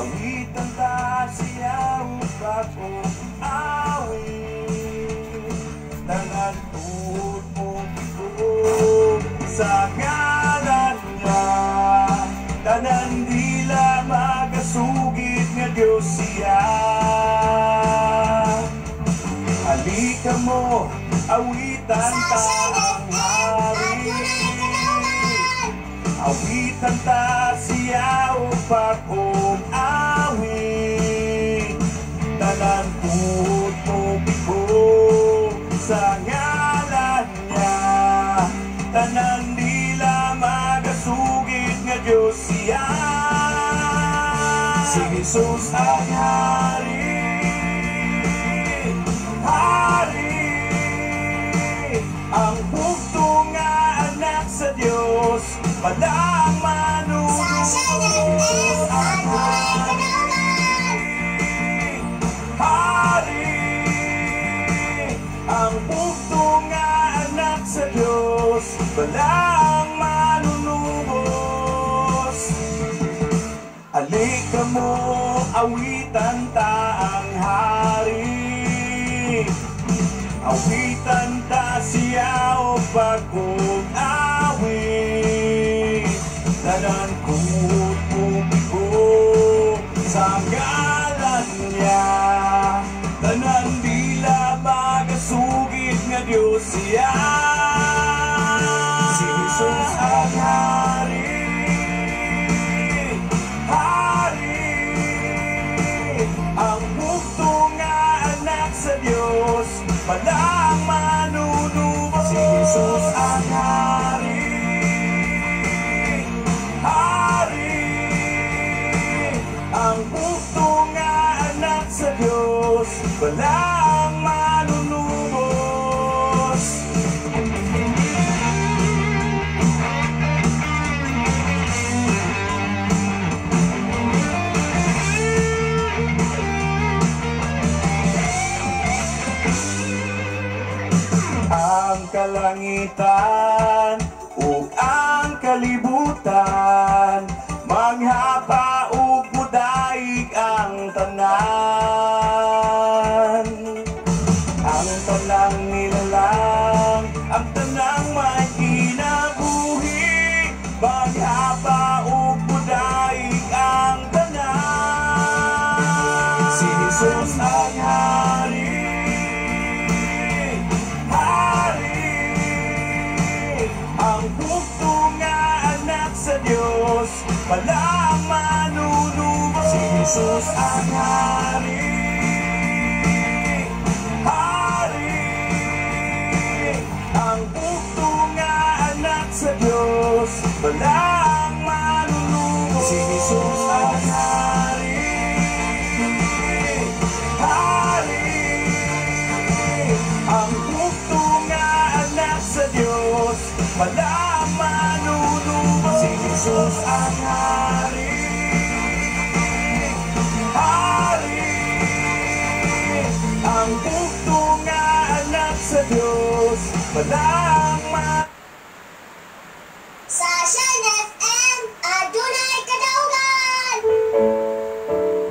Awitan ta siya ug bag-ong awit. Tanan tuhod mopikog sa ngalan niya. Tanan dila magasugid nga Diyos siya. Halika mo, awitan ta ang hari. Awitan ta siya og bag-ong awit. Tanan tuhod mopikog sa ngalan niya. Tanan dila magasugid nga Diyos siya. Si Jesus ang hari, hari. Ang bugto nga anak sa Dios, balang manunubos. Jesus ang hari, hari. Ang bugto nga anak sa Dios, balang manunubos. Alika mo, awitan ta ang hari. Awitan ta siya og bag-ong awit. Tanan tuhod mopikog sa ngalan niya. Tanan dila magasugid nga Diyos siya. Si Jesus ang hari, hari. Ang bugto nga anak sa Dios, balang manunubos. Si Jesus ang hari, hari. Ang bugto nga anak sa Dios, balang manunubos. Ang kalangitan ug ang kalibutan, manghapa ug mudaig ang tanan. Ang tanang nilalang, ang tanang may kinabuhi, manghapa ug mudaig ang tanan. Si Jesus ang hari, hari. Ang bugto nga anak sa Dios, balang manunubos. Si Jesus ang hari, hari. Ang bugto nga anak sa Dios, balang manunubos. Si Jesus ang hari, hari. Ang bugto nga anak sa Dios, balang manunubos. Si Jesus ang hari, hari. Ang bugto nga anak sa Dios, balang manunubos. Sa Shine FM, adunay kadaugan!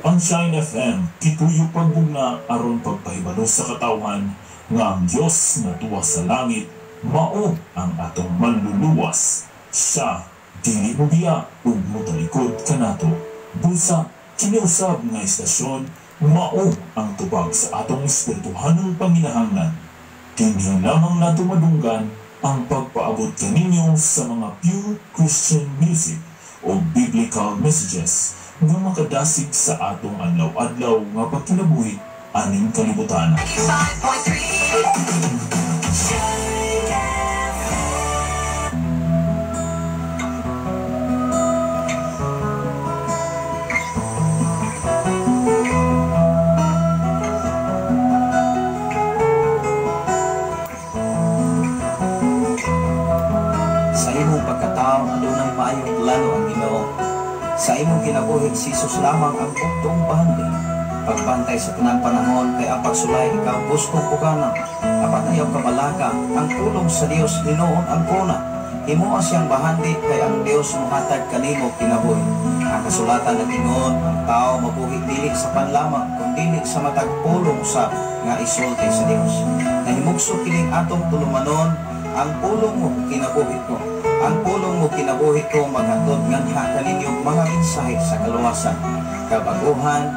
Ang Shine FM, gituyo pagbugna aron pagpahibalo sa katawhan nga ang Dios nga tuwa sa langit mao ang atong manluluwas. Siya dili mobiya ug motalikod kanato. Busa kini usab nga istasyon mao ang tubag sa atong espirituhanong panginahanglan. Dinhi lamang nato madunggan ang pagpaabot kaninyo sa mga pure Christian music o biblical messages nga makadasig sa atong adlaw-adlaw nga pagkinabuhi aning kalibutan. 95.3 Shine FM. Sa imong pagkatao, adunay maayong plano ang Ginoo. Sa imong kinabuhi, si Jesus lamang ang bugtong bahandi. Pagbantay sa tanang panahon kay ang pagsulay ikaw gustong pugana. Apan ayaw kabalaka, ang pulong sa Dios hinuon ang kuna. Himoa siyang bahandi kay ang Dios mohatag kanimo kinabuhi. Ang kasulatan nag-ingon, ang tao mabuhi dili sa panlamang kun dili sa matag pulong usab nga isulti sa Dios. Nahimugso kining atong tulumanon, ang pulong mo kinabuhi ko. Ang pulong mo kinabuhi ko maghatod nganha kaninyo mga mensahe sa kaluwasan, kabaguhan,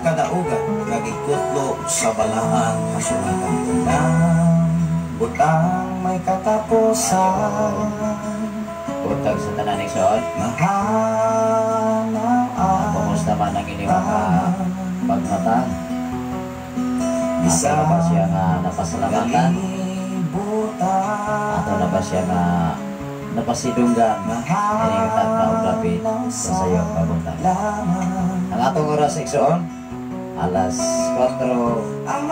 kadaugan nga gikutlo sa balaang kasulatan. Tanang butang may katapusan. Buntag sa tanan, igsoon. Mahanaw ang Kumusta man ang inyong mga pagmata? Ato na ba siya nga napasalamatan? Kalibutan. Ato na ba siya nga napasidunggan? Ining tagna og dapit sa sayong pabuntag. Lamang Ang atong oras, igsoon, alas 4 ang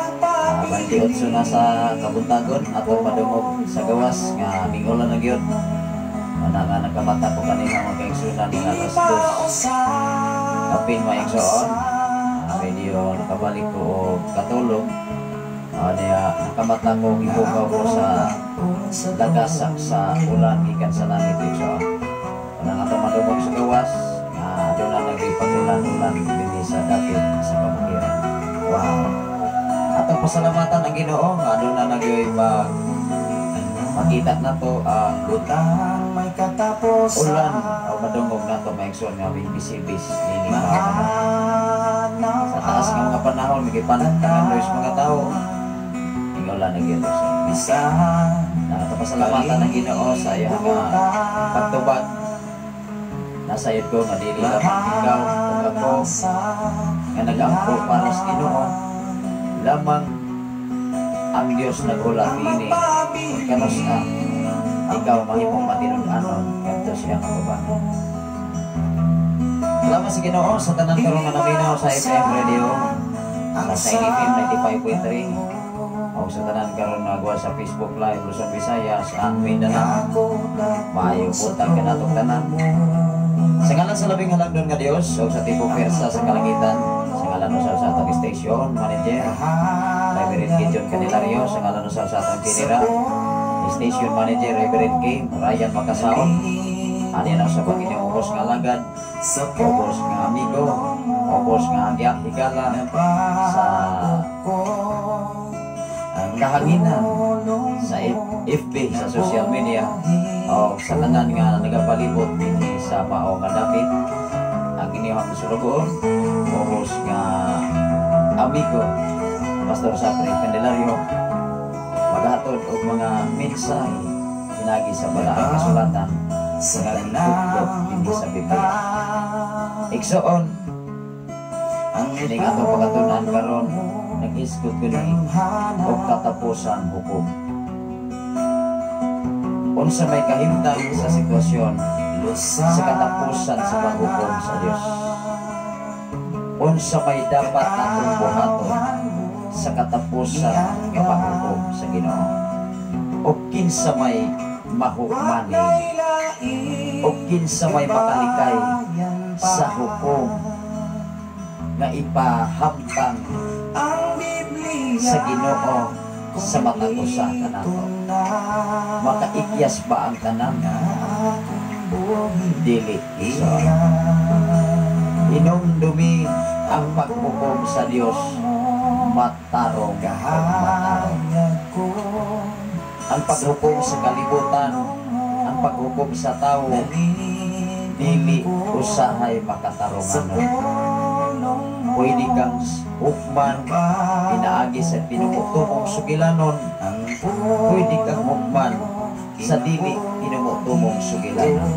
28 na sa kabuntagon. Atong padungog sa gawas nga mingulan na gyud. Mana nga nagkamata ko kanina, mga kaigsunan, mga alas 2 kapin, mga igsoon. Medyo nakabalik ko og katulog. Niya, nakamata ko, gibukaw ko sa lagasak sa ulan gikan sa langit, igsoon. Wala nga atong madungog sa gawas nga doon na nagipag-ulan-ulan dinhi sa dapit sa kabukiran. Wow. Atong pasalamatan ang Ginoo nga doon na nagyoy mag makita na to ang Butang may katapusan. Ulan o madungog na to, mga igsoon, nga bisibis nini Mahanaw sa taas nga mga panahon may gipanantangan sa mga tao, ingolan na gyud, igsoon. Bisan Na atong pasalamatan ang Ginoo sa iyang nga pagtubag. Nasayod ko nga dili lamang ikaw ug ako nga nag-ampo para sa Ginoo, lamang ang Dios nag-ulat niini ug kanus-a ikaw mahimong matinud-anon ngadto sa iyang atubangan. Salamat sa Ginoo sa tanan karon nga naminaw sa FM radio sa Shine FM 95.3 o sa tanan karon nagawa sa Facebook Live Luzon, Visayas and Mindanao. Maayong buntag kanatong tanan. Sa ngalan sa labing halangdon nga Dios o sa tibok pwersa sa kalangitan, sa ngalan usab sa atong station manager, Reverend Gideon Candelario, sa ngalan usab sa atong general station manager, Reverend K. Ryan Macasaon, ani na sa inyong ubos nga alagad, ubos nga amigo, ubos nga higala sa kahanginan sa FB, sa social media o sa tanan nga nagapalibot dinhi sa mao nga dapit, ang inyong sulugoon, ubos nga amigo, Pastor Sapre Candelario, maghatod og mga mensahe pinagi sa balaang kasulatan Sa nga gikutlo dinhi sa Biblia. Igsoon, kining atong pagkatun-an karon, nag-isgot ko ni og katapusan hukom. Unsa may kahimtang sa sitwasyon sa katapusan sa paghukom sa Dios? Unsa may dapat natong buhaton sa katapusan nga paghukom sa Ginoo? O kinsa may mahukmani? O kinsa may makalikay sa hukom nga ipahamtang sa Ginoo sa matag usa kanato? Makaikyas ba ang tanan? Dili, igsoon. Hinumdumi, ang paghukom sa Dios matarong o matarong. Ang paghukom sa kalibutan, ang paghukom sa tao, dili usahay makatarunganon. Pwede kang hukman pinaagi sa tinumutumong sugilanon. Pwede kang hukman sa dili tinumutumong sugilanon.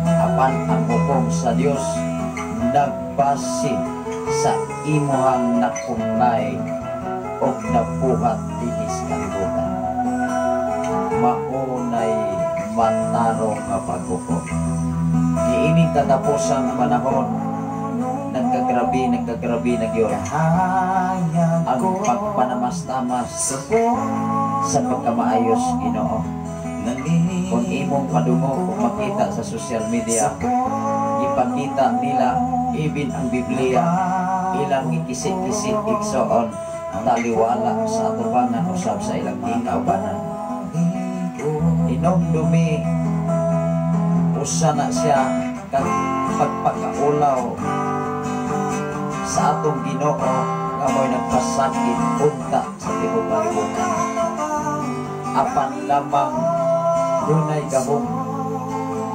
Apan ang hukom sa Dios nagbase sa imuhang nakumlay o nabuhat dinhi sa kalibutan. Maunay matarong nga paghukom. Niining katapusang panahon, nagkagrabe, nagkagrabe na gyud ang pagpanamastamas sa pagkamaayos Ginoo. Kung imong padungog kung makita sa social media, ipakita nila even ang Biblia, ilang ikisi-kisi, igsoon, taliwala sa atubangan usab sa ilang tingkaubanan. Hinumdumi Usa na siya kag pagpakaulaw sa atong Ginoo nga mo'y nagpasakit unta sa tibuok kalibutan. Apan lamang dunay gahom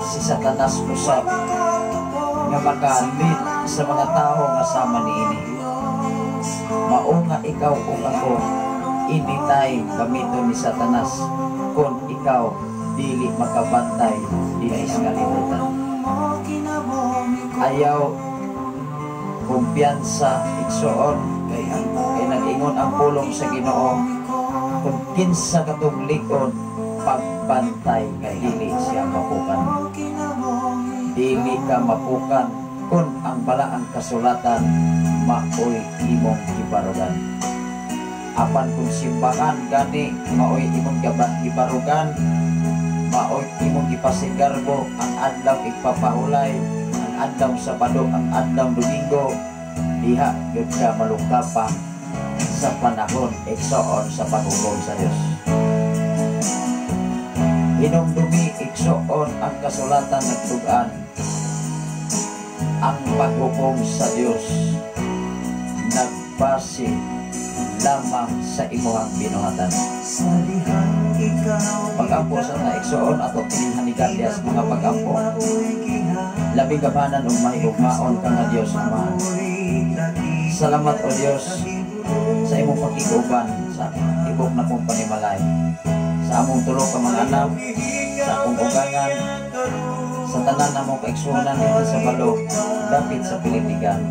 si Satanas usab nga makalit sa mga tao nga sama niini. Mao nga ikaw ug ako, anytime gamiton ni Satanas kung ikaw dili makabantay dinhi sa kalibutan. Ayaw kumpiyansa, igsuon, kay nag-ingon ang pulong sa Ginoo, kung kinsa katong lig-on pagbantay nga dili siya mapukan. Dili ka mapukan kung ang balaang kasulatan maoy imong gibarugan. Apan kung simbahan gani maoy imong gibarugan, maoy imong gipasigarbo ang adlaw igpapahulay, ang adlaw Sabado, ang adlaw Domingo, diha gyud ka malukapa sa panahon, igsoon, sa paghukom sa Dios. Hinumdumi, igsoon, ang kasulatan nagtug-an, ang paghukom sa Dios nagbase lamang sa imuhang binuhatan. Pag-ampo sa ta, igsoon, ato tinihanigan diya sa mga pag-ampo. Labing gamhanan ug mahigugmaon ka nga Dios Ama. Salamat, O Dios, sa imong pakiguban sa tibok na kong panimalay. Sa among tulo ka mga anak, sa akong ugangan, sa tanan namong kaigsuonan dito sa balo, dapit sa Pilindigan,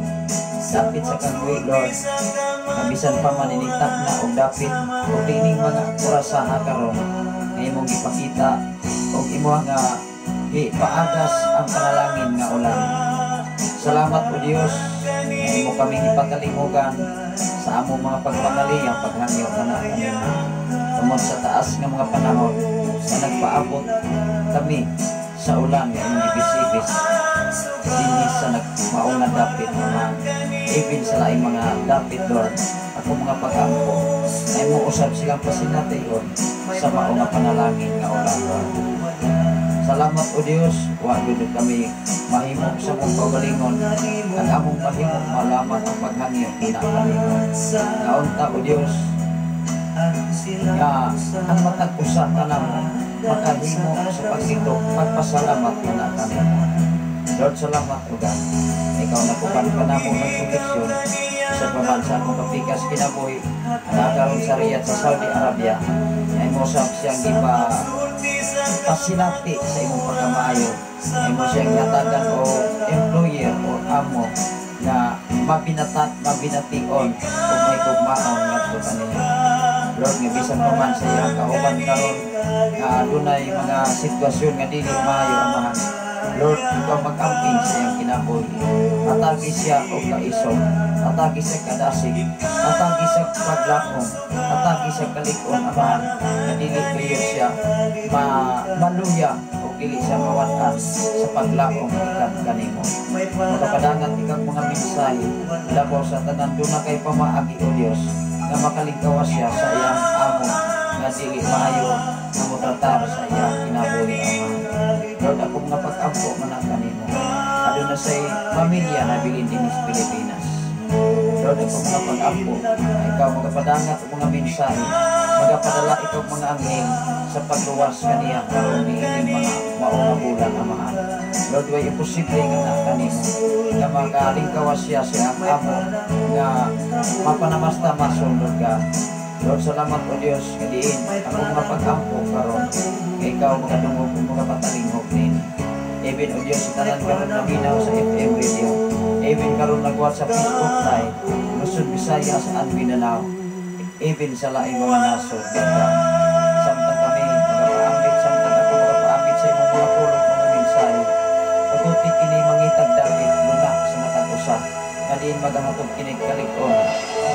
dapit sa Kangwe, Lord, nga bisan pa man ining takna og dapit ug dining mga orasaha karon nga imong gipakita og imo nga ipaagas ang panalangin nga ulan. Salamat, O Dios, nga imo kami gipakalingugan sa among mga pagpangaliyang paghangyo kana kanimo. Tungod sa taas nga mga panahon nga nagpaabot kami sa ulan nga imong gibisibis dinhi sa nagmaong nga dapit mga, even sa laing mga dapit, Lord. Ako mga pag-ampo na imo usab silang pasinati, Lord, sa mao nga panalangin nga ulan, Lord. Salamat, O Dios, wa gyud kami mahimo sa among kaugalingon. Ang among mahimo malaman ang paghangyo na kanimo. Naunta, O Dios, nga ang matag usa kanamo makahimo sa paglitok pagpasalamat na kanimo. Lord, salamat o God. Ikaw nakupan pa namo ng proteksyon sa paman sa akong kapikas kinabuhi na karon sa Riyadh sa Saudi Arabia. Ay mo sab siyang gipa pasinati sa imong pagkamaayo. Ay mo siyang hatagan o employer o amo na mabination o may gugmaon ngadto kaniya. Lord, nga bisan pa man sa iyang kauban karon nga adunay mga sitwasyon nga dili maayo, Amahan. Lord, ikaw mag-amping sa iyang kinabuhi. Atagi siya og kaisog, atagi siya kadasig, atagi siya paglaom, atagi siya kalig-on, Amahan, nga dili kayo siya maluya o dili siya mawat-an sa paglaom ikan kanimo. Makapadangat ikang mga mensahe labaw sa tanan, duna kay pamaagi, O Dios, nga makalingkawas siya sa iyang amo nga dili maayo nga motratar sa iyang kinabuhi, Amahan. Lord, ako mga pag-ampo man ang kanimo. Aduna say pamilya na bilin din sa Pilipinas. Lord, ako mga pag-ampo, ikaw magapadangat og mga mensahe, magapadala ikaw mga anghel sa pagluwas kaniya karon niining mga maong bulan, Amahan. Lord, way imposible nga na kanimo nga makalingkawas siya sa iyang amo nga mapanamasta masunod ka. Lord, salamat, O Dios, nga diin ako mga pag-ampo karon kay ikaw makadungog ug makapatalingog nini. Even, O Dios, sa tanan karon naminaw sa FM radio, even karon nagwat sa Facebook Live, Luzon, Visayas and Mindanao, even sa laing mga nasod ka. Samtang kami magapaambit, samtang ako magapaambit sa imong mga pulong, mga mensahe, tuguti kini mangitag dapit luna sa matag usa nga diin magahatod kini kalig-on,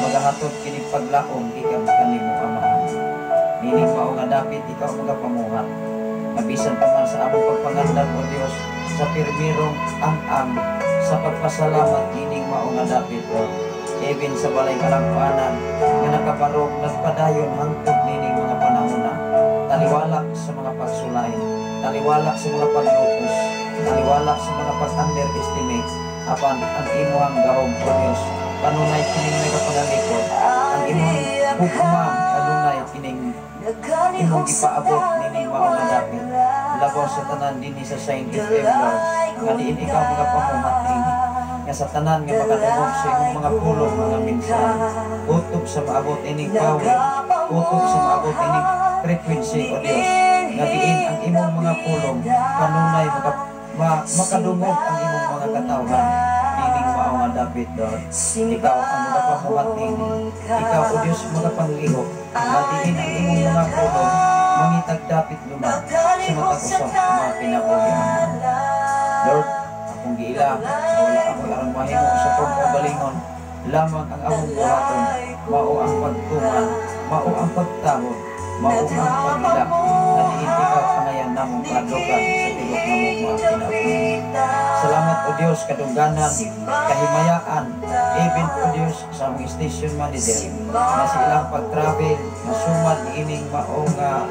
magahatod kini paglaom gikan kanimo, Amahan. Nining mao nga dapit, ikaw magapamuhat. Kabisan pa man sa among pagpangandam, O Dios, sa pirmirong ang-ang sa pagpasalamat ining mao nga dapit, Lord. Even sa balay kalampuanan nga nakabarog nagpadayon hangtod nining mga panahona. Taliwala sa mga pagsulay, taliwala sa mga paglupos. Taliwala sa mga pag-underestimate, apan ang imuhang gahom, O Dios, kanunay kining nagapangalikod. Ang imong hukma kanunay kining imong gipaabot nining mao nga dapit. Labaw sa tanan dinhi sa Shine FM, Lord, nga diin ikaw mga pamuhat niini, nga sa tanan nga makadungog sa imong mga pulong, mga mensahe, utob sa maabot ining power, utob sa maabot ining frequency, O Dios, nga diin ang imong mga pulong kanunay makadungog ang imong mga katawhan nining mao nga dapit, Lord. Ikaw ang magapamuhat niini. Ikaw, O Dios, magapanglihok nga diin ang imong mga pulong mangitag dapit luma sa matag usa ka mga kinabuhi. Lord, akong giila nga wala ako arang mahimo sa akong kaugalingon. Lamang ang among buhaton mao ang pagtuman, mao ang pagtahod, mao ang pag-ila nga diin ikaw angayan namong kahadlokan sa tibuok namong mga kinabuhi. Salamat, O Dios, kadungganan, kahimayaan, even, O Dios, sa among station manager na sa ilang pag-travel na sumad ining mao nga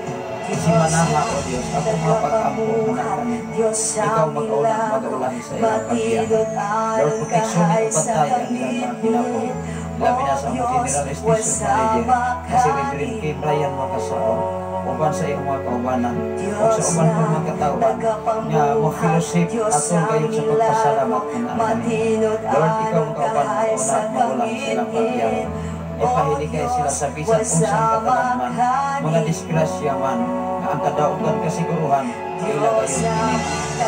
simanaha, O Dios, akong mga pag-ampo nga kanimo. Ikaw mag-unang mag-ulahi sa ilang pagbiyahe. Lord, proteksyon ug bantay ang ilang mga kinabuhi. Labi na sa among general station manager na si Reverend K. Brian Makasaon, uban sa iyong mga kaubanan o sa uban pang mga katawhan nga mo fellowship atong gayud sa pagpasalamat nga naa kanimo. Lord, ikaw ang kauban mo una magulang sa ilang pagbiyahe. Ipahilikay sila sa bisan unsang katalan man, mga disgrasya man, nga ang kadaugan kasiguruhan ila gayud kini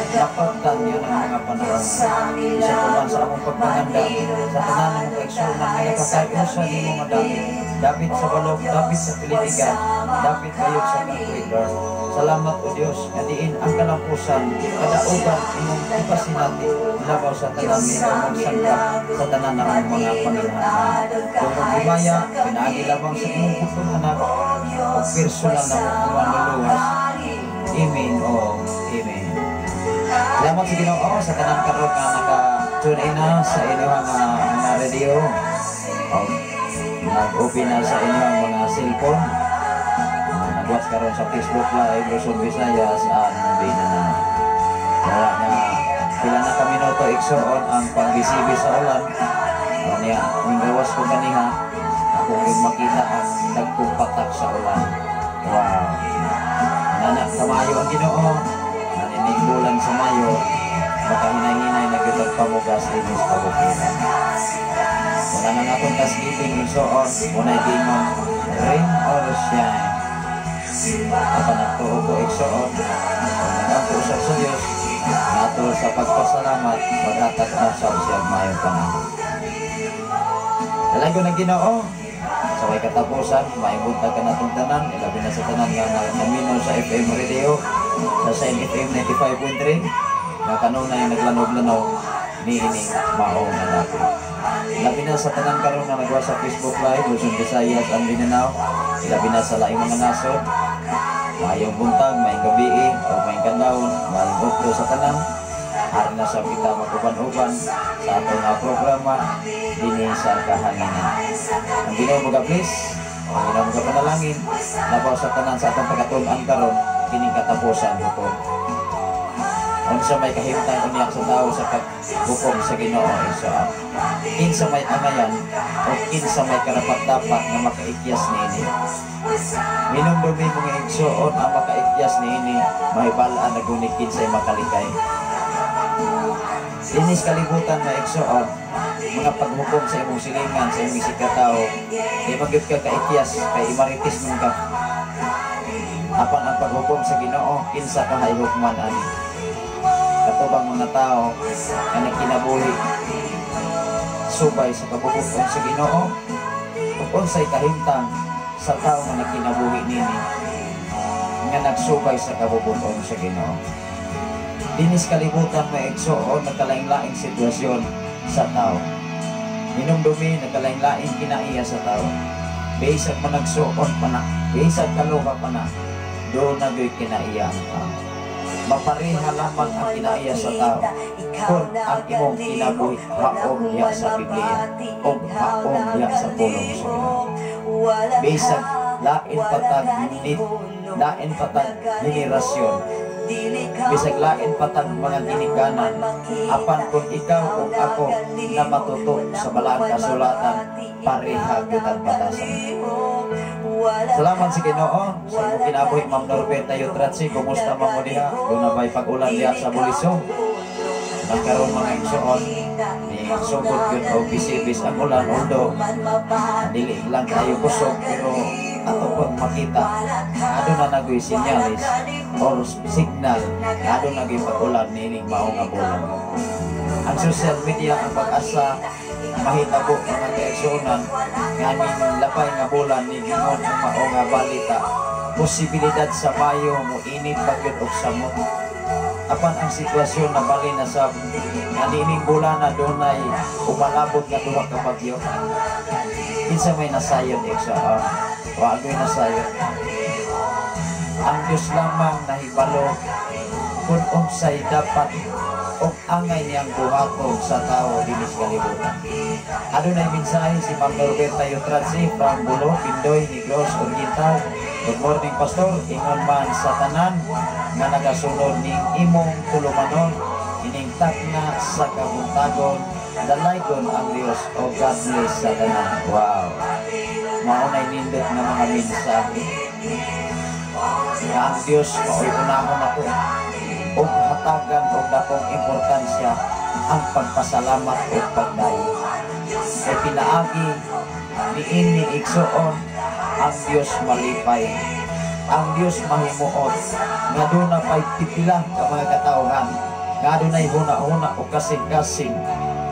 napagtan niya ng mga panahon. Isa pa man sa among pagpanganda sa tanan ng kaigsuonan nga nakakaiusa nimo nga dapit, dapit sa balok, dapit sa Pilitigan, dapit gayud sa country, Lord. Salamat, O Dios, nga diin ang kalampusan, kadaugan imong ipasinati labaw sa tanan nga ikaw magsangkap sa tanan namong mga panginahanglan. Dungog himaya pinaagi lamang sa imong bugtong Anak ug personal na manluluwas. Amen o amen. Salamat sa Ginoo sa tanan karon nga naka-tune in na sa inyong mga radio. O, nag-open na sa inyong mga cellphone. Nag-watch karon sa Facebook Live, Luzon, Visayas, and Mindanao. Wala nga, pila na ka minuto, igsuon, ang pangbisibi sa ulan. O niya, minggawas ko kaniha, ako yung makita ang dagkong patak sa ulan. Wow. Nana, kamayo ang Ginoo. Nanining bulan sa Mayo, makahinay-hinay na gyud ang pamugas dinis kabukiran. Wala na natong thanksgiving, igsuon, muna'y gingon, rain or shine. Apan nagtuo ko, igsuon, nag-ampo usab sa Dios, nato sa pagpasalamat, maghatag na usab siya maayong panahon. Dalago ng Ginoo, sa way katapusan, maayong buntag kanatong tanan, ilabi na sa tanan nga namino sa FM radio, sa Shine FM 95.3, nga kanunay naglanog-lanog niining mao nga dapit. Labi na sa tanan karon nga nagwa sa Facebook Live, Luzon, Visayas, and Mindanao, ilabi na sa laing mga nasod, maayong buntag, maayong gabi, o maayong kadlawon, maayong udto sa tanan. Ari na sa kita mag-uban-uban sa atong nga programa dinhi sa kahanginan. Ang Ginoo maga-bless, ang Ginoo magapanalangin, labaw sa tanan sa atong pagkatun-an karon kining katapusan hukom. Unsa may kahimtang unya sa tao sa paghukom sa Ginoo, igsoon? Kinsa may angayan o kinsa may karapat-dapat nga makaikyas niini? Minumdumi, mga igsoon, ang makaikyas niini mahibal-an na guni kinsay makalikay. Dinis kalibutan, mga igsoon, mga paghukom sa imong silingan, sa imong isigkatawo, di magyud ka kaikyas kay imaritis man ka. Apan ang paghukom sa Ginoo, kinsa ka hukman ani? Katubang mga tao nga nagkinabuhi subay sa kabubut-on sa Ginoo, ug unsay kahimtang sa tao nga nagkinabuhi nini nga nagsubay sa kabubut-on sa Ginoo? Dinis kalibutan, mga igsoon, nagkalaing-laing sitwasyon sa tao. Minumdumi, nagkalaing-laing kinaiya sa tao. Bisag managsuon pa na, bisag kaloka pa na, duna gyoy kinaiya ang tao. Mapareha lamang ang kinaiya sa tao kung ang imong kinabuhi haom diha sa Biblia o haom diha sa pulong sa Ginoo. Bisag lain patag nit, lain patag henerasyon, Bisag lain pa tag mga ginikanan, apan kung ikaw ug ako na matuto sa Balaang Kasulatan, pareha gyud ang batasan. Salamat sa Ginoo sa imong kinabuhi, Ma'am Norberta Yutratsi. Kumusta man mo diha? Duna ba'y pag-ulan diha sa Buliso? Nagkaroon, mga igsoon, ni sugod yun og bisibis ang ulan, although dili lang kayo kusog, pero ato pag makita aduna nagoy sinyalis or signal nga aduna nagoy pag-ulan niining mao nga bulan. Ang social media, ang pag-asa mahitabo, mga kaigsuonan, nga ning lapay nga bulan ni gingon ang mao nga balita, posibilidad sa Mayo mo init pa gyud og samot. Apan ang sitwasyon na bali na sa nga niining bulan na dunay umalabot nga duha ka bagyo. Kinsa may nasayon, igsoon? Wa gyud nasayon. Ang Diyos lamang nahibalo kung unsay dapat o angay niyang buhaton sa tao dinhi sa kalibutan. Adunay mensahe si Ma'am Norberta Yutratsi from Bulo, Pindoy, Negros Oriental. "Good morning, Pastor. Ingon man sa tanan nga nagasunod ning imong tulumanon ining takna sa kabuntagon, dalaygon ang Dios o God bless sa tanan." Wow. Maunay nindot nga mga mensahe. Nga ang Dios mao'y unahon ako og hatagan og dakong importansya ang pagpasalamat o pagdayo. Kay pinaagi niini, igsoon, ang Dios malipay. Ang Dios mahimuot nga duna pay pipila ka mga katawhan nga adunay huna-huna o kasing-kasing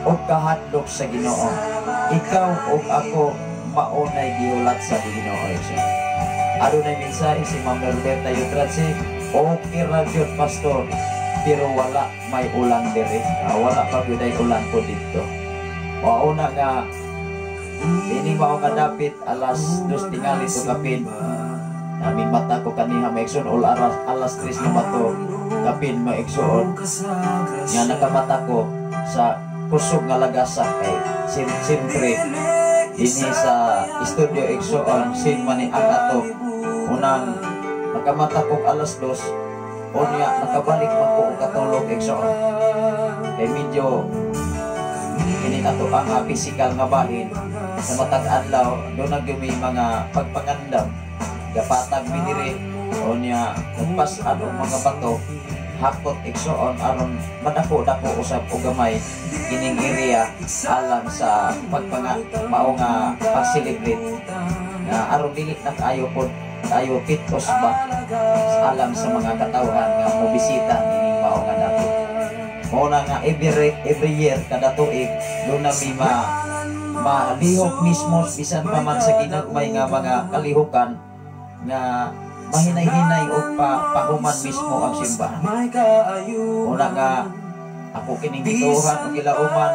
o kahadlok sa Ginoo. Ikaw ug ako maunay gihulat sa Ginoo, igsoon. Adunay mensahe si Ma'am Norberta Yutratsi. "Okay ra gyud, Pastor, pero wala may ulan diri." Ah, wala pa gyud ay ulan po dito. Mauna nga ini mao nga dapit alas 2 tingali to kapin. Naming mata ko kaniha, maigsoon, o alas 3 na ba to kapin, maigsoon, nga nakamata ko sa kusog nga lagasa kay siyempre dinhi sa studio, igsoon, sin man ni ang ato unang nakamata kog alas 2. Unya nakabalik man ko og katulog, igsoon, kay medyo kini ato ang physical nga bahin sa matag adlaw duna gyud may mga pagpangandam. Gapatag mi diri, unya nagpas-an og mga bato, hakot, igsoon, aron madako-dako usab og gamay kining area alang sa pagpanga mao nga pag-celebrate nga aron dili na kaayo pod kayo pitos ba alang sa mga katawhan nga mobisita ining mao nga dapit. Mao na nga every year, kada tuig, duna mi ma malihok mismo bisan pa man sa ginagmay nga mga kalihukan nga mahinay-hinay o pahuman mismo ang simbahan. Una nga ako kining gituohan o gilauman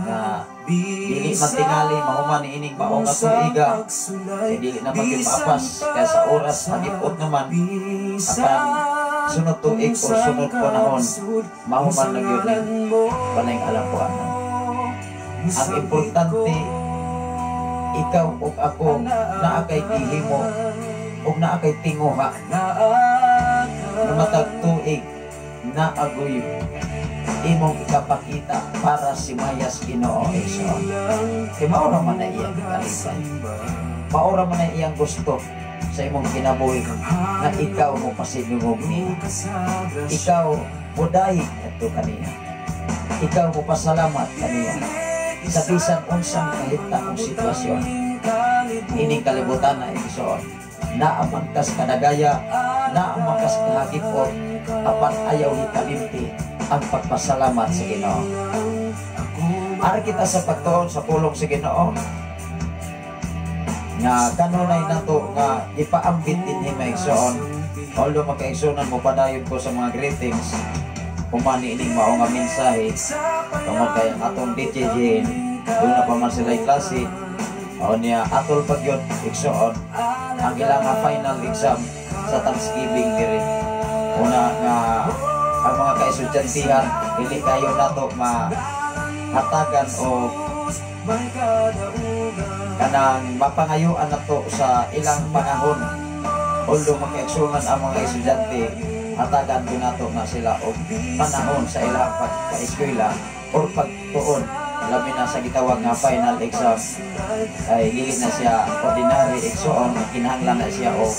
nga dili man tingali mahuman ni ining mao nga tuiga kay dili na magyud maapas kay sa oras hagipot naman, apan sunod tuig o sunod panahon mahuman na gyud ning panayng alampuanan. Ang importante, ikaw ug ako naa kay gihimo ug naa kay tinguha na matag tuig naagoy imong ikapakita para si Mayas Ginoo, igsoon. Kay mao ra man na iyang kalipay. Mao ra man na iyang gusto sa imong kinabuhi nga ikaw mo pasidungog niya. Ikaw mo dayeg adto kaniya. Ikaw mo pasalamat kaniya. Sa bisan unsang kahitang sitwasyon. Ining kalibutan na, igsoon. Naa man kas kadagaya, naa man kas kahagipot, apan ayaw hikalimti ang pagpasalamat sa Ginoo. Ari kita sa pagtuon sa pulong sa Ginoo nga kanunay nato nga ipaambit dinhi, maigsoon. Although, makaigsunan, mo padayon ko sa mga greetings human ining mao nga mensahe tungod kay ang atong DJ Jane duna pa man sila klase o niya atol pa gyud, igsoon, ang ilang nga final exam sa Thanksgiving diri. Una nga ang mga kaestudyantihan dili kayo nato mahatagan o kanang mapangayuan nato sa ilang panahon. Although, makaigsunan, ang mga estudyante Hatagan ko nato na sila og panahon sa ilang pagka-eskwela or pagtuon, labi na sa gitawag nga final exam, ay dili na siya ordinary, igsoon, kinahanglan na siya og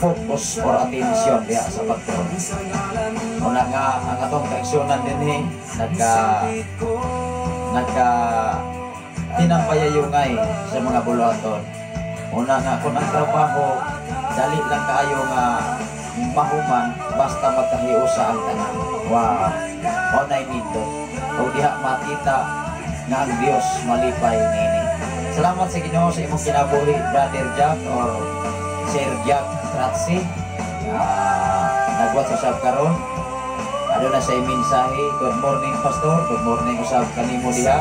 focus or attention diha sa pagtuon. Una nga ang atong kaigsuonan dinhi nagka nagka tinampayayungay sa mga buluhaton. Una nga kung ang trabaho dali lang kaayo nga mahuman basta magkahiusa ang tanan. Wow, mao nay nindot o diha makita nga ang Dios malipay niini. Salamat sa Ginoo sa imong kinabuhi, Brother Jack or Sir Jack Tratsi. Nagwat sa usab karon. Aduna sa mensahe. Good morning, Pastor. Good morning usab kanimo diha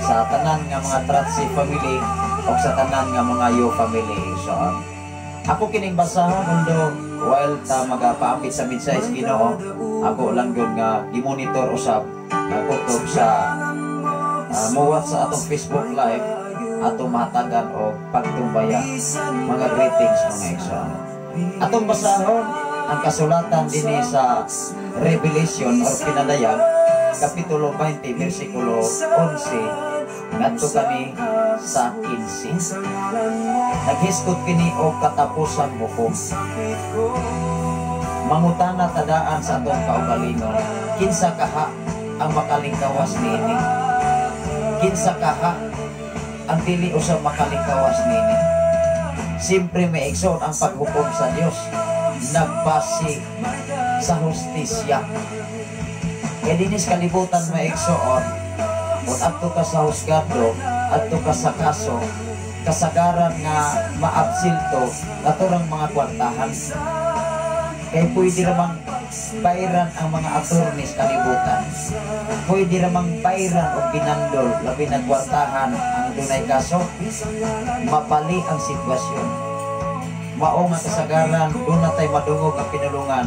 sa tanan nga mga Tratsi family o sa tanan nga mga Yo family. So, ako kining basahon although while ta magapaambit sa mensahe sa Ginoo, ako lang gyud nga gimonitor usab nagkutob sa muwat sa atong Facebook Live, atong mahatagan og pagtumbaya mga greetings, mga igsoon. Atong basahon ang kasulatan dinhi sa Revelation or Pinadayag, Kapitulo 20, versikulo 11 ngadto kami sa 15. Naghisgot kini og katapusan hukom. Mangutana tadaan sa atong kaugalingon, kinsa kaha ang makalingkawas niini? Kinsa kaha ang dili usab makalingkawas niini? Siyempre, may igsoon, ang paghukom sa Dios nagbase sa hustisya. Kaya dinis kalibutan, may igsoon, kung adto ka sa husgado, adto ka sa kaso, kasagaran nga maabsilto katurang mga kwartahan. Kay pwede ramang bayran ang mga attorneys kalibutan. Pwede ramang bayran o binandol, labi na kwartahan ang dunay kaso, mapali ang sitwasyon. Mao nga kasagaran, doon na tayo madungog ang pinulungan,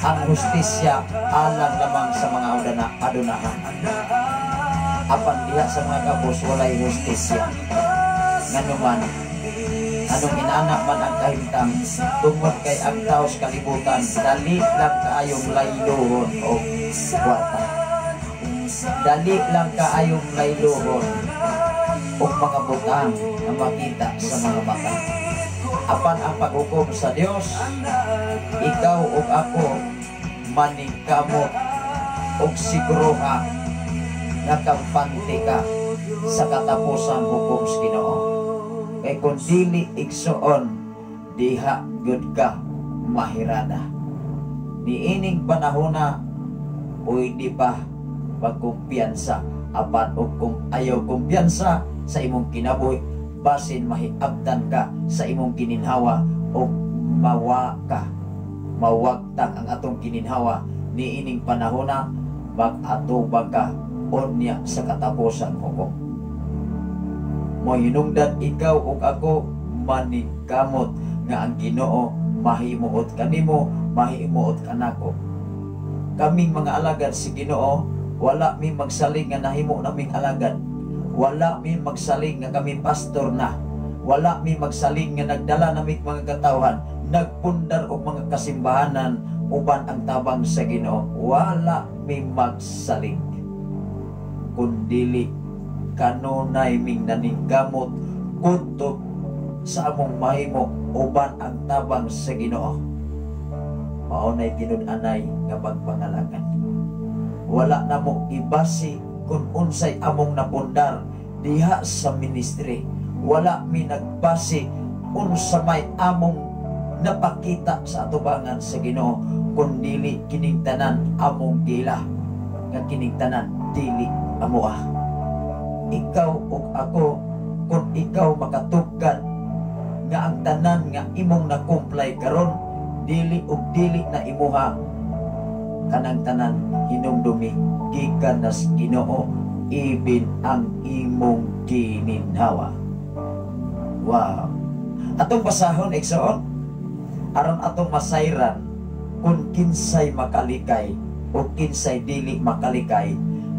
ang hustisya alang lamang sa mga aduna, adunahan. Apan diha sa mga kabos, walay hustisya. Nganuman, anong inanak man ang kahimtang, tungod kay ang tao sa kalibutan, dali lang kaayong laylohon o kwarta. Dali lang kaayong laylohon o mga butang na makita sa mga mata. Apan ang paghukom sa Dios, ikaw ug ako maningkamot og siguroha nga kampante ka sa katapusang hukom sa Ginoo. Kay kung dili, igsoon, diha gud ka mahirada. Niining panahona pwede pa pagkumpiyansa, apan og kung ayaw kumpiyansa sa imong kinabuhi, basin mahiabtan ka sa imong gininhawa o mawa ka, mawagtang ang atong gininhawa niining panahona, mag-atubang ka unya sa katapusan hukom. Mo hinungdan ikaw ug ako maningkamot nga ang Ginoo mahimuot kanimo, mahimuot kanako. Kaming mga alagad si Ginoo, wala mi magsalig nga nahimo naming alagad. Wala mi magsalig nga kami pastor na. Wala mi magsalig nga nagdala nami mga katawhan, nagpundar og mga kasimbahanan uban ang tabang sa Ginoo. Wala mi magsalig. Kundili kanunay ming naningkamot kutob sa among mahimo uban ang tabang sa Ginoo. Mao nay tinud-anay nga pagpangalagan. Wala na mo ibasi kung unsay among napundar diha sa ministry. Wala mi nagbasi unsa may among napakita sa atubangan sa Ginoo, kun dili kining tanan among gila nga kining tanan dili amoa. Ikaw ug ako, kung ikaw makatugkad nga ang tanan nga imong na-comply karon dili ug dili na imuha kanang tanan, hinumdumi gikan nas Ginoo ibin ang imong gininhawa. Wow. Atong basahon, igsoon, aron atong masayran kung kinsay makalikay o kinsay dili makalikay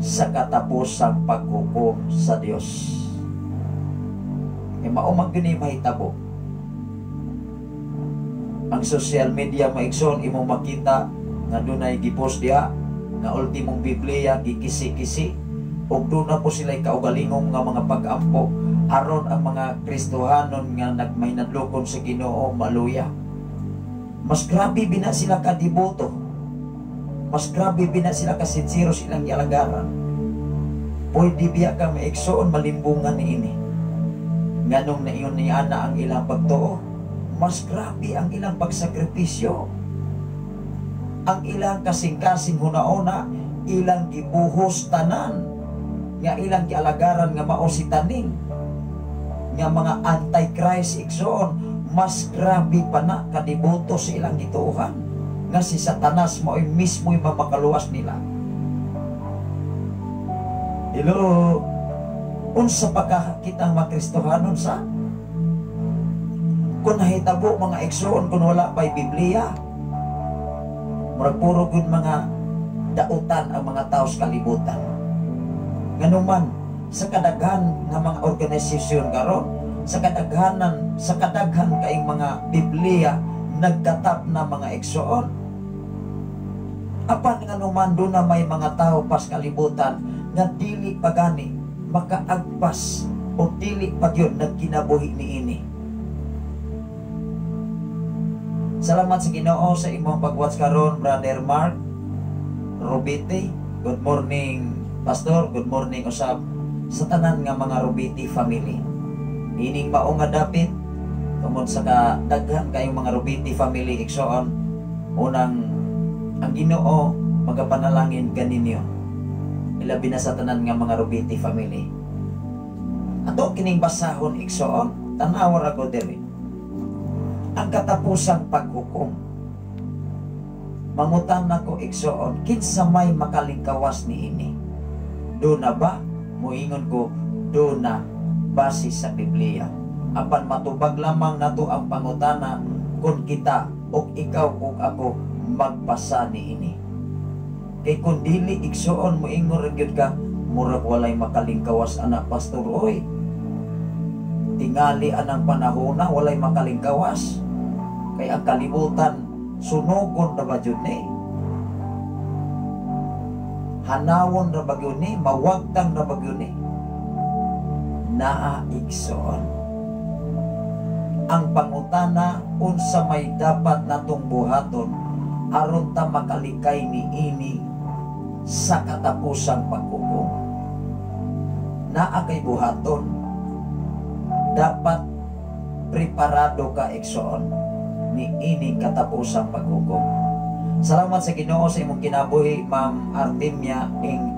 sa katapusang paghukom sa Dios. E mao man gyud ni mahitabo. Ang social media, mga igsoon, imong makita nga dunay gipost diha nga ultimong Biblia gikisi-kisi ug duna po sila kaugalingong nga mga pag-ampo aron ang mga Kristohanon nga nagmahinadlokon sa Ginoo maluya. Mas grabe bina sila kadiboto. Mas grabe bina sila kasinsero sa ilang gialagaran. Pwede biya ka, mga igsoon, malimbungan niini. Nganong naingon ni ana ang ilang pagtuo, mas grabe ang ilang pagsakripisyo. Ang ilang kasing-kasing hunauna, ilang gibuhos tanan nga ilang gialagaran nga mao si taning nga mga antichrist, igsoon, mas grabe pa na kadiboto sa ilang gituohan nga si Satanas mao'y mismo'y mamakaluwas nila. Hello, unsa pa ka kitang makristohanon sa kung nahitabo, mga igsoon, kung wala pa'y Biblia? Murag puro gud mga dautan ang mga tao sa kalibutan. Nganuman sa kadaghan nga mga organisasyon karon, sa kadaghan kaing mga Biblia nagkatap na, mga igsoon. Apan nganuman duna may mga tao pas kalibutan nga dili pa gani makaagpas o dili pa gyud nagkinabuhi niini. Salamat sa Ginoo sa imong pag-watch karon, Brother Mark Robite. Good morning, Pastor. Good morning usab sa tanan nga mga Robite family. Ining mao nga dapit tungod sa kadaghan kayong mga Robite family, igsoon, unang ang Ginoo magapanalangin kaninyo. Ilabi na sa tanan nga mga Robite family. Ato kining basahon, igsoon, tanawa ra ko diri. Ang katapusang paghukom. Mangutan nako, igsoon, kinsa may makalingkawas niini? Duna ba? Muingon ko, duna base sa Biblia. Apan matubag lamang nato ang pangutana kung kita o ikaw o ako magbasa niini. Kay kung dili, igsoon, moingon ra gyud ka, murag walay makalingkawas ana, Pastor, oy. Tingali anang panahona walay makalingkawas. Kay ang kalibutan sunugon ra ba jud ni? Hanawon ra ba gyud ni? Mawagtang ra ba gyud ni? Naa, igsoon. Ang pangutana, unsa may dapat natong buhaton aron ta makalikay niini sa katapusang paghukom? Naa kay buhaton. Dapat preparado ka, igsoon, ni ining katapusang paghukom. Salamat sa Ginoo sa imong kinabuhi, Ma'am Artemia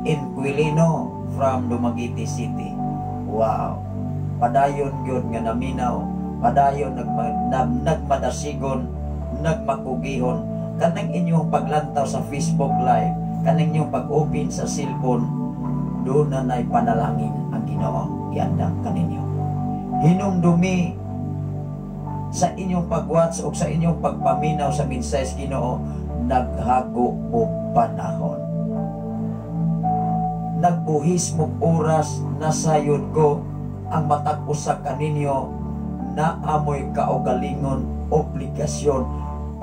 Inquilino from Dumaguete City. Wow. Padayon gyud nga naminaw, padayon nagmadasigon, nagmakugihon kanang inyong paglantaw sa Facebook Live, kanang inyong pag-open sa cellphone, duna na'y panalangin ang Ginoo iandam kaninyo. Hinumdumi sa inyong pag-watch o sa inyong pagpaminaw sa mensahe sa Ginoo, naghago mo panahon. Nagbuhis mo oras, nasayod ko ang matag usa kaninyo na amoy kaugalingon obligasyon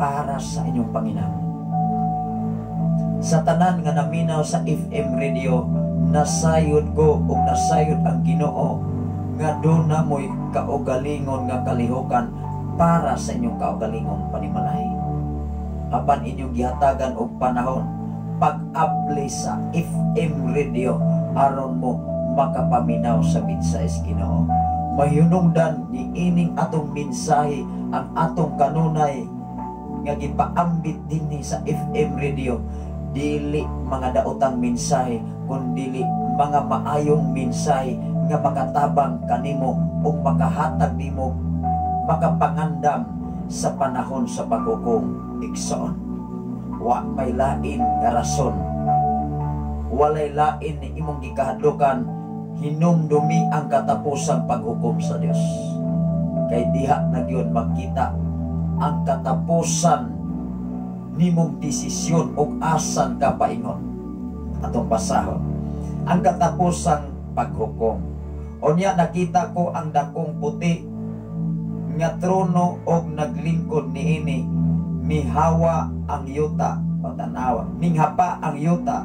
para sa inyong panginahanglan. Sa tanan nga naminaw sa FM radio, nasayod ko ug nasayod ang Ginoo nga duna mo'y kaugalingon nga kalihukan para sa inyong kaugalingong panimalay. Apan inyong gihatagan og panahon pag-abli sa FM radio aron mo makapaminaw sa mensahe sa Ginoo. Mahunungdan ni ining atong mensahe ang atong kanunay nga gipaambit dinhi sa FM radio, dili mga daotang mensahe kun dili mga maayong mensahe nga makatabang kanimo ug makahatag nimo makapangandam sa panahon sa paghukom, igsoon. Wa may lain nga rason, walay lain ni imong gikahadlukan. Hinumdumi ang katapusang paghukom sa Dios, kay diha na gyud makita ang katapusan nimong desisyon ug asan ka paingon. Atong basahon ang katapusang paghukom. Unya nakita ko ang dakong puti nga trono og naglingkod niini. Mihawa ang yuta o tanawa, minghapa ang yuta.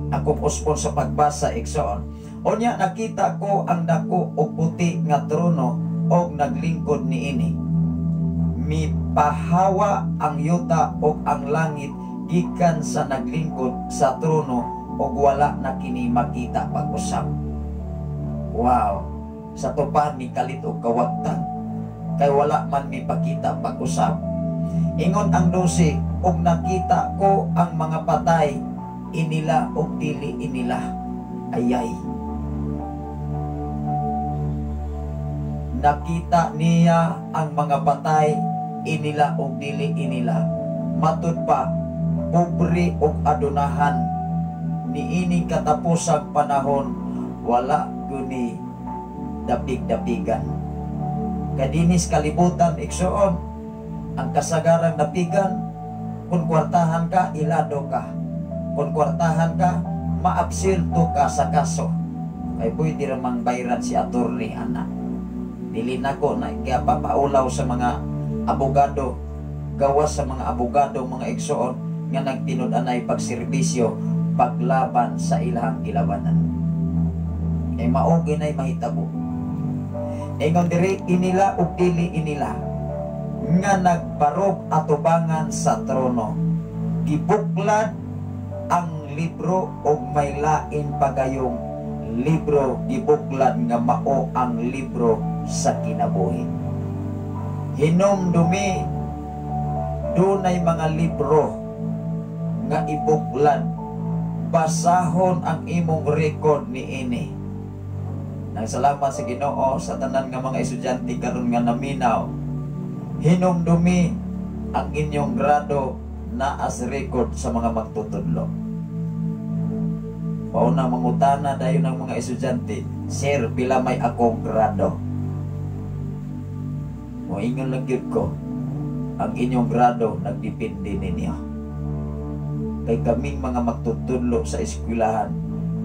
Akong uspon sa pagbasa, igsoon. Unya nakita ko ang dako og puti nga trono og naglingkod niini. Mipahawa ang yuta og ang langit gikan sa naglingkod sa trono og wala na kini makita pag-usab. Wow, sa tupan mi kalit og kawagtang kay wala man mipakita pag-usab. Ingon ang 12, og nakita ko ang mga patay, inila og dili inila. Ayay. Nakita niya ang mga patay, inila og dili inila. Matud pa, pobre og adunahan, niining katapusang panahon, wala guni dapig-dapigan. Kadinis kalibutan, igsoon, ang kasagarang dapigan, kung kwartahan ka, ilado ka. Kung kwartahan ka, maabsilto ka sa kaso. Kay pwede ramang bayran si attorney, ana. Dili na ko na kaya papaulaw sa mga abogado, gawas sa mga abogado, mga igsoon, nga nagtinud-anay pagserbisyo, paglaban sa ilahang gilabanan. Kay mao ginay mahitabo. Ingon diri, inila ug dili inila nga nagbarog atubangan sa trono. Gibuklad ang libro og may lain pagayong libro gibuklad nga mao ang libro sa kinabuhi. Hinumdumi, dunay mga libro nga ibuklad, basahon ang imong record niini. Nagsalamat sa Ginoo sa tanan nga mga estudyante karon nga naminaw. Hinumdumi ang inyong grado naa sa record sa mga magtutudlo. Pauna mangutana dayon ang mga estudyante, "Sir, pila may akong grado?" Moingon lang gyud ko, ang inyong grado nagdepende ninyo. Kay kaming mga magtutudlo sa eskwelahan,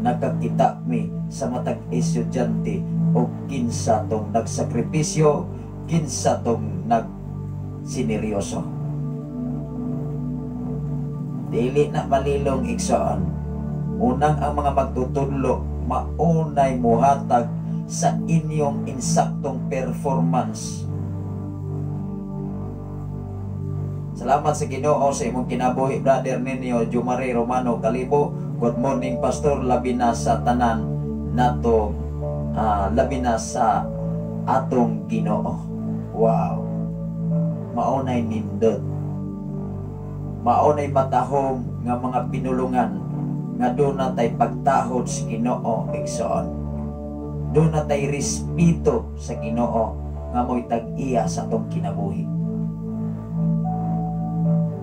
nakakita mi sa matag estudyante o kinsa tong nagsakripisyo, kinsa tong nagsineryoso. Dili na malilong, igsoon. Unang ang mga magtutudlo maunay muhatag sa inyong insaktong performance. Salamat sa Ginoo sa imong kinabuhi, brother ninyo Jumare Romano Kalibo. Good morning, Pastor. Labi na sa tanan nato, labi na sa atong Ginoo. Wow. Maunay nindot. Maunay matahom nga mga pinulungan nga doon na tay pagtahod sa Ginoo, igsoon. Doon na tay respeto sa Ginoo nga mo'y tag-iya sa atong kinabuhi.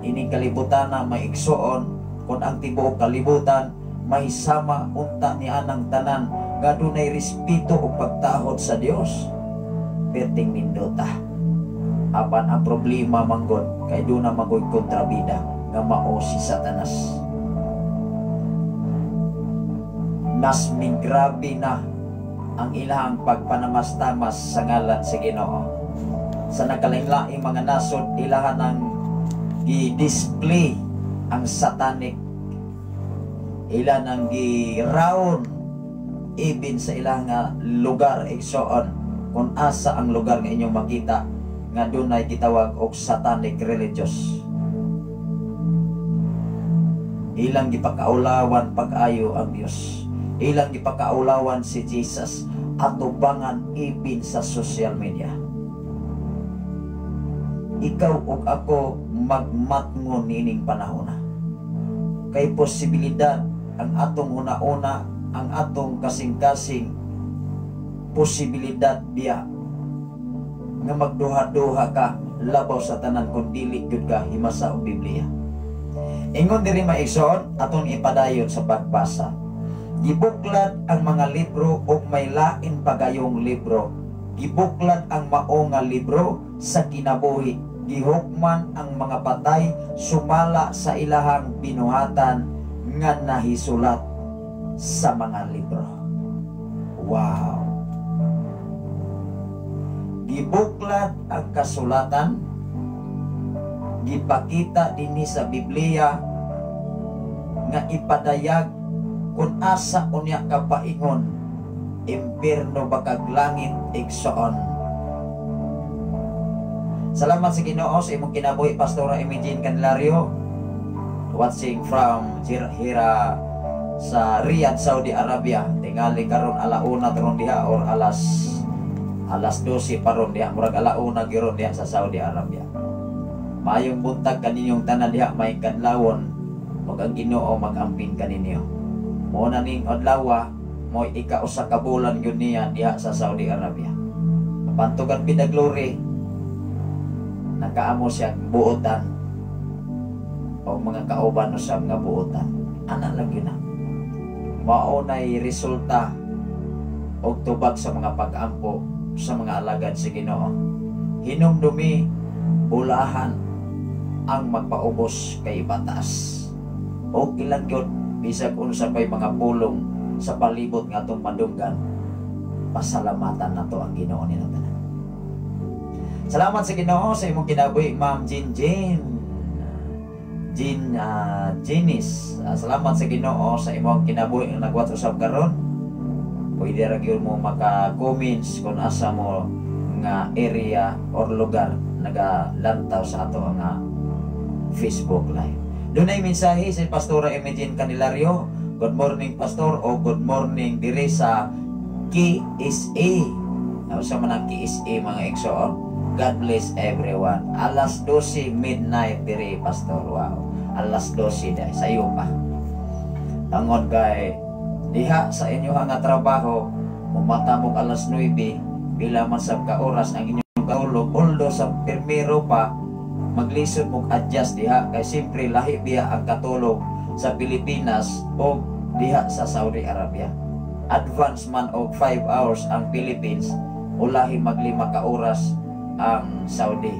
Ining kalibutan na may igsoon, kung ang tibuok kalibutan may sama unta ni anang tanan nga dunay respeto ug pagtahod sa Dios, perting nindota. Apan ang problema manggod kay duna magoy kontrabida nga mao si Satanas. Mas migrabe na ang ilang pagpanamastamas sa ngalan sa Ginoo. Sa nakalain-laing mga nasod, ilahan ang gi-display ang satanic, ilan ang gi-round ibin sa ilang nga lugar, igsoon, kung asa ang lugar nga inyong makita nga dunay gitawag og satanic religious. Ilang gipakaulawan pag-ayo ang Dios, ilang gipakaulawan si Jesus atubangan ibin sa social media. Ikaw ug ako magmatngon niining panahona. Kay posibilidad ang atong huna-una, ang atong kasing-kasing posibilidad biya nga magduha-duha ka labaw sa tanan kung dili gyud ka himasa og Biblia. Ingon diri maigsoon, atong ipadayon sa pagbasa. Gibuklad ang mga libro ug may lain pagayong libro. Gibuklad ang mao nga libro sa kinabuhi. Gihukman ang mga patay sumala sa ilahang binuhatan nga nahisulat sa mga libro. Wow! Gibuklad ang kasulatan, gipakita dinhi sa Biblia nga ipadayag kung asa unya kapaingon, impierno ba kag langit, igsoon. Salamat sa Ginoo sa imong kinabuhi, Pastora Imogene Candelario, watching from Hira sa Riyadh, Saudi Arabia. Tingali karon alauna karon diha or alas 12 pa ron diha, murag alauna gyud diha sa Saudi Arabia. Maayong buntag kaninyong tanan diha, may kadlawon ug ang Ginoo mag-amping kaninyo. Mo na ning adlaw mo ika-usa ka bulan gyud niya diha sa Saudi Arabia. Pantugan be the glory, nakaamo siya buotan o mga kauban usab nga buotan. Ana lang yun na. Mao nay resulta og tubag sa mga pag-ampo sa mga alagad sa Ginoo. Hinumdumi, bulahan ang magpaubos kay batas. O ilan gyud bisag unsa pay mga pulong sa palibot nga atong madunggan, pasalamatan nato ang Ginoo nila tanan. Salamat sa Ginoo sa imong kinabuhi, Ma'am Jean Jean. Jean Jenis. Salamat sa Ginoo sa imong kinabuhi nga nagwat usab karon. Pwede ra gyud mo maka-comments kung asa mo nga area or lugar nagalantaw sa ato nga Facebook Live. Dunay mensahe si Pastora Imogene Candelario. Good morning, Pastor, o good morning dire sa KSA. Sa man ang KSA, mga igsoon? God bless everyone. Alas 12 midnight dire, Pastor. Wow. Alas 12 dahil sayo pa. Tangod kay diha sa inyo nga trabaho, mumata mo alas 9, pila man sab ka oras ang inyong katulog, although sa pirmero pa maglisod mo adjust diha kay siyempre lahi biya ang katulog sa Pilipinas o diha sa Saudi Arabia. Advance man og 5 hours ang Philippines, ulahi maglima ka oras ang Saudi.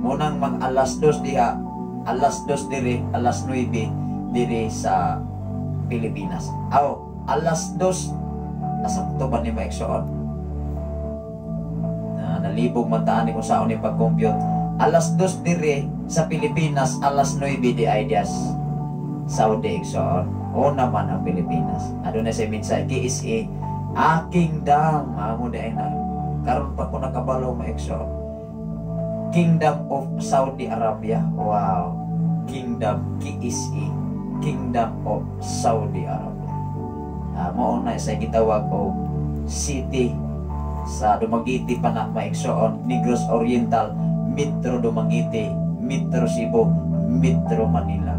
Munang mag alas 2 diha, alas 2 diri, alas 9 diri sa Pilipinas. Aw, alas 2 nasakto ba ni maigsoon? Na nalibog man taan ni kung saan ni pag-compute. Alas 2 diri sa Pilipinas, alas 9 di ideas Saudi, igsoon. O naman ang Pilipinas. Aduna sa mensahe KSA, a kingdom, amo di ay na. Karon pa ko nakabalo, maigsoon. Kingdom of Saudi Arabia. Wow. Kingdom KSA. Kingdom of Saudi Arabia. Mao na sa gitawag og city sa Dumaguete pa na, maigsoon, Negros Oriental, Metro Dumaguete, Metro Cebu, Metro Manila.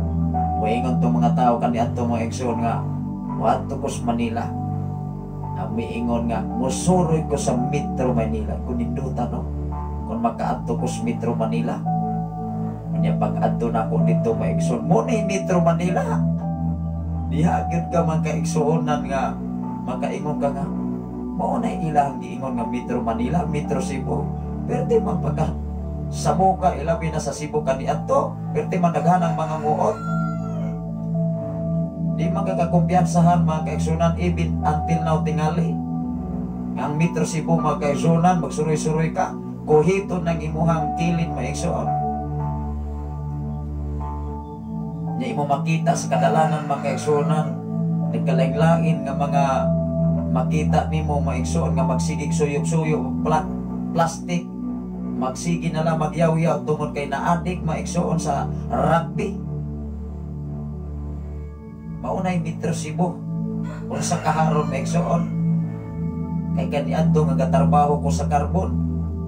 Moingon tong mga tao kaniadto, mga igsoon, nga moadto ko sa Manila. Miingon nga musuroy ko sa Metro Manila. Kung ninduta, no, kung makaadto ko sa Metro Manila. Nya pag adto na ako dito, maigsoon, mo ni Metro Manila. Diha gyud ka man kaigsuonan nga makaingon ka nga mao na ilang giingon nga Metro Manila, Metro Cebu. Pero di man pagka sa Moka, ilabi na sa Cebu kaniadto, perti man daghan ang mga nguot. Di man kakakumpiyansahan, mga kaigsunan, even until now tingali. Ang Metro Cebu, mga kaigsunan, magsuroy-suroy ka, kuhito ng imuhang kilid, maigsoon. Nya imo makita sa kadalanan, mga kaigsunan, nagkalain-lain nga mga makita nimo, maigsoon, nga magsigig suyok-suyok plastic, magsige na lang magyaw-yaw tungod kay naadik, maigsoon, sa rugby. Maunay Metro Cebu unsa kaharon, maigsoon, kay kaniadto nga gatrabaho ko sa carbon,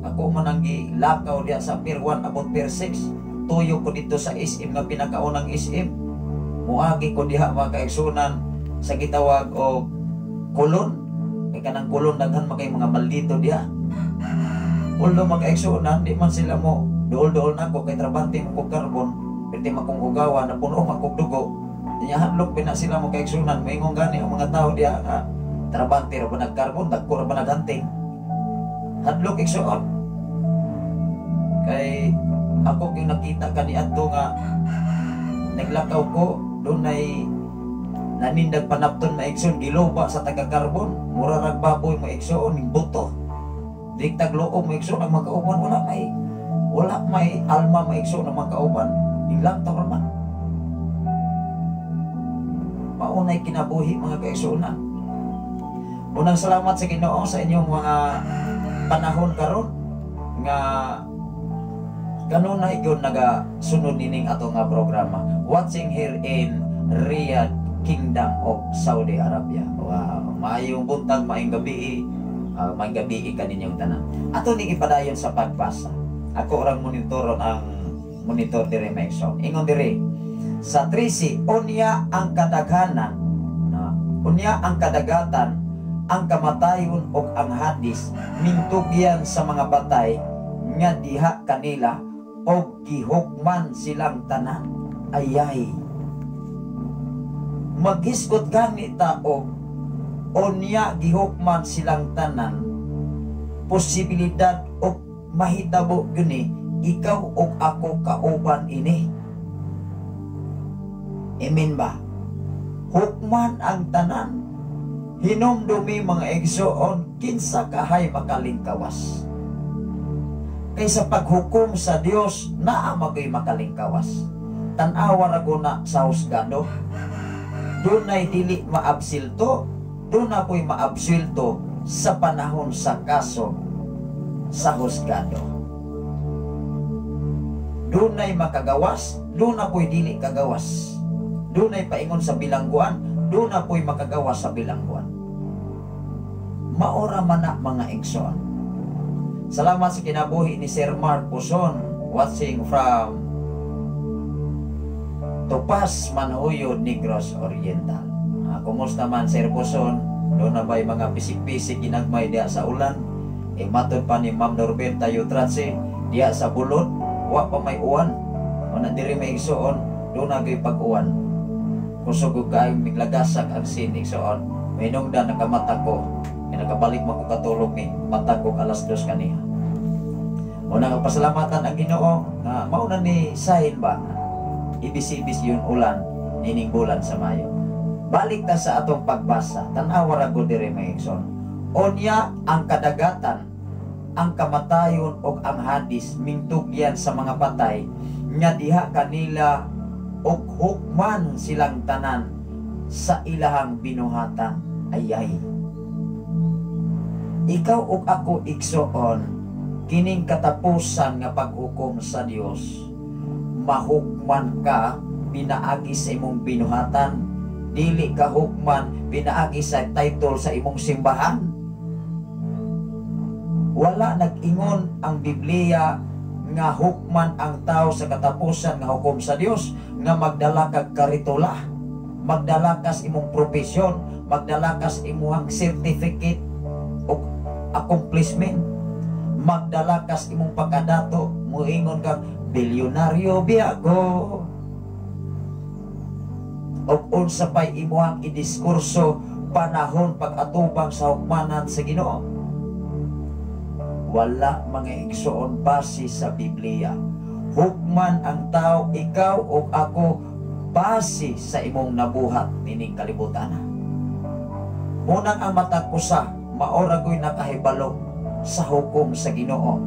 ako man ang gilakaw diha sa Pier 1 abot Pier 6. Tuyo ko dito sa SM nga pinakaunang SM. Muagi ko diha, mga kaigsunan, sa gitawag og Colon, kay kanang Colon daghan man kay mga maldito diha. Although, mga kaigsunan, di man sila mo duol-duol nako kay trabante mo kog carbon, perti makong hugawa na puno makog dugo. Nya hadlok pina sila mo, kaigsunan. Maingon gani ang mga tao diha nga trabante ra ba nagkarbon, dagko ra ba naghunting. Hadlok, igsoon, kay ako yung nakita kaniadto nga naglakaw ko, dunay nanindag panapton, maigsoon, giluba sa taga-carbon, mura rag baboy, maigsoon, ning buto. Dili tagluom, mga igsoon, ang mga kauban. Wala may alma, mga igsoon, ang mga kauban. Nilantaw ra man. Maunay kinabuhi, mga kaigsuonan. Unang salamat sa Ginoo sa inyong mga panahon karon nga kanunay gyud nagasunod nining ato nga programa. Watching here in Riyadh, Kingdom of Saudi Arabia. Wow, maayong buntag, maayong gabi, maayong gabi kaninyong tanan. Ato ning ipadayon sa pagbasa. Ako orang monitoron ang monitor dire, mga igsoon. Ingon dire sa 13, unya ang kadaghanan, na, unya ang kadagatan, ang kamatayon ug ang Hadis mintugyan sa mga patay nga diha kanila og gihukman silang tanan. Ayay. Maghisgot gani ta og unya gihukman silang tanan, posibilidad og mahitabo guni ikaw ug ako kauban ini. Amen ba? Hukman ang tanan. Hinumdumi, mga igsoon, kinsa kahay makalingkawas? Kay sa paghukom sa Dios, naa magoy makalingkawas. Tan-awa ra guna sa husgado. Dunay dili maabsilto, duna po'y maabsilto sa panahon sa kaso sa husgado. Dunay makagawas, duna po'y dili kagawas. Dunay paingon sa bilangguan, duna po'y makagawas sa bilangguan. Maora man na, mga igsoon. Salamat sa kinabuhi ni Sir Mark Puson, watching from Tupas, Manjuyod, Negros Oriental. Kumusta man, Sir Puson? Duna ba'y mga pisik-pisik ginagmay diya sa ulan? E matod pa ni Ma'am Norberta Yutratse, diya sa Bulod, wa pa may uwan. O na diri, may igsoon, duna gyud pag-uwan. Kusog og kaayong miglagasak ang sin, igsoon. May nungda nakamata ko. Kaya nakabalik man ko katulog ni mata ko 2:00 kaniha. Una nga pasalamatan ang Ginoo nga mao na ni sign ba ibis-ibis yun ulan nining bulan sa Mayo. Balik ta sa atong pagbasa. Tan-awa ra gud diri, mga igsoon. Unya ang kadagatan, ang kamatayon ug ang Hadis mintugyan sa mga patay nga diha kanila ug hukman silang tanan sa ilahang binuhatan. Ayay. Ikaw ug ako, igsoon, kining katapusan nga paghukom sa Dios, mahukman ka pinaagi sa imong binuhatan, dili ka hukman pinaagi sa title sa imong simbahan. Wala nag-ingon ang Biblia nga hukman ang tao sa katapusan nga hukom sa Dios nga magdala kag karitula, magdala kas imong profesyon, magdala kas imong certificate o accomplishment, magdala kas imong pagkadato, muingon kang bilyonaryo biya ko, og unsa pay imuhang idiskurso panahon pag-atubang sa hukmanan sa Ginoo. Wala, mga igsoon, base sa Biblia. Hukman ang tao, ikaw o ako, base sa imong nabuhat nining kalibutan. Munang ang matag usa maora go'y nakahibalo sa hukom sa Ginoo.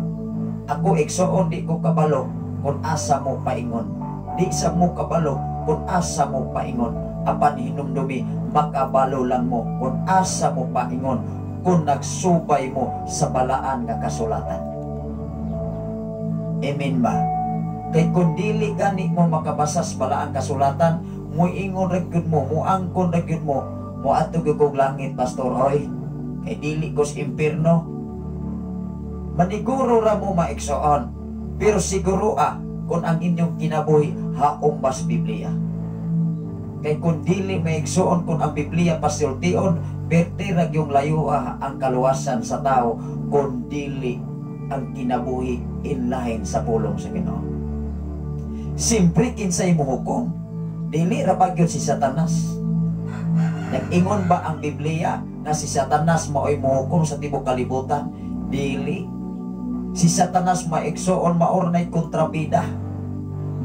Ako, igsoon, di ko kabalo kung asa mo paingon. Di sa mo kabalo kung asa mo paingon. Apan hinumdumi, makabalo lang mo kung asa mo paingon kung nagsubay mo sa balaan nga kasulatan. Amen ba? Kay kung dili gani mo makabasa sa balaan kasulatan, muingon ra gyud mo, muangkon ra gyud mo, "Moadto gyud kog langit, pastor, oy. Kay dili ko sa impierno." Maniguro ra mo, maigsoon. Pero siguro kung ang inyong kinabuhi haom bas Biblia. Kay kung dili, maigsoon, kung ang Biblia pasultion, perte ra yung layua ang kaluwasan sa tao kung dili ang kinabuhi inline sa pulong sa Ginoo. Siyempre, kinsay mo hukom? Dili ra ba gyud si Satanas? Nag-ingon ba ang Biblia na si Satanas mao'y mohukom sa tibok kalibutan? Dili. Si Satanas, maigsoon, maornay kontrabida.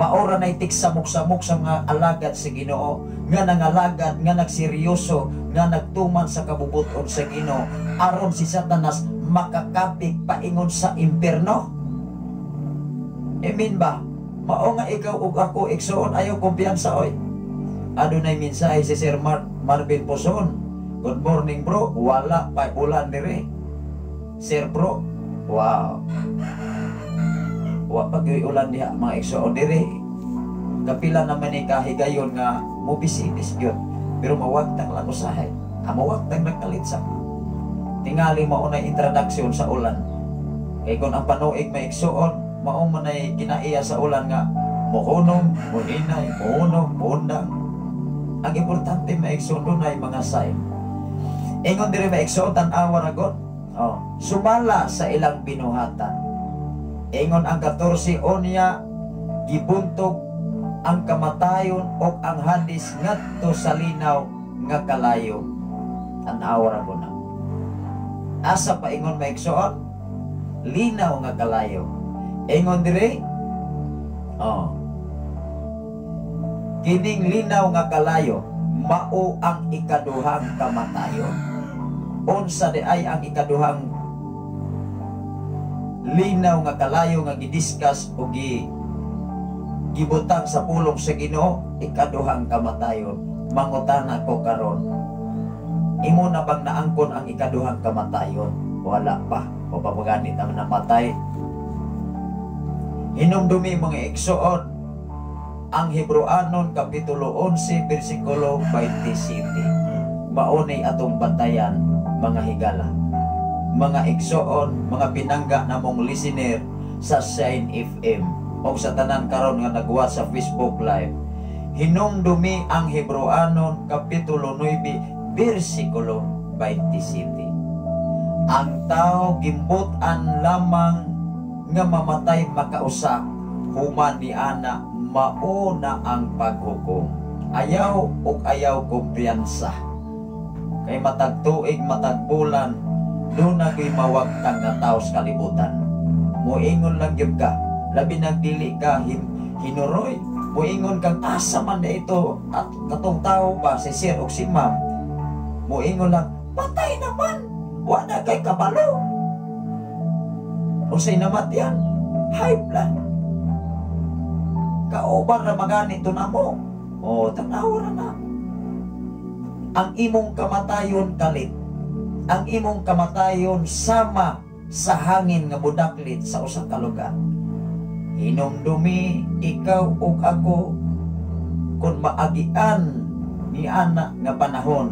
Maora na itigsamok-samok sa mga alagad sa Ginoo, nga nangalagad, nga nagseryoso, nga nagtuman sa kabubuton sa Ginoo, aron si Satanas makakapik paingon sa impierno. Amen ba? Mao nga ikaw ug ako, igsoon, ayaw kumpiyansa oy. Adunay mensahe si Sir Mark Marvin Poson. "Good morning, bro, wala pa ulan dire. Sir bro." Wow. Wa pa gyud ulan diha, mga igsoon, dire. Kapila naman ni kahigayon nga mo business gyud. Pero mawagtang lang usahay. Ah, mawagtang nagkalit sa. Tingali mao na introduction sa ulan. Kay kung ang panuig may igsoon, mao man ay kinaiya sa ulan nga mohunong, mohinay, mohunong, mohundang. Ang importante, mga igsoon, dunay mga sign. Ingon diri, mga igsoon, tan-awa ra god. Oh, sumala sa ilang binuhatan. Ingon ang 14, unya gibuntog ang kamatayon o ang Hades ngadto sa linaw nga kalayo. Tan-awa ra gud na. Asa pa ingon, mga igsoon? Linaw nga kalayo. Ingon dire, oh. Kining linaw nga kalayo mao ang ikaduhang kamatayon. Unsa di ay ang ikaduhang linaw nga kalayo nga gidiscuss o gibutang sa pulong sa Ginoo? Ikaduhang kamatayon. Mangutana ko karon, imo na bang naangkon ang ikaduhang kamatayon? Wala pa. O papaganit ang namatay. Hinumdumi, mga igsoon, ang Hebreoanon Kapitulo 11 versikulo 27. Maunay atong bantayan, mga higala. Mga igsoon, mga pinangga namong listener sa Shine FM o sa tanan karon nga nagwa sa Facebook Live. Hinumdumi ang Hebreoanon Kapitulo 9 versikulo 27. Ang tao gimbut-an lamang nga mamatay makausa, human ni ana mao na ang paghukom. Ayaw ug ayaw kumpiyansa. Kay matag tuig, matag bulan, duna gyud mawagtang nga tao sa kalibutan. Moingon lang gyud ka, labi nang dili ka hinuroy. Moingon kang asa man na ito at katong tao ba, si sir o si ma'am. Moingon lang, patay naman. Wa na kay kabalo. Unsay namatyan? High blood. Kauban ra magani to namo. O, tanaw ra na. Ang imong kamatayon kalit. Ang imong kamatayon sama sa hangin nga budaklit sa usa ka lugar. Hinumdumi ikaw ug ako, kung maagian ni ana nga panahon,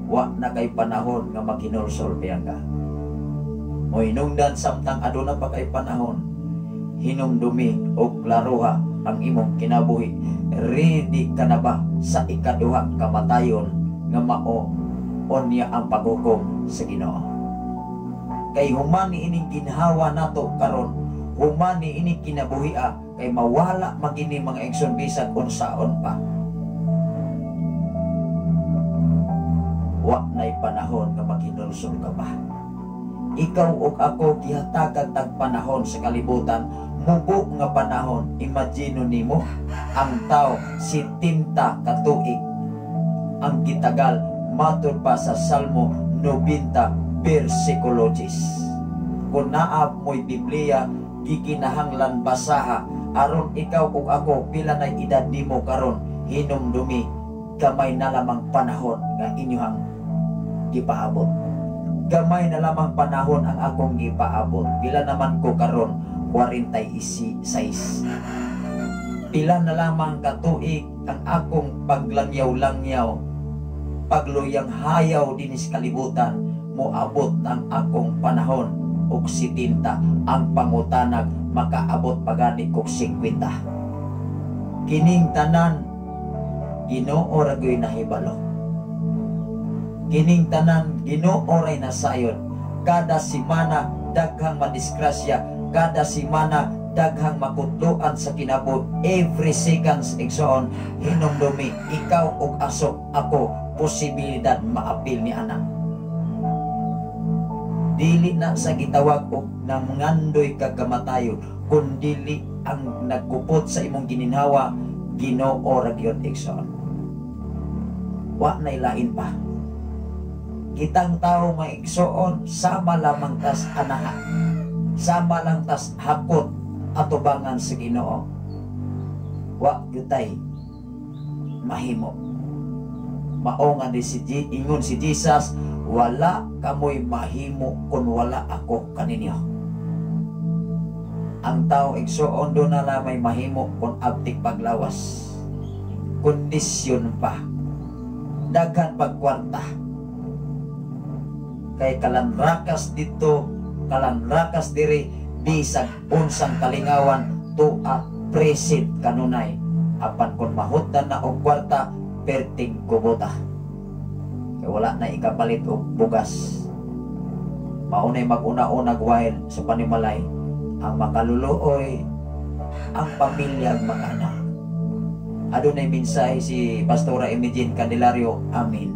wa na kay panahon nga maghinulsol ka. Mo hinungdan samtang aduna pa kay panahon, hinumdumi og klaroha ang imong kinabuhi. Ready ka na ba sa ikaduhang kamatayon nga mao unya ang paghukom sa Ginoo? Kay human ni ining ginhawa nato karon, human ni ining kinabuhia, kay mawala magini, mga igsoon, bisag unsaon pa. Wa na'y panahon nga maghinulsol ka pa. Ikaw ug ako gihatagan tag panahon sa kalibutan, mubo nga panahon. Imagine nimo, ang tao 70 ka tuig ang gitagal matud pa sa Salmo 90 versikulo 10. Kung naa mo'y Biblia, gikinahanglan basaha aron ikaw ug ako, pila na edad nimo karon, hinumdumi gamay na lamang panahon nga inyuhang gipaabot. Gamay na lamang panahon ang akong gipaabot. Pila naman ko karon? 46. Pila na lamang katuig ang akong paglangyaw-langyaw, pagluyang hayaw dinis kalibutan, moabot ang akong panahon og 70. Ang pangutanag, makaabot pagani kog 50? Kining tanan, Ginoo ra gyud nahibalo. Kining tanan, Ginoo ray nasayod. Kada simana daghang madisgrasya, kada simana daghang makutloan sa kinabuhi. Every seconds, igsoon, hinumdumi ikaw ug aso ako posibilidad maapil ni ana. Dili na sa gitawag og nangandoy kag kamatayon, kun dili ang nagkupot sa imong gininhawa, Ginoo ra gyud, igsoon. Wa na ilain pa. Kitang tao, mga igsoon, sama lamang tas anaha. Sama lang tas hakot atubangan sa Ginoo. Wa gyutay mahimo. Mao nga di si G, ingon si Jesus, "Wala kamoy mahimo kung wala ako kaninyo." Ang tao, igsoon, do na lang may mahimo kung abtik paglawas. Kondisyon pa. Daghan pagkwarta. Kay kalanrakas dito, kalanrakas diri, bisag unsang kalingawan, tuwa present kanunay. Apan kung mahutdan na og kwarta, perting kubota. Kay wala na ikapalit og bugas. Maunay mag-una-unag while sa panimalay, ang makaluluoy, ang pamilya, ang mga anak. Adunay mensahe si Pastora Imogene Candelario, amin.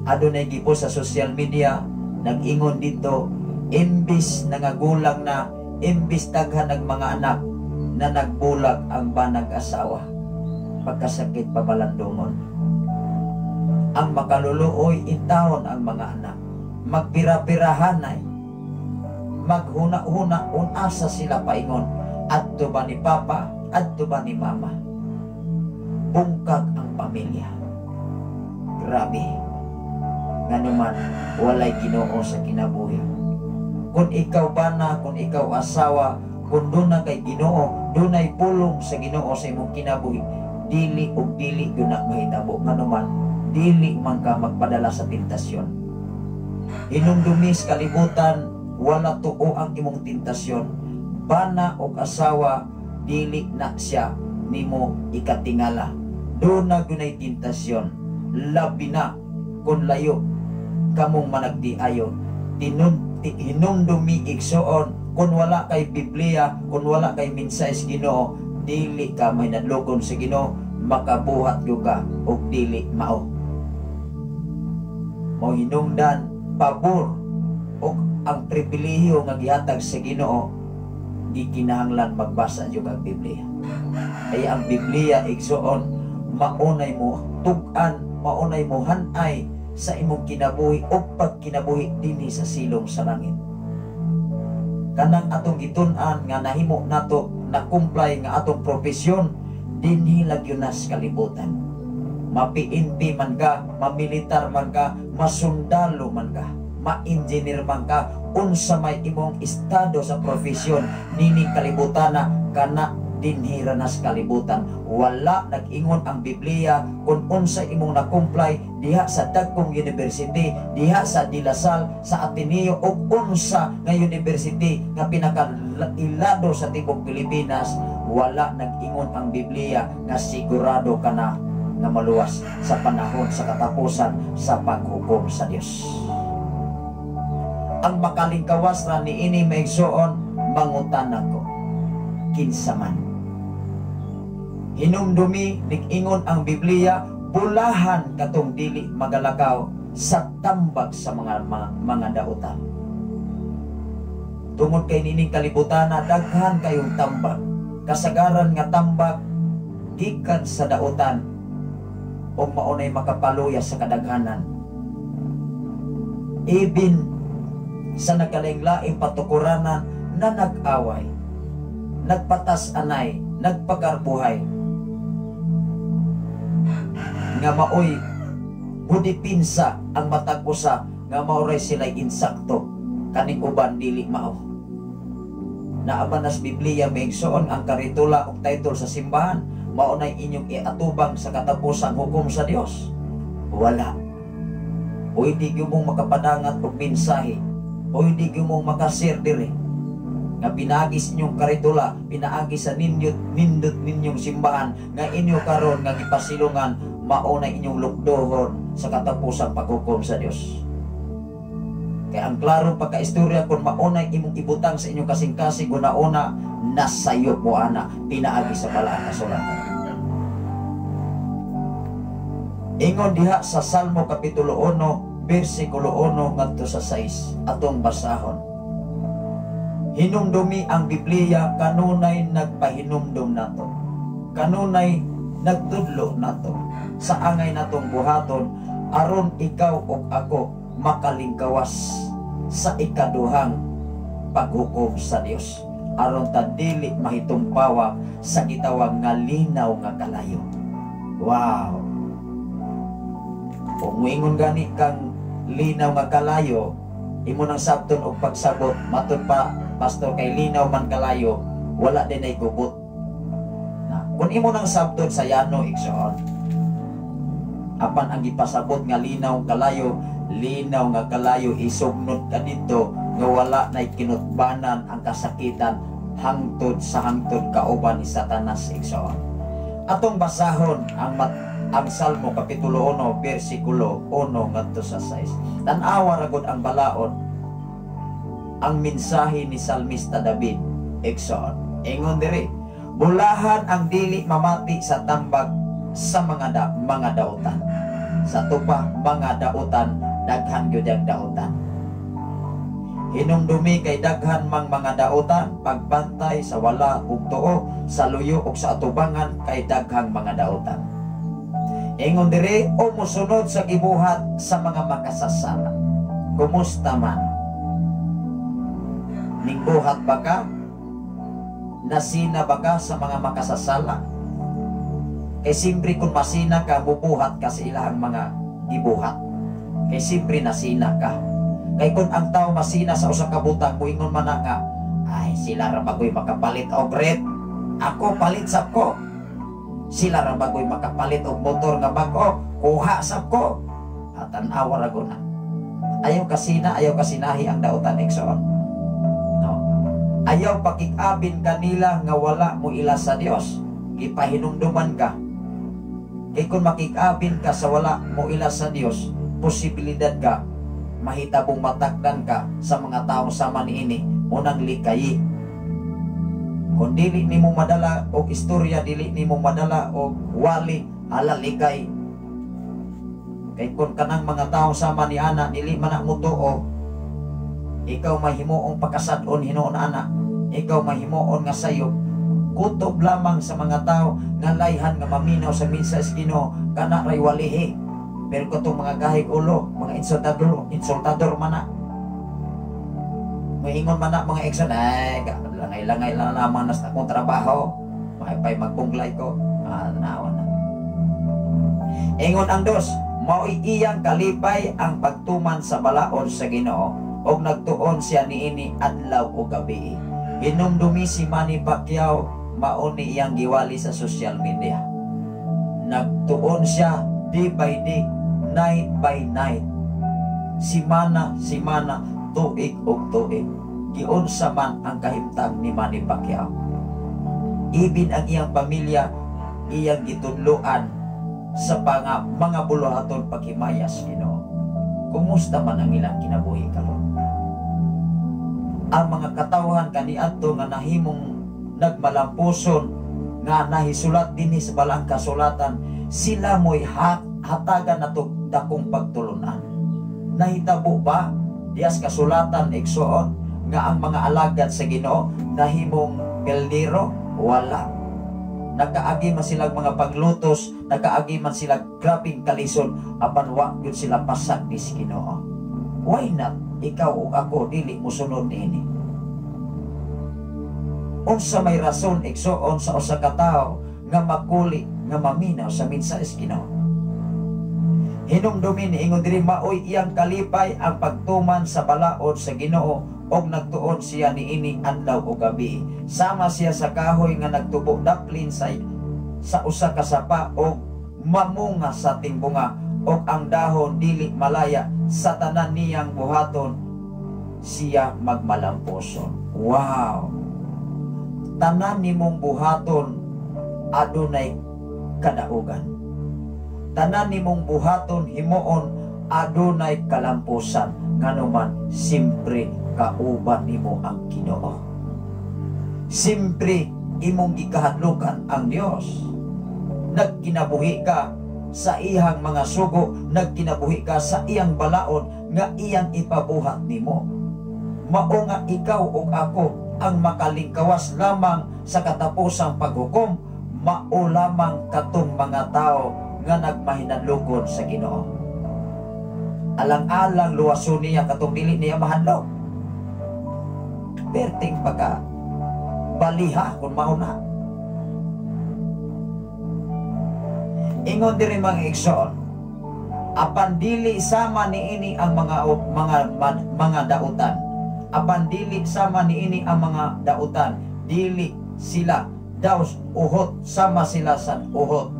Adunay gipo sa social media, nag-ingon dito, imbis nangagulang na, imbis daghan ng mga anak, na nagbulag ang banag asawa. Pagkasakit pabalandungon. Ang makaluluoy intawon ang mga anak. Magpira-pirahanay. Maghuna-huna unasa sila paingon. Adto ba ni Papa, adto ba ni Mama? Bungkag ang pamilya. Grabe. Nganuman, walay Ginoo sa kinabuhi. Kung ikaw bana, kung ikaw asawa, kung doon na kay Ginoo, dunay pulong sa Ginoo sa imong kinabuhi, dili ug dili gyud na mahitabo. Nganuman, dili man ka magpadala sa tentasyon. Hinumdumi sa kalibutan, wala tuo ang imong tentasyon. Bana og asawa, dili na siya nimo ikatingala. Doon na dunay tentasyon. Labi na kung layo kamong managdiayon. Hinumdumi, igsoon, kung wala kay Biblia, kung wala kay mensahe sa Ginoo, dili ka may nadlogon sa Ginoo, makabuhat gyud ka og dili mao. Mo hinungdan pabor og ang pribilehiyo nga gihatag sa Ginoo, di kinahanglan magbasa jud ang Biblia. Kaya ang Biblia, igsoon, maunay mo tug-an, maunay mo hanay sa imong kinabuhi o pagkinabuhi dinhi sa silong sa langit. Kanang atong gitun-an nga nahimo nato na comply nga atong profesyon dinhi lagyo na sa kalibutan. Ma-PNP man ka, mamilitar man ka, masundalo man ka, ma-engineer man ka, unsa may imong estado sa profesyon nining kalibutana, kana dinhi ra na sa kalibutan. Wala nag-ingon ang Biblia kung unsa imong na-comply diha sa dagkong university, diha sa De La Salle, sa Ateneo o unsa nga university nga pinakailado sa tibuok Pilipinas. Wala nag-ingon ang Biblia nga sigurado ka na nga maluwas sa panahon sa katapusan sa paghukom sa Dios. Ang makalingkawas ra niini, maigsoon, mangutana ko, kinsa man? Hinumdumi, nig-ingon ang Biblia, bulahan katong dili magalakaw sa tambag sa mga dautan. Tungod kay nining kalibutana daghan kayong tambag. Kasagaran nga tambag gikan sa dautan ug maunay makapaluya sa kadaghanan. Ibin sa nagkalaing-laing patukuranan na nag-away, nagpatas anay, nagpakarbuhay, nga maoy budipinsa ang matag usa nga maoray sila'y insakto kaning uban dili mao. Naa ba nas Biblia, maigsoon, ang karitula ug title sa simbahan mao nay inyong iatubang sa katapusang hukom sa Dios? Wala. Pwede gyud mong makapadangat og mensahe. Pwede gyud mong makashare diri nga pinaagi sa inyong karitula, pinaagi sa nindot nindot ninyong simbahan nga inyo karon nga gipasilungan, mao na inyong lukdohon sa katapusang paghukom sa Dios. Kaya ang klaro pagkaistorya, kung maunay imong ibutang sa inyong kasing-kasing una-una, nasayop mo ana pinaagi sa balaan kasulatan. Ingon diha sa Salmo Kapitulo 1 versikulo 1 ngadto sa 6, atong basahon. Hinumdumi, ang Biblia kanunay nagpahinumdum nato. Kanunay nagtudlo nato sa angay natong buhaton aron ikaw ug ako makalingkawas sa ikaduhang paghukom sa Dios, aron ta dili mahitumpawa sa gitawag nga linaw nga kalayo. Wow. Kung muingon gani kang linaw nga kalayo, imo nang sabton og pagsabot, matud pa, "Pastor, kay linaw man kalayo, wala din ay gubot." Na, kung imo nang sabton sa yano, igsoon. Apan ang gipasabot nga linaw kalayo, linaw nga kalayo isugnot ka dito nga wala nay kinutbanan ang kasakitan hangtod sa hangtod kauban ni Satanas, igsoon. Atong basahon ang Salmo kapitulo 1 bersikulo 1 ngadto sa 6. Tan-awa ra gud ang balaod, ang mensahe ni Salmista David, igsoon. Ingon diri, "Bulahan ang dili mamati sa tambag sa mga dautan." Sa tupa mga dautan, daghan gyud ang dautan. Hinumdumi kay daghan mang mga dautan, pagbantay sa wala ug tuo, sa luyo ug sa atubangan kay daghang mga dautan. Ingon diri, "O mosunod sa gibuhat sa mga makasasala." Kumusta man? Ningbuhat ba ka? Nasina ba ka sa mga makasasala? Kay siyempre kung masina ka, bubuhat ka sa ilahang mga gibuhat. Kay siyempre nasina ka. Kay kung ang tao masina sa usa ka butang, muingon man na nga, "Ay, sila ra bagoy makapalit og ref. Ako, palit sab ko. Sila ra bagoy makapalit og motor nga bag-o. Kuha sab ko." At tan-awa ra na. Ayaw kasina, ayaw kasinahi ang dautan, igsoon. No. Ayaw pakikabin kanila nga wala mo ila sa Dios. Gipahinumduman ka. Kay kung makikabin ka sa wala mo ila sa Dios, posibilidad ka mahitabong matakdan ka sa mga tao sama niini unang likayi. Kung dili nimo madala og istorya, dili nimo madala og wali, hala, likay. Kay kung kanang mga tao sama ni ana dili man na mutuo, ikaw mahimuong pakasad-on hinuon ana. Ikaw mahimuon nga sayop. Kutob lamang sa mga tao nga layhan nga maminaw sa mensahe sa Ginoo, kana ray walihi. Pero katong mga gahig ulo, mga insultador, insultador man na. Moingon man na mga igsoon, "Ay, langay-langay lang lamang nas akong trabaho. Maipay magbunglay ko." Ah, nawa na. Ingon ang 2, "Mao'y iyang kalipay ang pagtuman sa balaod sa Ginoo ug nagtuon siya niini adlaw o gabi." Hinumdumi si Manny Pacquiao, mao ni iyang giwali sa social media. Nagtuon siya day by day, night by night. Simana, simana, tuig og tuig. Giunsa man ang kahimtang ni Manny Pacquiao. Ibin ang iyang pamilya, iyang gitudloan sa mga buluhaton paghimayas Ginoo. Kumusta man ang ilang kinabuhi karon? Ang mga katawhan kaniadto nga nahimong nagmalampuson nga nahisulat dinhi sa balang kasulatan, sila mo'y hatagan nato dakong pagtulunan. Nahitabo ba diyas kasulatan, igsoon, nga ang mga alagad sa Ginoo nahimong peldero? Wala. Nakaagi man silang mga paglutos, nakaagi man sila grabing kalisod, apan wa gyud sila pasag ni Ginoo. Why not ikaw ug ako dili mosunod niini? Unsa may rason, igsoon, sa usa ka tawo nga makuli nga maminaw sa mensahe sa Ginoo? Hinumdumi ni ingon diri, "Maoy iyang kalipay ang pagtuman sa balaod sa Ginoo ug nagtuon siya niini adlaw o gabi. Sama siya sa kahoy nga nagtubo daplin sa usa ka sapa og mamunga sa timbunga ug ang dahon dili malaya, sa tanan niyang buhaton siya magmalampuson." Wow. Tanan nimong buhaton adunay kadaugan. Tanan nimong buhaton himuon adunay kalampusan, nganuman simpre kauban nimo ang Ginoo. Simpre imong gikahadlukan ang Dios. Nagkinabuhi ka sa iyang mga sugo, nagkinabuhi ka sa iyang balaod nga iyang ipabuhat nimo. Mao nga ikaw ug ako Ang makalingkawas lamang sa katapusang paghukom mao lamang katong mga tao nga nagmahinadlokon sa Ginoo. Alang-alang luwason niya katong dili niya mahadlok. Perting pagka baliha kung mao na. Ingon diri mga igsoon, apan dili sama niini ang mga dautan. Apan dili sama niini ang mga dautan, dili sila daw uhot, sama sila sa uhot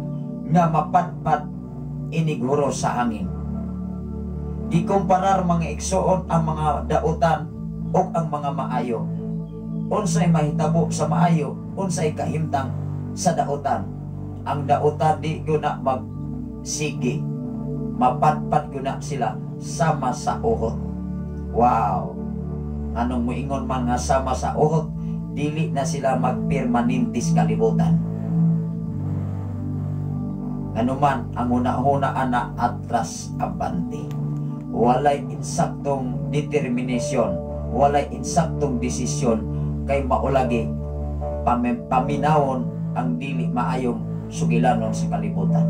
nga mapadpad inighuro sa hangin. Gikumparar mga igsoon ang mga dautan ug ang mga maayo. Unsay mahitabo sa maayo, unsay kahimtang sa dautan. Ang dautan di gyud na magsige, mapadpad gyud na sila sama sa uhot. Wow! Anong muingon man nga sama sa uhot, dili na sila magpermanente sa kalibutan. Anuman ang hunahuna ana atras abante. Walay insaktong determination, walay insaktong desisyon kay maulagi paminawon ang dili maayong sugilanon sa kalibutan.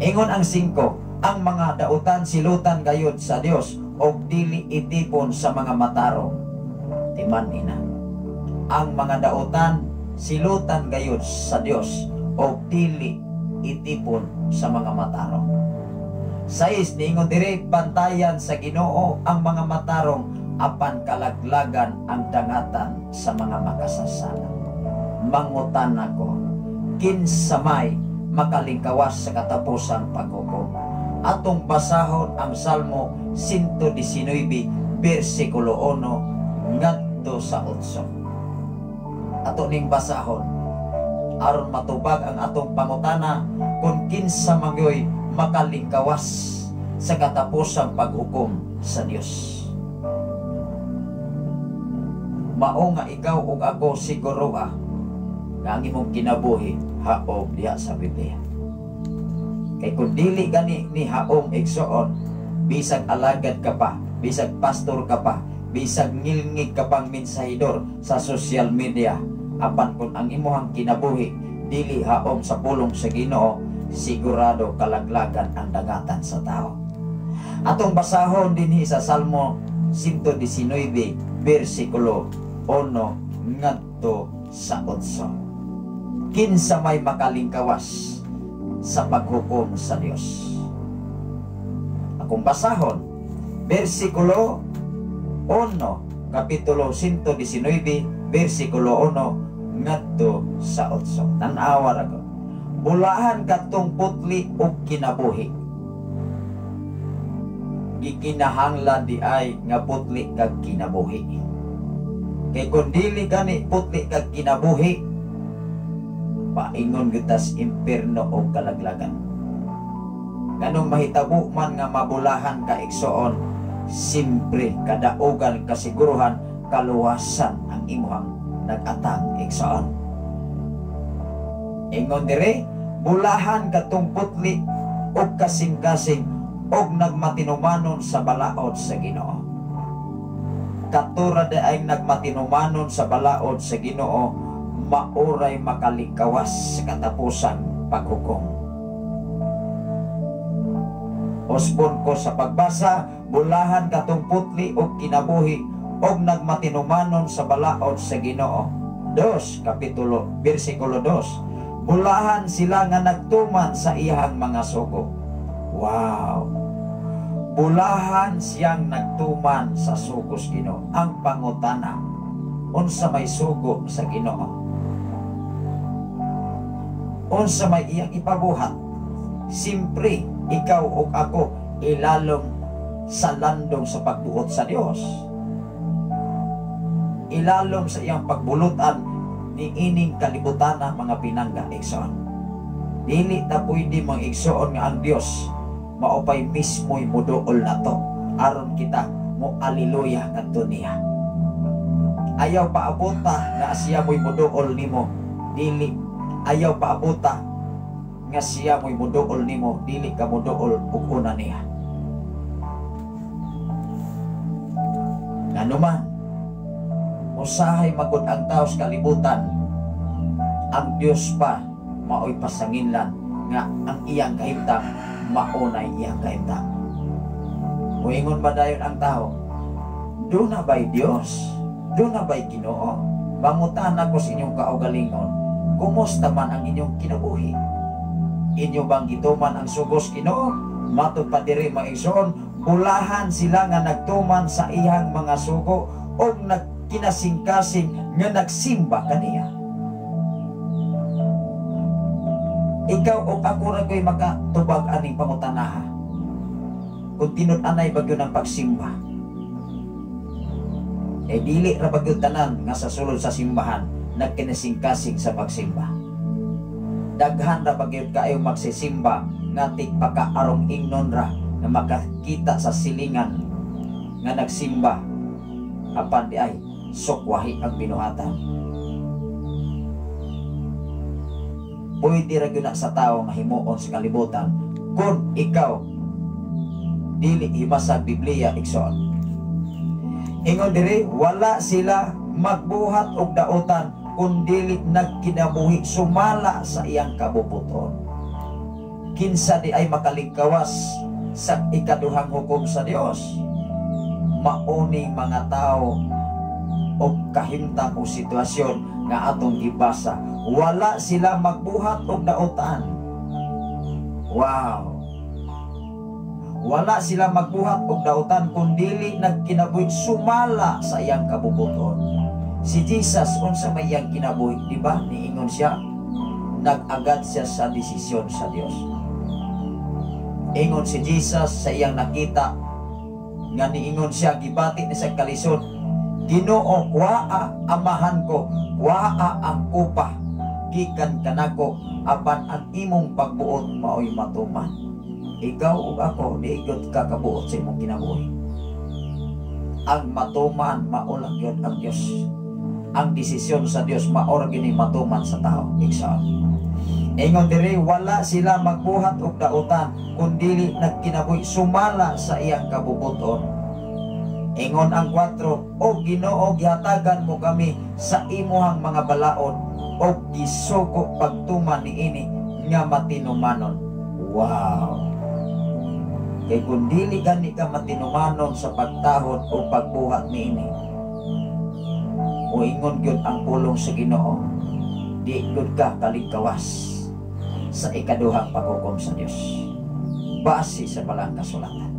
Ingon ang 5, ang mga dautan silutan gayud sa Dios og dili itipon sa mga matarong. Timan ina. Ang mga dautan silutan gayud sa Dios og dili itipon sa mga matarong. 6, niingon diri, bantayan sa Ginoo ang mga matarong apan kalaglagan ang dangatan sa mga makasasala. Mangutan ako, kinsa may makalingkawas sa katapusang paghukom? Atong basahon ang Salmo 119 bersikulo 1 ngadto sa 8. Ato ning basahon aron matubag ang atong pangutana kung kinsa mangyoy makalingkawas sa katapusang paghukom sa Dios. Mao nga ikaw ug ako siguro nga ang imong kinabuhi haom diha sa Biblia. Kay kung dili gani ni haom igsoon, bisag alagad ka pa, bisag pastor ka pa, bisag ngilngig ka pang mensahidor sa social media, apan kung ang imuhang kinabuhi dili haom sa pulong sa Ginoo, sigurado kalaglagan ang dangatan sa tao. Atong basahon dinhi sa Salmo 119 bersikulo 1 ngadto sa 8. Kinsa may makalingkawas sa paghukom sa Dios? Akong basahon bersikulo 1, kapitulo 119 bersikulo 1 ngadto sa 8. Tan-awa ra ko. Bulahan katong putli og kinabuhi. Gikinahanglan di ay nga putli kag kinabuhi. Kay kun dili gani putli kag kinabuhi, paingon gitas impierno o kalaglagan. Ganong mahitabo man nga mabulahan ka igsoon, simpre kadaugan kasiguruhan kaluwasan ang imuhang nag-atang igsoon. Ingon dire, bulahan katong putli og kasing-kasing og nagmatinumanon sa balaod sa Ginoo. Katura di ay nagmatinumanon sa balaod sa Ginoo, maoray makalingkawas sa katapusang paghukom. Usbon ko sa pagbasa, bulahan katong putli og kinabuhi og nagmatinumanon sa balaod sa Ginoo. 2, kapitulo, bersikulo 2. Bulahan sila nga nagtuman sa iyang mga sugo. Wow! Bulahan siyang nagtuman sa sugo sa Ginoo. Ang pangutana, unsa may sugo sa Ginoo? Unsa may iyang ipabuhat? Simpre, ikaw ug ako ilalom sa landong sa pagbuot sa Dios. Ilalom sa iyang pagbulutan ni ining kalibutan ang mga pinangga igsoon. Dili ta pwede mga igsoon nga ang Dios maupay mismo'y muduol na to aron kita mo aliluya ngadto niya. Ayaw paabota nga siya mo'y muduol nimo, dili ayaw paabota nga siya mo'y muduol nimo, dili ka muduol ug una niya. Nganuman Usahay magud ang tao sa kalibutan, ang Dios pa maoy pasanginlan nga ang iyang kahimtang maunay iyang kahimtang. Muingon ba dayon ang tao, "Duna ba'y Dios? Duna ba'y Ginoo?" Pangutana ko sa inyong kaugalingon, kumusta man ang inyong kinabuhi? Inyo bang gituman ang sugos Ginoo? Matud pa diri, mga igsoon, bulahan sila nga nagtuman sa iyang mga sugo o nagkinasingkasing nga nagsimba kaniya. Ikaw o ako ra ko'y makatubag aning pangutanaha. Kung tinud-anay bagyo ng pagsimba, eh dili ra bagyo tanan nga sa sulod sa simbahan nagkinasingkasing sa pagsimba. Daghan ra bagyo kaayo magsisimba nga tigpakaarong ingnon ra nga makakita sa silingan nga nagsimba, apan di ay sukwahi ang binuhatan. Pwede ra gyud na sa tao nga himuon sa kalibutan kung ikaw dili hibasag Biblia, igsoon. Ingon diri, wala sila magbuhat og daotan kun dili nagkinabuhi sumala sa iyang kabubuton. Kinsa di ay makalingkawas sa ikaduhang hukom sa Dios? Mauni mga tao o kahimtang o sitwasyon nga atong gibasa. Wala sila magbuhat og daotan. Wow. Wala sila magbuhat og dautan kun dili nagkinabuhi sumala sa iyang kabubuton. Si Jesus, unsa may iyang kinabuhi, di ba? Niingon siya, nag-agad siya sa desisyon sa Dios. Ingon si Jesus sa iyang nakita nga niingon siya, gibati ni sa kalisod, "Ginoo, kuhaa amahan ko, kuhaa ang kupa, gikan kanako, apan ang imong pagbuot maoy matuman." Ikaw ug ako, diigot ka kabuot sa imong kinabuhi. Ang matuman, mao lang yun ang Dios. Ang desisyon sa Dios, mao ra gyud matuman sa tao. Igsoon. Ingon diri, wala sila magbuhat og dautan kun dili nagkinabuhi sumala sa iyang kabubuton. Ingon ang 4, "O Ginoo, gihatagan mo kami sa imuhang mga balaod og gisugo pagtuman niini nga matinumanon." Wow. Kay kung dili gani ka matinumanon sa pagtahod o pagbuhat niini, moingon gyud ang pulong sa Ginoo, di gyud ka kaligkawas sa ikaduhang paghukom sa Dios. Base sa balang kasulatan.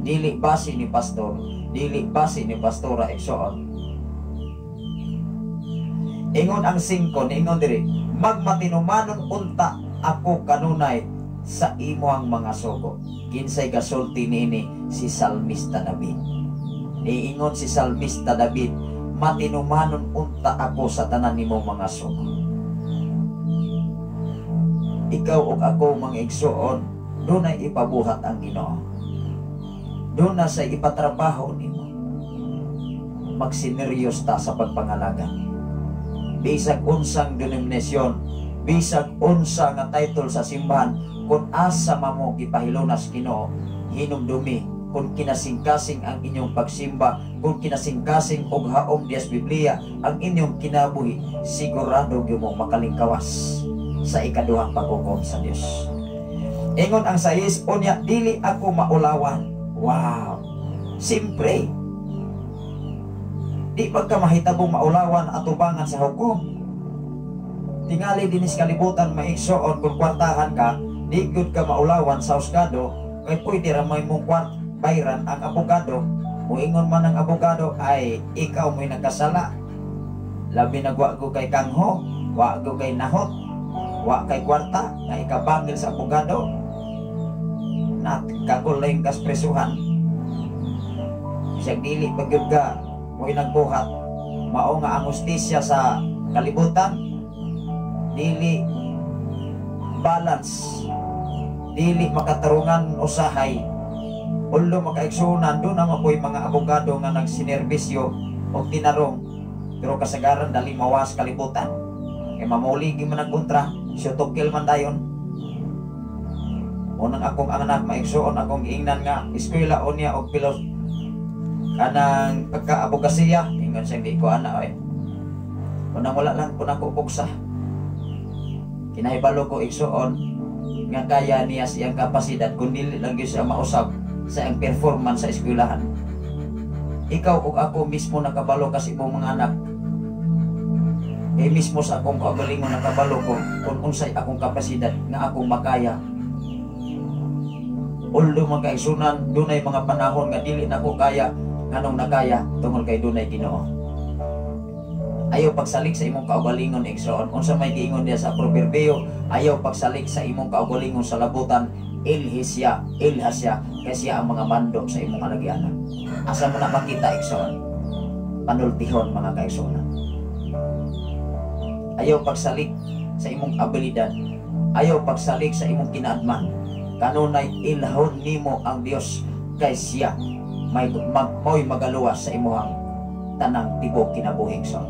Dili base ni pastor, dili base ni pastora, igsoon. Ingon ang 5, niingon diri, "Magmatinumanon unta ako kanunay sa imuhang mga sugo." Kinsay gasulti niini? Si Salmista David. Niingon si Salmista David, "Matinumanon unta ako sa tanan nimo mga sugo." Ikaw ug ako, mga igsoon, dunay ipabuhat ang Ginoo. Doon na sa ipatrabaho nimo. Magsineryos ta sa pagpangalaga. Bisag unsang denominasyon, bisag unsa nga title sa simbahan, kung asa mamo gipahilunas Ginoo, hinumdumi kung kinasingkasing ang inyong pagsimba, kung kinasingkasing og haom dias Biblia ang inyong kinabuhi, sigurado gyud mo makalingkawas sa ikaduhang paghukom sa Dios. Ingon ang 6, "Unya dili ako maulawan." Wow. Siyempre, di pagka mahitabong maulawan atubangan sa hukom. Tingali dinis kalibutan, maigsoon, kung kwartahan ka, di gyud ka maulawan sa husgado, kay pwede ra may mong bayran ang abogado. Muingon man ang abogado, "Ay, ikaw mo'y nagkasala. Labi na wa ko kay kangho, wa ko kay nahot, wa kay kwarta, nga ikabangil sa abogado." Kagulay kas presuhan. Bisag dili pa gyud ka mo'y nagbuhat, mao nga ang hustisya sa kalibutan dili balance, dili makatarungan usahay. Ulo makaigsunan, doon naman po'y mga abogado nga nagsinerbisyo o tinarong, pero kasagaran dali mawas kalibutan. Kay mamuligi man ang kontra, siya man dayon. Unang akong anak, maigsuon, akong giingnan nga eskwela o niya og pilos kanang pagka-abogasiya, ingon Ingon siya, di ko ana oy. Unang wala lang po nako pugsa. Kinahibalo ko, igsuon, nga kaya niya siyang kapasidad kung dili lang gyud siya mausab sa iyang performance sa eskwelahan. Ikaw ug ako mismo nakabalo kasi imong mga anak. Eh mismo sa akong kaugalingon nakabalo ko kung unsay akong kapasidad nga akong makaya. Although, mga kaigsunan, dunay mga panahon nga dili nako kaya, nganong nakaya? Tungod kay dunay Ginoo. Ayaw pagsalig sa imong kaugalingon, igsoon. Unsa may giingon diya sa Proverbio, ayaw pagsalig sa imong kaugalingon sa labutan, ilhi siya, ilha siya, kay siya ang mga mando sa imong alagyanan. Asa mo na makita, igsoon? Panultihon, mga kaigsuonan. Ayaw pagsalig sa imong abilidad. Ayaw pagsalig sa imong kinaadman. Kanunay ilhon nimo ang Dios kay siya may maoy magaluwas sa imuhang tanang tibok kinabuhi so.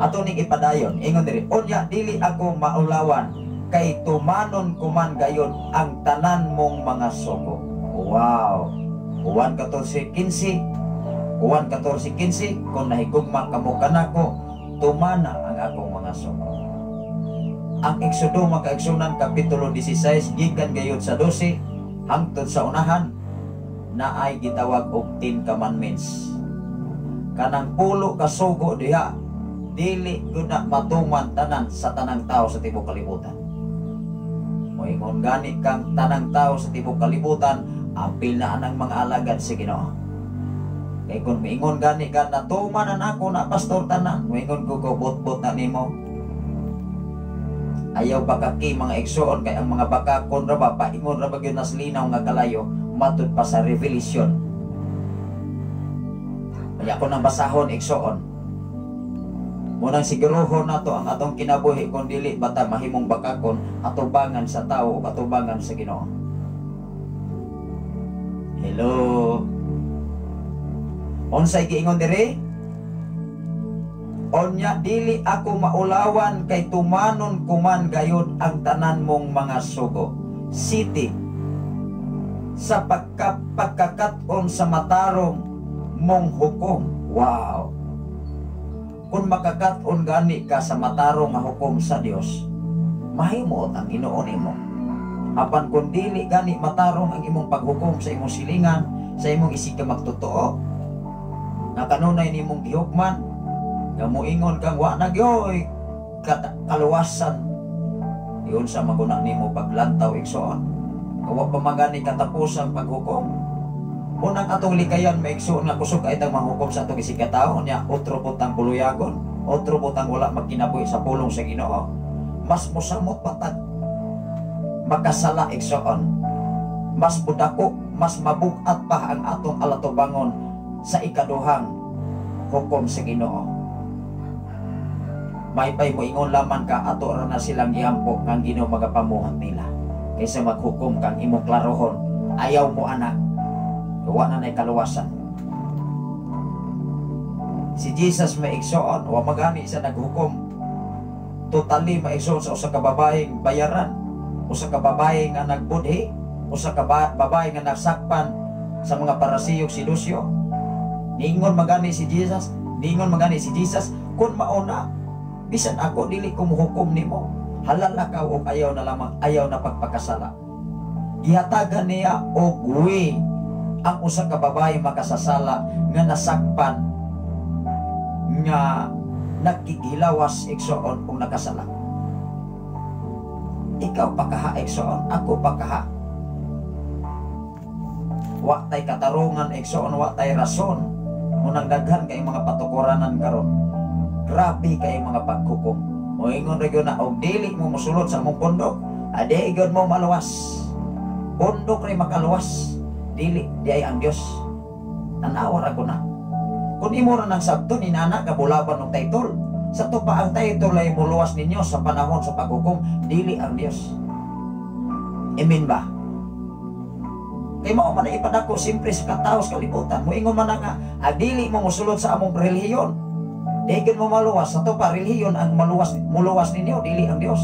Ato ning ipadayon, ingon diri, unya dili ako maulawan kay tumanon ko man gayod ang tanan mong mga sugo. Wow. Juan 14:15. Juan 14:15, kung nahigugma kamo kanako, tumana ang akong mga sugo. Ang Exodo, mga kaigsunan, kapitulo 16 gikan gayud sa 12 hangtod sa unahan, naay gitawag og Ten Commandments. Kanang pulo ka sugo diha, dili gud na matuman tanan sa tanang tao sa tibuok kalibutan. Moingon gani kang tanang tao sa tibuok kalibutan, apil na anang mga alagad sa Ginoo. Kay kung miingon gani ka, natuman na nako na, pastor, tanan, moingon ko ko bot-bot na nimo. Ayaw bakaki, mga igsoon, kay ang mga bakakon ra ba, paingon ra ba gyud nas linaw nga kalayo matud pa sa Revelation. Kaya ko nang basahon, igsoon. Munang siguruhon nato ang atong kinabuhi kung dili bata mahimong bakakon atubangan sa tao o atubangan sa Ginoo. Hello. Unsay giingon diri? Onya dili ako maulawan kay tumanon kuman gayod ang tanan mong mga sugo. City sa pagkakat-on sa matarong mong hukom. Wow. Kung makakat-on gani ka sa matarong nga hukom sa Dios, mahimo ang Ginoo nimo. Apan kung dili gani matarong ang imong paghukom sa imong silingan, sa imong isig ka magtotoo, na kanunay nimong gihukman, nga moingon kang wa na gyoy kaluwasan, yun sa maguna nimo paglantaw, igsoon. Wa pa magani katapusang paghukom. Unang atong likayan, maigsoon, nga kusog ay tang manghukom sa atong isig katawo niya, otro putang buluyagon, otro putang wala magkinabuhi sa pulong sa Ginoo. Mas mosamot patag makasala, igsoon. Mas budako, mas mabugat pa ang atong alatubangon sa ikaduhang hukom sa Ginoo. Maypay moingon laman ka, ato ra na silang giampo nga ang Ginoo magapamuhat nila kaysa maghukom kang imong klarohon. Ayaw mo ana, wa na nay kaluwasan. Si Jesus, maigsoon, wa magani sa naghukom totally, maigsoon, sa usa ka babaeng bayaran, usa ka babae nga nagbudhi, usa ka babae nga nasakpan sa mga Pariseo, Saduseo. Niingon magani si Jesus, niingon magani si Jesus, kung mauna, bisan ako dili ko muhukom nimo, halal na ka og ayaw na lamang, ayaw na pagpakasala. Gihatagan niya og way ang usa ka babae makasasala nga nasakpan, nga nagkikilawas, igsoon, kung nakasala. Ikaw pa kaha, igsoon, ako pa kaha. Wa tay katarungan, igsoon, wa tay rason. Munang daghan kay mga patukuranan karon. Grabe kay mga paghukom. Moingon ra gyud na og dili mo mosulod sa among pundok, ade gyud mo maluwas. Pundok ray makaluwas, dili di ay ang Dios. Tanawa ra ko na. Kung imo ra nang sabton inana kabulaban og title, sa to pa ang title ay muluwas ninyo sa panahon sa paghukom, dili ang Dios. Amen ba? Kay mao man na ipadako siyempre sa katao sa kalibutan. Moingon man na nga, dili mo mosulod sa among relihiyon, di gyud mo maluwas. Sa to pa relihiyon ang maluwas, muluwas ninyo, dili ang Dios.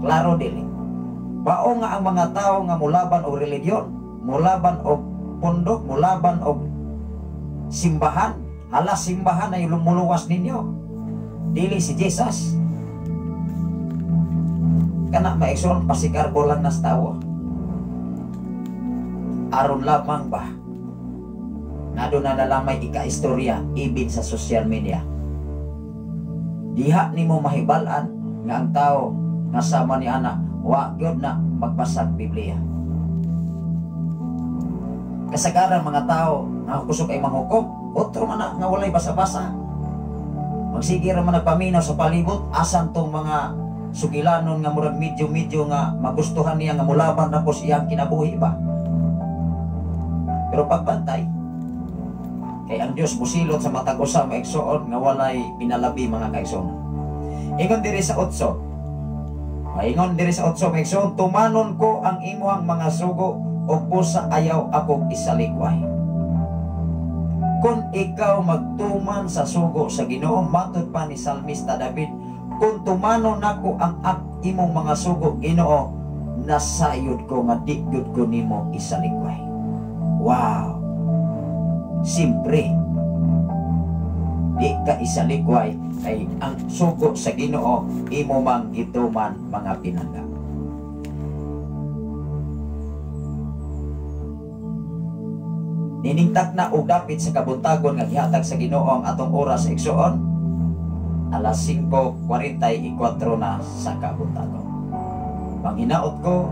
Klaro dili. Bao nga ang mga tao nga mulaban og relihiyon, mulaban og pundok, mulaban og Simbahan, hala simbahan ay lumuluwas ninyo. Dili si Jesus. Kana maigsoon, pasikarbo lang nas tawo. Aron lamang ba nga doon na nalamay ika-istorya ibin sa social media. Diha nimo mahibal-an nga ang tao nga sama ni ana wa gyud na magbasag Biblia. Kasagaran mga tao nga kusog ay manghukom, otro man na nga walay basa-basa. Magsige ra man nagpaminaw sa palibot, asan tong mga sugilanon nga murag medyo-medyo nga magustuhan niya nga mulaban na po siyang kinabuhi ba? Pero pagbantay, kay ang Dios musilot sa matag usa, maigsoon, nga walay pinalabi, mga kaigsoon. Ingon diri sa 8. Ingon diri sa 8, maigsoon, tumanon ko ang imuhang mga sugo ug busa ayaw akong isalikway. Kung ikaw magtuman sa sugo sa Ginoo, matud pa ni Salmista David, kung tumanon nako ang imong mga sugo, Ginoo, nasayod ko nga di gyud ko nimo isalikway. Wow! Siyempre, di ka isalikway kay ang sugo sa Ginoo imo mang gituman, mga pinangga. Niningtak na og dapit sa kabuntagon nga gihatag sa Ginoo ang atong oras, igsoon, alas 5:44 na sa kabuntagon. Panghinaot ko,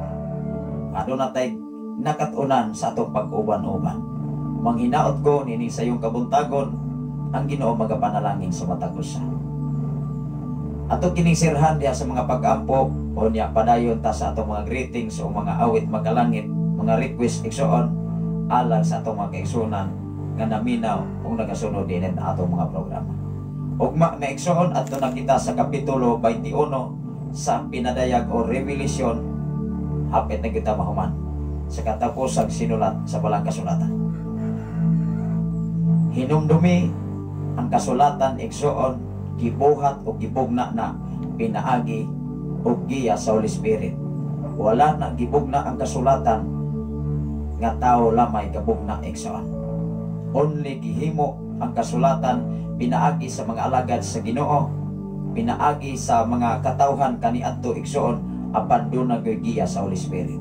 aduna tay nakat-unan sa atong pag-uban-uban. Manghinaot ko nining sayong kabuntagon, ang Ginoo magapanalangin sa matag usa. Ato kining sirhan diha sa mga pag-ampo o niya padayon ta sa atong mga greetings o mga awit makalangit, mga request, igsoon, alang sa atong mga kaigsunan nga naminaw ug nagasunod din ang atong mga programa. Ugma na, igsoon, adto na kita sa Kapitulo 21 sa Pinadayag o Revelation. Hapit na kita mahuman sa katapusang sinulat sa balang kasulatan. Hinumdumi ang kasulatan, igsoon, gibuhat o gibugna na pinaagi o giya sa Holy Spirit. Wala na gibugna ang kasulatan nga tao lamay kabugna, igsoon. Only gihimo ang kasulatan pinaagi sa mga alagad sa Ginoo, pinaagi sa mga katawhan kaniadto, igsoon, apan duna gyud giya sa Holy Spirit.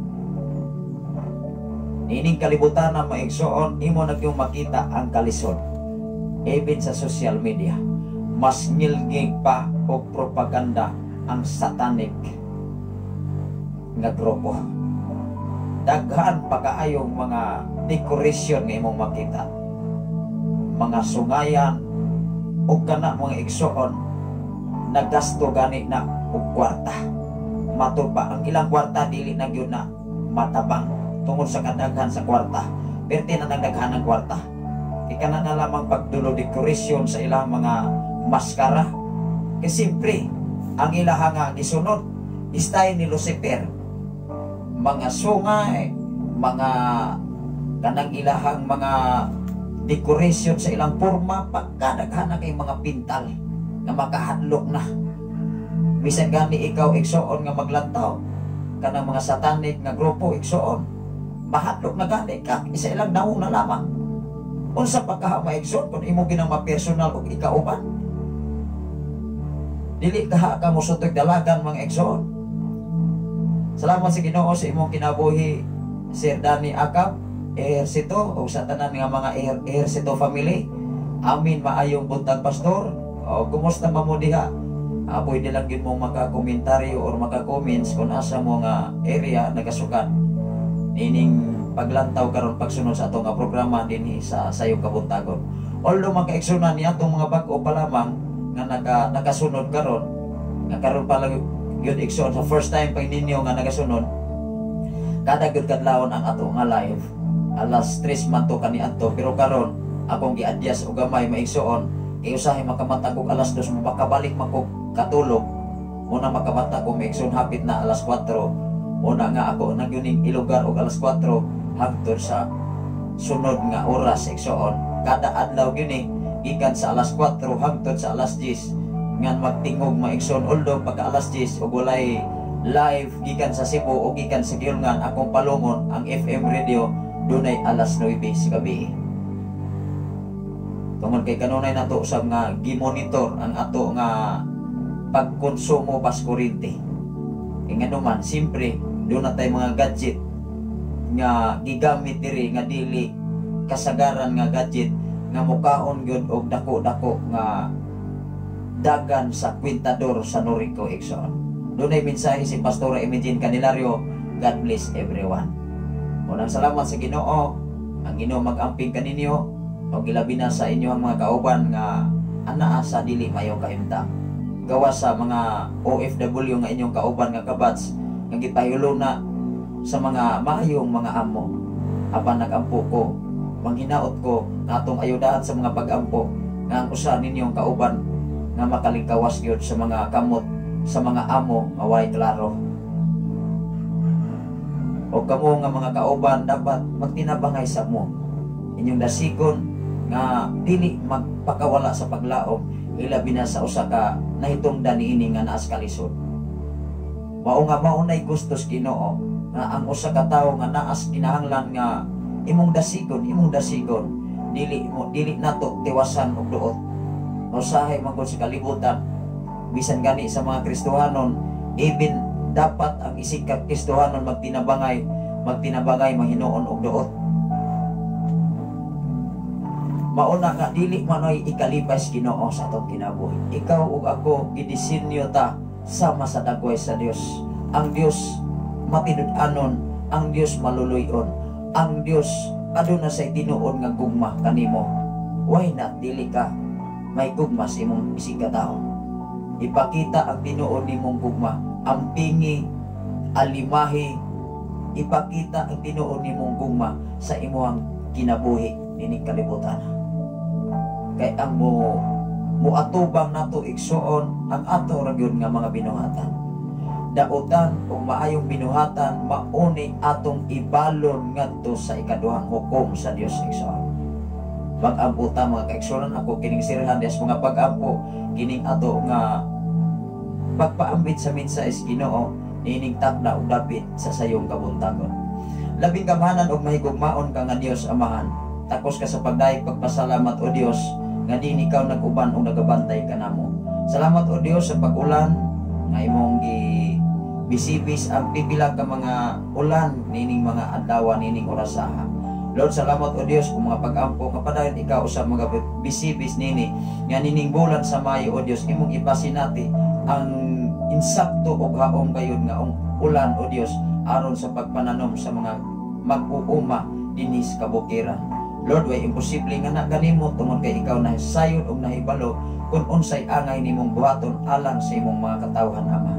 Niining kalibutan na, maigsoon, imo na gyung makita ang kalisod. Even sa social media, mas ngilngig pa og propaganda ang satanic nga grupo. Daghan pa kaayong mga decoration nga imong makita. Mga sungayan ug kana, mga igsoon, nagasto gani na og kwarta. Matud pa ang ilang kwarta dili na gyud na matabang tungod sa kadaghan sa kwarta. Perti na nagdaghan ang kwarta. Ika na na lamang pagdulo decoration sa ilang mga maskara. Kay siyempre, ang ilaha nga gisunod, style ni Lucifer. Mga sungay, mga kanang ilahang mga decoration sa ilang forma, pagkadaghan na kay mga pintal nga makahadlok na. Bisan gani ikaw, igsoon, nga maglantaw, kanang mga satanic nga grupo, igsoon, mahadlok na gani ka isa ilang nawong na lamang. Unsa pa kaha, maigsoon, kung imo ginang mapersonal og ikauban? Dili kaha ka mosutoy dalagan, mga igsoon. Salamat sa Ginoo sa imong kinabuhi, Sir Danny Akap, Ehersito, o sa tanan nga mga Ehersito family. Amin, maayong buntag, pastor. O, kumusta ba mo diha? Pwede lang yun mo makakomentaryo or makakomments kung asa mo nga area nagasukat nining paglantaw karon pagsunod sa atong nga programa dinhi sa sayong kabuntagon. Although mga kaigsunan niya atong mga bag-o pa lamang nga nakasunod karon, nga karon pa lang yun, igsoon, sa first time pa ninyo nga nagasunod, kada gyud kadlawon ang ato nga live alas 3 man to kaniadto, pero karon akong gi-adjust og gamay, maigsoon, kay usahay makamata kog alas 2, makabalik man kog katulog. Muna makamata ko, maigsoon, hapit na alas 4. Muna nga ako nagyuning ilugar og alas 4 hangtod sa sunod nga oras, igsoon. Kada adlaw gyud ni gikan sa alas 4 hangtod sa alas 10 ngan magtingog, maigsoon. Although pagka alas 10 og walay live gikan sa Cebu o gikan sa Giulngan, akong palungon ang FM radio dunay alas 9 sa gabi. Tungod kay kanunay nato usab nga gimonitor ang ato nga pagkonsumo pas kuryente. Kay nganuman, siyempre doon na tay mga gadget nga gigamit diri nga dili kasagaran nga gadget nga mukaon gyud og dako-dako nga dagan sa kwintador sa Norico, igsoon. Dunay mensahe si Pastora Imogene Candelario. God bless everyone. Unang salamat sa Ginoo. Ang Ginoo mag-amping kaninyo o gilabi na sa inyong mga kauban nga anaa sa dili mayo kahimtang. Gawas sa mga OFW nga inyong kauban nga kabats nga gipahiulo na sa mga maayong mga amo. Apan nagampo ko, manghinaot ko nga atong ayudahan sa mga pag-ampo nga ang usa ninyong kauban nga makalingkawas gyud sa mga kamot sa mga amo nga way klaro. O kamo nga mga kauban dapat magtinabangay sa mo. Inyong dasigon nga dili magpakawala sa paglaom, ilabi na sa usa ka nahitungdan niini nga naas kalisod. Mao nga maunay gustos Ginoo nga ang usa ka tawo nga naas kinahanglan nga imong dasigon, dili mo dili nato tiwasan og duot. Usahay man gud sa kalibutan, bisan gani sa mga Kristohanon, even dapat ang isig ka Kristohanon magtinabangay, magtinabangay mahinuon og duot. Mauna nga dili manoy ikalipay sa Ginoo sa atong kinabuhi. Ikaw ug ako gidisenyo ta sama sa dagway sa Dios. Ang Dios matinud-anon, ang Dios maluluy-on, ang Dios aduna say tinuod nga gugma kanimo. Why not dili ka may gugma sa imong isig ka tawo? Ipakita ang tinuod nimong gugma, ampingi, alimahi, ipakita ang tinuod nimong gugma sa imong kinabuhi nining kalibutan. Kay ang mo muatubang nato, igsuon, ang ato ra gyud nga mga binuhatan. Dautan ug maayong binuhatan mauni atong ibalon ngadto sa ikaduhang hukom sa Dios, igsuon. Mag-ampo ta, mga kaigsuonan. Ako kining sirhan des mga pag-ampo kining ato nga pagpaambit sa mensahe sa Ginoo niining takna ug dapit sa sayong kabuntagon. Labing gamhanan ug mahigugmaon ka nga Dios Amahan, takos ka sa pagdayeg pagpasalamat, o Dios, nga din ikaw nag-uban ug nagabantay kanamo. Salamat, o Dios, sa pag-ulan nga imong gi bisibis ang pipila ka mga ulan nining mga adlaw, nining orasaha. Lord, salamat, o Dios, kung mga pag-ampo nga padayon ikaw sa mga bisibis nini nga nining bulan sa Mayo, o Dios, imong ipasinati ang insakto og haom gayud nga ang ulan, o Dios, aron sa pagpananom sa mga mag-uuma dinhi sa kabukiran. Lord, way imposible nga na kanimo tungod kay ikaw na sayod og nahibalo kung unsay angay nimong buhaton alang sa imong mga katawhan, Ama.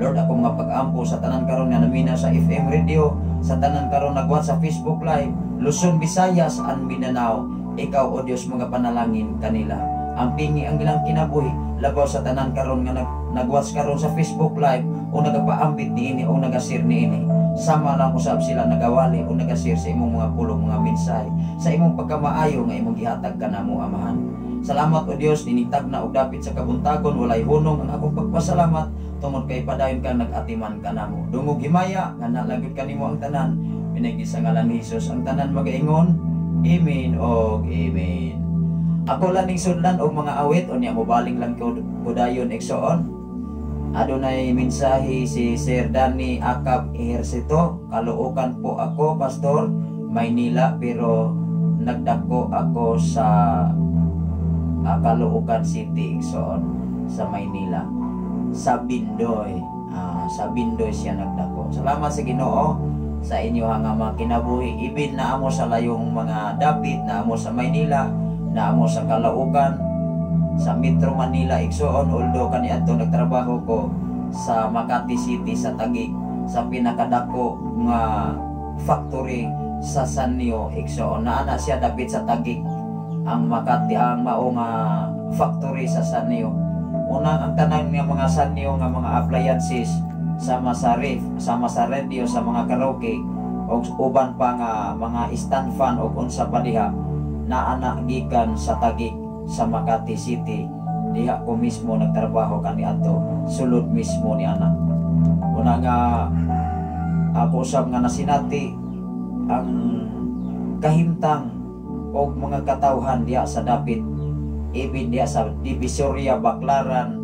Lord, ako mga pag-ampo sa tanan karon nga namina sa FM radio, sa tanan karon nagwat sa Facebook Live, Luzon, Visayas, and Mindanao, ikaw, o Dios, mga panalangin kanila. Ang pingi ang ilang kinabuhi, labaw sa tanan karon nga nagwatch karon sa Facebook Live o nagapaambit niini o nagasir niini. Sama lang usab sila nagawali o nagasir sa imong mga pulong, mga mensahe, sa imong pagkamaayo nga imong gihatag kanamo, Amahan. Salamat, o Dios, ninitag na og dapit sa kabuntagon, walay hunong ang akong pagpasalamat tungod kay padayon ka nag-atiman kanamo. Dungog himaya nga nalagod kanimo ang tanan. Pinagi sa ngalan ni Jesus ang tanan magaingon, amen og amen. Ako lang ning sudlan og mga awit, unya mobaling lang ko dayon, igsoon. Adunay mensahe si Sir Danny Akab Ejercito. Caloocan po ako, Pastor, Maynila, pero nagdako ako sa Caloocan City, igsoon, sa Maynila. Sa Bindoy. Sa Bindoy siya nagdako. Salamat sa Ginoo sa inyo nga mga kinabuhi. Ibin na amo sa layong mga dapit, na amo sa Maynila, na amo sa Caloocan, sa Metro Manila, igsoon, although kaniadto nagtrabaho ko sa Makati City, sa Taguig, sa pinakadako nga factory sa Sanyo, igsoon. Naa na siya dapit sa Taguig, ang Makati, ang mao nga factory sa Sanyo. Unang ang tanan nga mga Sanyo nga mga appliances, sama sa ref, sama sa radio, sa mga karaoke og uban pa nga mga stand fan og unsa pa diha, naa na gikan sa Taguig, sa Makati City. Diha ko mismo nagtrabaho kaniadto, sulod mismo ni ana. Una nga ako usab nga nasinati ang kahimtang og mga katawhan diha sa dapit Even diha sa Divisoria, Baclaran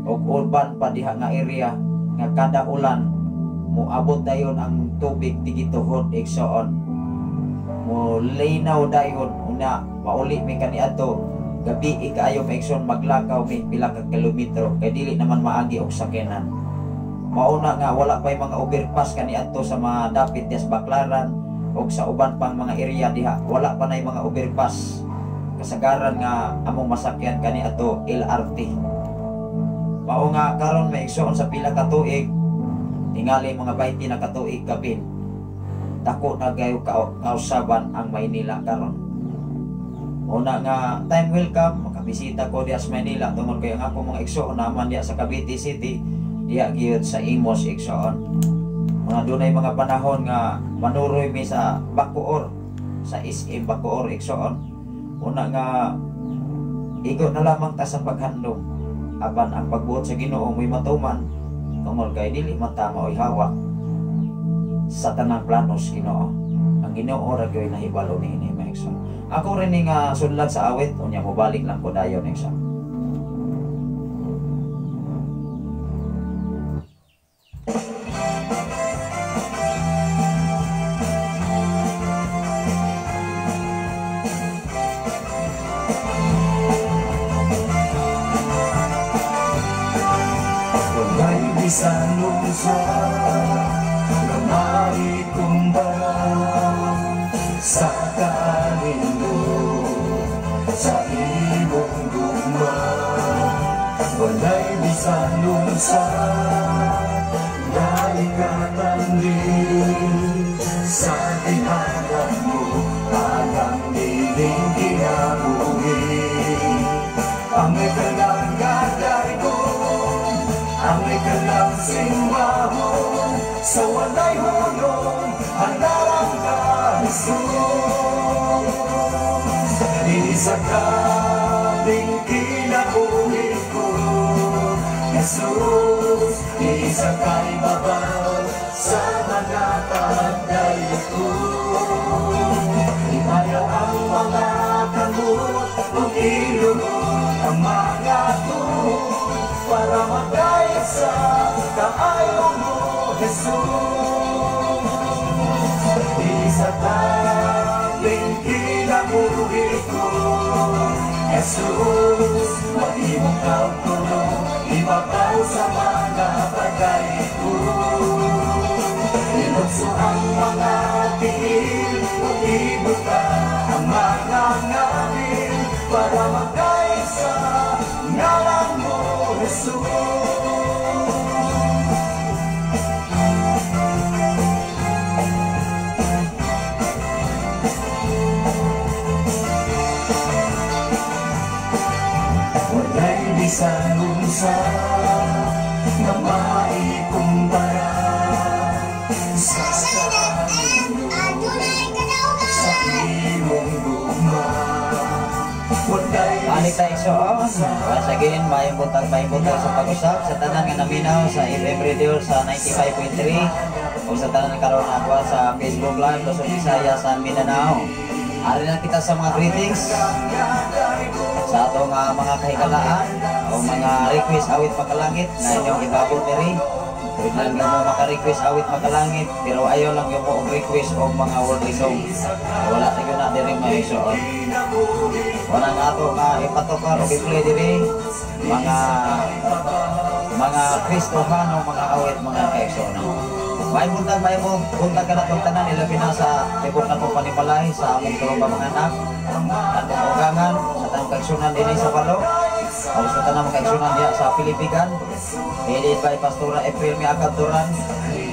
ug urban pa diha nga area nga kada ulan moabot dayon ang tubig tigituhod, igsoon. Mo linaw dayon, una mauli mi kaniadto gabi kaayo, mga igsoon, maglakaw mi pila ka kilometro kay dili naman maagi og sakyanan. Mauna nga wala pay mga overpass kaniadto sa mga dapit diha sa Baclaran og sa uban pang mga area diha, wala pa nay mga overpass. Kasagaran nga among masakyan kaniadto LRT. Mao nga karon, mga igsoon, sa pila ka tuig, tingali mga 20 na katuig kapin, dako na gayo kausaban ang Maynila karon. Una nga time will come makabisita ko diha sa Maynila tungod kay ang akong mga igsoon naman diha sa Cavite City, diha gyud sa Imus, igsoon. Mga dunay mga panahon nga manuroy mi sa Bacoor, sa SM Bacoor, igsoon. Una nga igo na lamang ta sa paghandom, apan ang pagbuot sa Ginoo mo'y matuman tungod kay dili man ta mao'y hawak sa tanang planos Ginoo. Ang Ginoo ra gyud nahibalo niini, mga igsoon. Ako rin ni nga sudlan sa awit, unya mobalik lang ko dayon, igsoon. Wala'y bisan unsa nga maikumbara sa kanindot sa imong gugma. Wala'y bisan unsa nga ikatanding sa gihatag mo alang nining kinabuhi. Angay ka lang gadaygon, angay ka lang simbahon, sa walay hulong, hanaran ka, Jesus. Isa ka ding kinabuhi ko, Jesus, isa ka'y babaw sa mga pagdayo ko. Himaya ang mga kamot, ug iluhod ang mga tuhod, para magayad sa kaayo mo, Jesus. Isa ka ring kinabuhi ko, Jesus, mahimong kautulo, ibabaw sa mga bagay ko. Ilukso ang mga tiil, ug ibuta ang mga ngapil, para magayad sa ngalan mo, Jesus. Wala'y bisan unsa nga maikumbara sa Sunshine FM, adunay sa kadaugan. imong gugma. Wala'y Balik tayo, igsoon. Once again, maayong buntag sa pag-usap sa tanan nga naminaw sa FM Radio sa 95.3 o sa tanan nga karon ako sa Facebook Live Luzon, Visayas and Mindanao. Ari na kita sa mga greetings sa atong mga kahigalaan o mga request awit makalangit na inyong ibabot diri. Pwede lang yung mo maka-request awit makalangit, pero ayaw lang yung mo og request og mga worldly song. Wala tayo na diri, mga igsoon. Wala nga ato nga ipatukar o i-play diri mga Kristohano mga awit, mga kaigsoon. Maayong buntag kanatong tanan, ilabi na sa tibok na kong panimalay, sa among tulong mga anak, atong ugangan, sa tanang kaigsunan dinhi sa Palo, o sa tanang mga kaigsunan diha sa Pilipigan, headed by Pastora April Miakab Duran,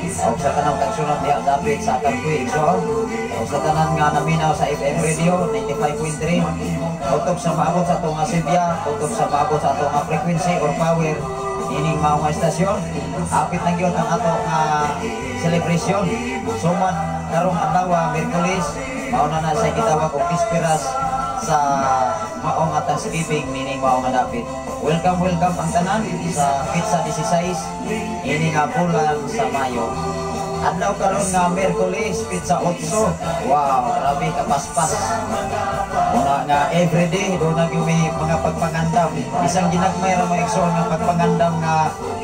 o sa tanang kaigsunan diha dapit sa Akagpuy, igsoon, o sa tanan nga naminaw sa FM Radio 95.3, utob sa maabot sa atong nga sibya, utob sa maabot sa atong nga frequency or power, ining mao nga estasyon, apit na gyud ang ato nga celebration. Suman karong adlaw, Miyerkules, mao na na sa gitawag og bisperas sa mao nga Thanksgiving nining mao nga dapit. Welcome, welcome ang tanan sa petsa 16 ini nga bulan sa Mayo. Adlaw karon nga Miyerkules, petsa 8. Wow, grabe kapaspas. Muna nga everyday do na gyud may mga pagpangandam. Isang ginagmay ra, mga igsoon, nga pagpangandam nga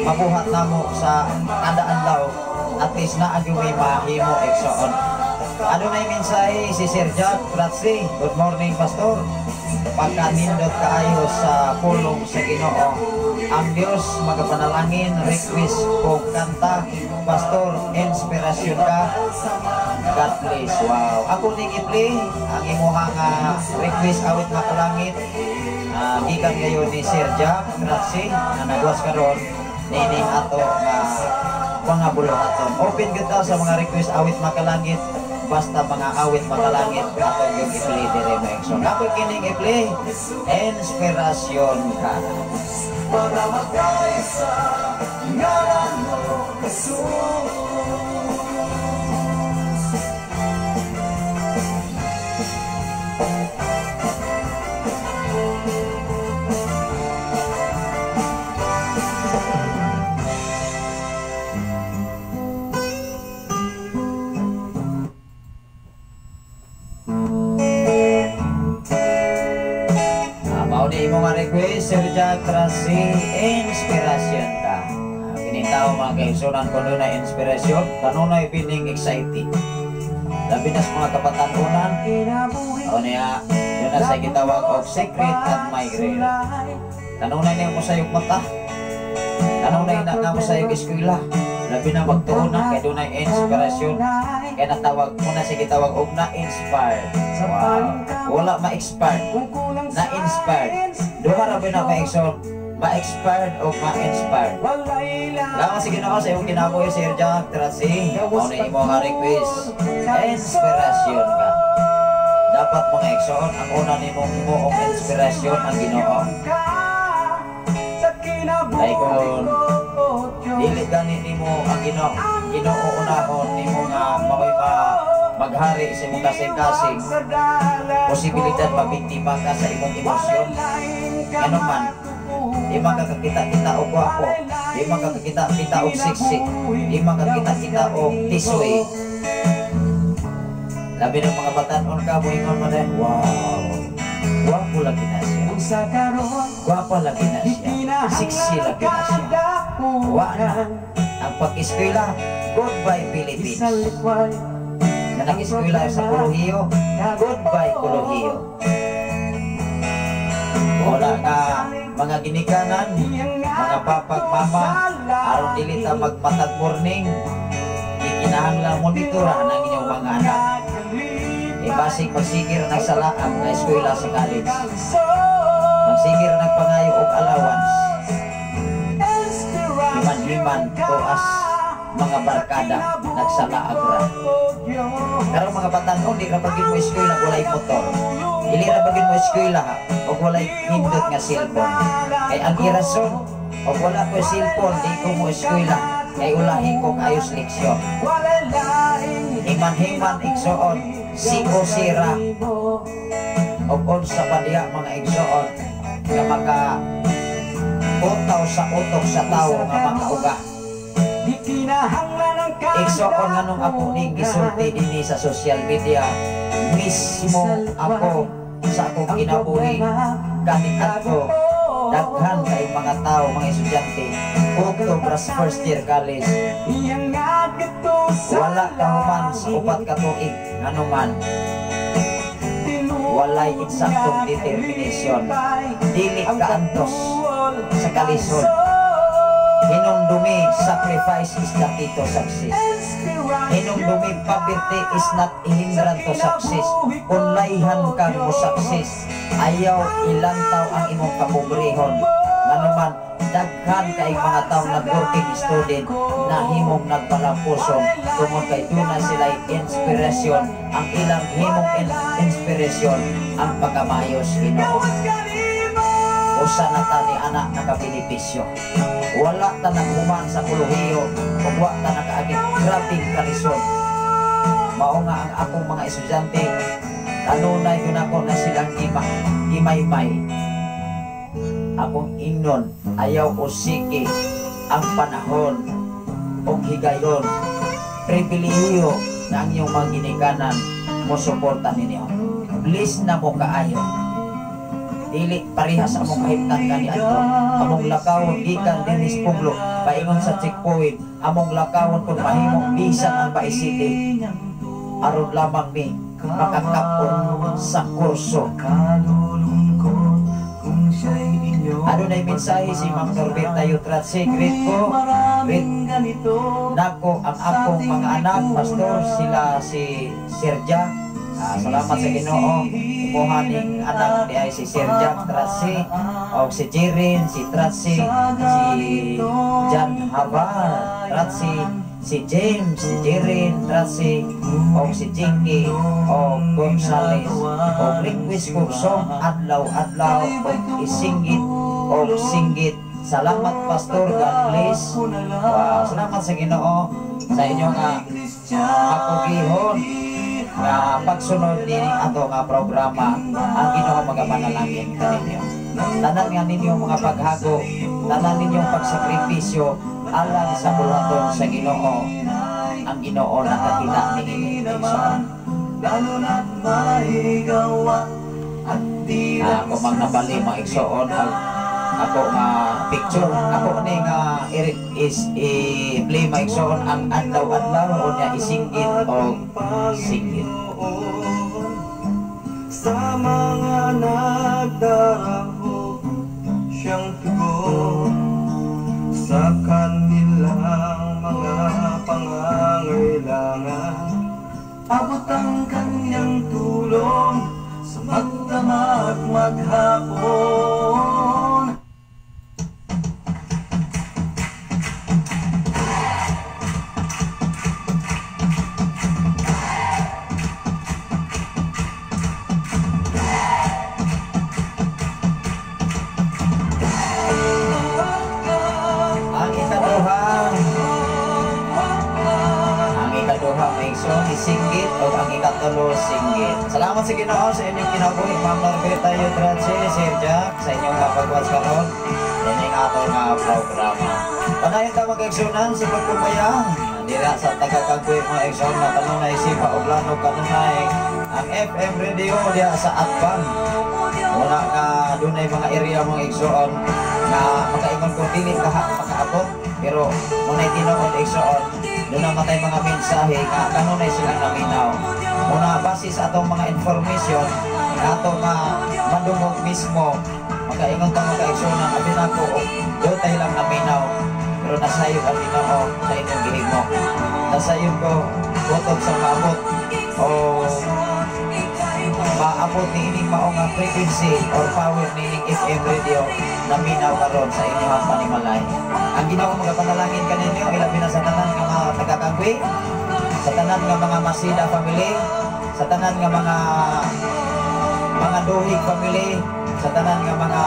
mabuhat namo sa kada adlaw. At least naa gyud may mahimo, igsoon. Adunay mensahe si Sir Jack Pratsi. "Good morning, Pastor. Pagkanindot kaayo sa pulong sa Ginoo. Ang Dios magapanalangin. Request ko kanta, Pastor, 'Inspirasyon Ka'. God bless." Wow. Ako ning i-play ang imuha nga request, "Awit Makalangit." Gikan ngayon ni Sir Jack Pratsi nga nagwas karon nining ato nga mga buluhaton. Open gyud ta sa mga request awit makalangit, basta mga awit makalangit ato yung i-play dire, mga igsoon. Ako kining i-play, "Inspirasyon Ka." Mamamatay sa ngalan mo, Jesus. Mao ni imo nga request, Sir Jack Trasi, "Inspirasyon Ka." Kining tao, mga kaigsunan, kuno na inspirasyon, kanunay bining excited. Labi na sa mga kabatan-unan, o niya, yun na sa gitawag og secret admirer. Kanunay niya mo sayog mata. Kanunay na nga mo sayog eskwela. Labi na magtuon na kay dunay inspirasyon. Kaya natawag mo na sa gitawag og na-inspired. Wow. Wala ma-expired. Na-inspired. Duha ra ba na ma-exo, ma-expired o ma-inspired. Salamat sa Ginoo sa imong kinabuhi, Sir Jack Trasi. Mao na imo nga request. "Inspirasyon Ka." Dapat, mga igsoon, ang una nimong himuong inspirasyon ang Ginoo. Kay kung dili gani nimo ang Ginoo unahon nimo nga mao'y maghari sa imong kasing-kasing, posibilidad mabiktima ka sa imong emosyon. Ngano man, di man ka kakita-kita og gwapo, di man ka kakita-kita og sexy, di man ka kakita-kita og tisoy. Labi ng mga batanon ka, muingon mo din, "Wow, gwapo lagi na siya. Gwapo lagi na siya. Sexy lagi na siya." Wa na. Ang pag-eskwela, goodbye Philippines. Na nag-eskwela sa kolehiyo, goodbye kolehiyo. Wala ka mga ginikanan, mga papag mama, aron dili ta magmatag morning, gikinahanglan monitoran ang inyong mga anak. E basig magsigir nagsalaam na eskwela sa college. Magsigir nagpangayo og allowance. Himan-himan tuas mga barkada nagsalaag ra. Pero mga batanon, di ra bagin mo eskwela walay motor. Dili ra bagin mo eskwela og walay nindot nga cellphone. Kay ang irason, og wala ko cellphone, di ko mo eskwela kay ulahi ko kaayos leksyon. Himan-himan, igsoon, si ra og unsa pa diha, mga igsoon, nga maka utaw sa utok sa tawo nga makauga. Igsoon, nganong ako ning gisulti dinhi sa social media, mismo ako sa akong kinabuhi kaniadto, daghan kay mga tao, mga estudyante October first year college, wala kahuman sa 4 ka tuig, nganuman walay insaktong determination, dili kaantos sa kalisod. Hinumdumi, sacrifice is the key to success. Hinumdumi, poverty is not a hindrance to success. Kung layhan kang mo success, ayaw ilantaw ang imong kapobrehon. Nganuman, daghan kay mga taong nag-working student na himong nagpalampuson tungod kay duna sila inspirasyon. Ang ilang himong inspirasyon ang pagkamayos Ginoo. Usa na ta ni anak nakabenepisyo. Wala ta naghuman sa kolehiyo ug wa ta nakaagit grabeng kalisod. Mao nga ang akong mga estudyante, kanunay gyud ako na silang gimaymay. Akong ingnon, ayaw usiki ang panahon og higayon. Pribilehiyo na ang inyong mga ginikanan mo suporta ninyo. Bless na mo kaayo. Dili parehas among kahimtang kani adto. Among lakawon gikan dinhi sa Puglo paingon sa checkpoint, among lakawon kung mahimo bisan ang Bais City aron lamang mi makakapon sa kurso. Adunay mensahe si Ma'am Norberta Yutratse. Greet ko, greet nako ang akong mga anak, pastor, sila si Serja. Salamat sa Ginoo. Kumuha ning anak di ay si Serja Tratse, o si Jirin, si Tratse, si John Havar Tratse, si James, si Jirin Tratse, o si Jinky, o Gonzales, o request ko song adlaw-adlaw, o isingit, o singgit. Salamat, Pastor. God bless. Wow, salamat sa Ginoo sa inyong mapugihon nga pagsunod nining ato nga programa. Ang Ginoo magapanalangin kaninyo. Tanan nga ninyong mga paghago, tanan ninyong pagsakripisyo alang sa buluhaton sa Ginoo. Ang Ginoo nakakita niini. Ako mang nabali mga igsoon ang ako nga picture, ako ni nga is i-play mga igsoon ang adlaw-adlaw o niya isinggit o singgit. Sa mga nagdaraho siyang tugon sa kanilang mga pangangailangan, abot ang kanyang tulong sa magdamag maghapon. Ang ikaduha may igsoon isinggit o ang ikatulo singgit. Salamat sa Ginoo sa inyong kinabuhi, Ma'am Norberta Yutratse, Sir Jack, sa inyong pag-watch karon ining ato nga programa. Padayon ta mag-igsunan sa pagkumaya dira sa taga-Kagwe mga igsoon na kanunay sipa og lano kanunay ang FM radio diha sa Atbang. Wala nga dunay mga area mga igsoon nga makaingon kung dili kaha makaabot, pero munay tinuod igsoon doon ang matay mga mensahe nga kanunay silang naminaw. Muna base sa atong mga information nga atong madungog mismo, makaingon ta mga igsoon abi nako do tay lang naminaw, pero nasayod ang Ginoo sa inyong gihimo. Nasayod ko kutob sa maabot o maabot ni ining mao nga frequency or power ni ining FM radio naminaw karon sa inyong panimalay. Ang Ginoo magapanalangin kaninyo ilabi na sa tanan nga mga taga-Kagwe, sa tanan nga mga Masida family, sa tanan nga mga Duhig family, sa tanan nga mga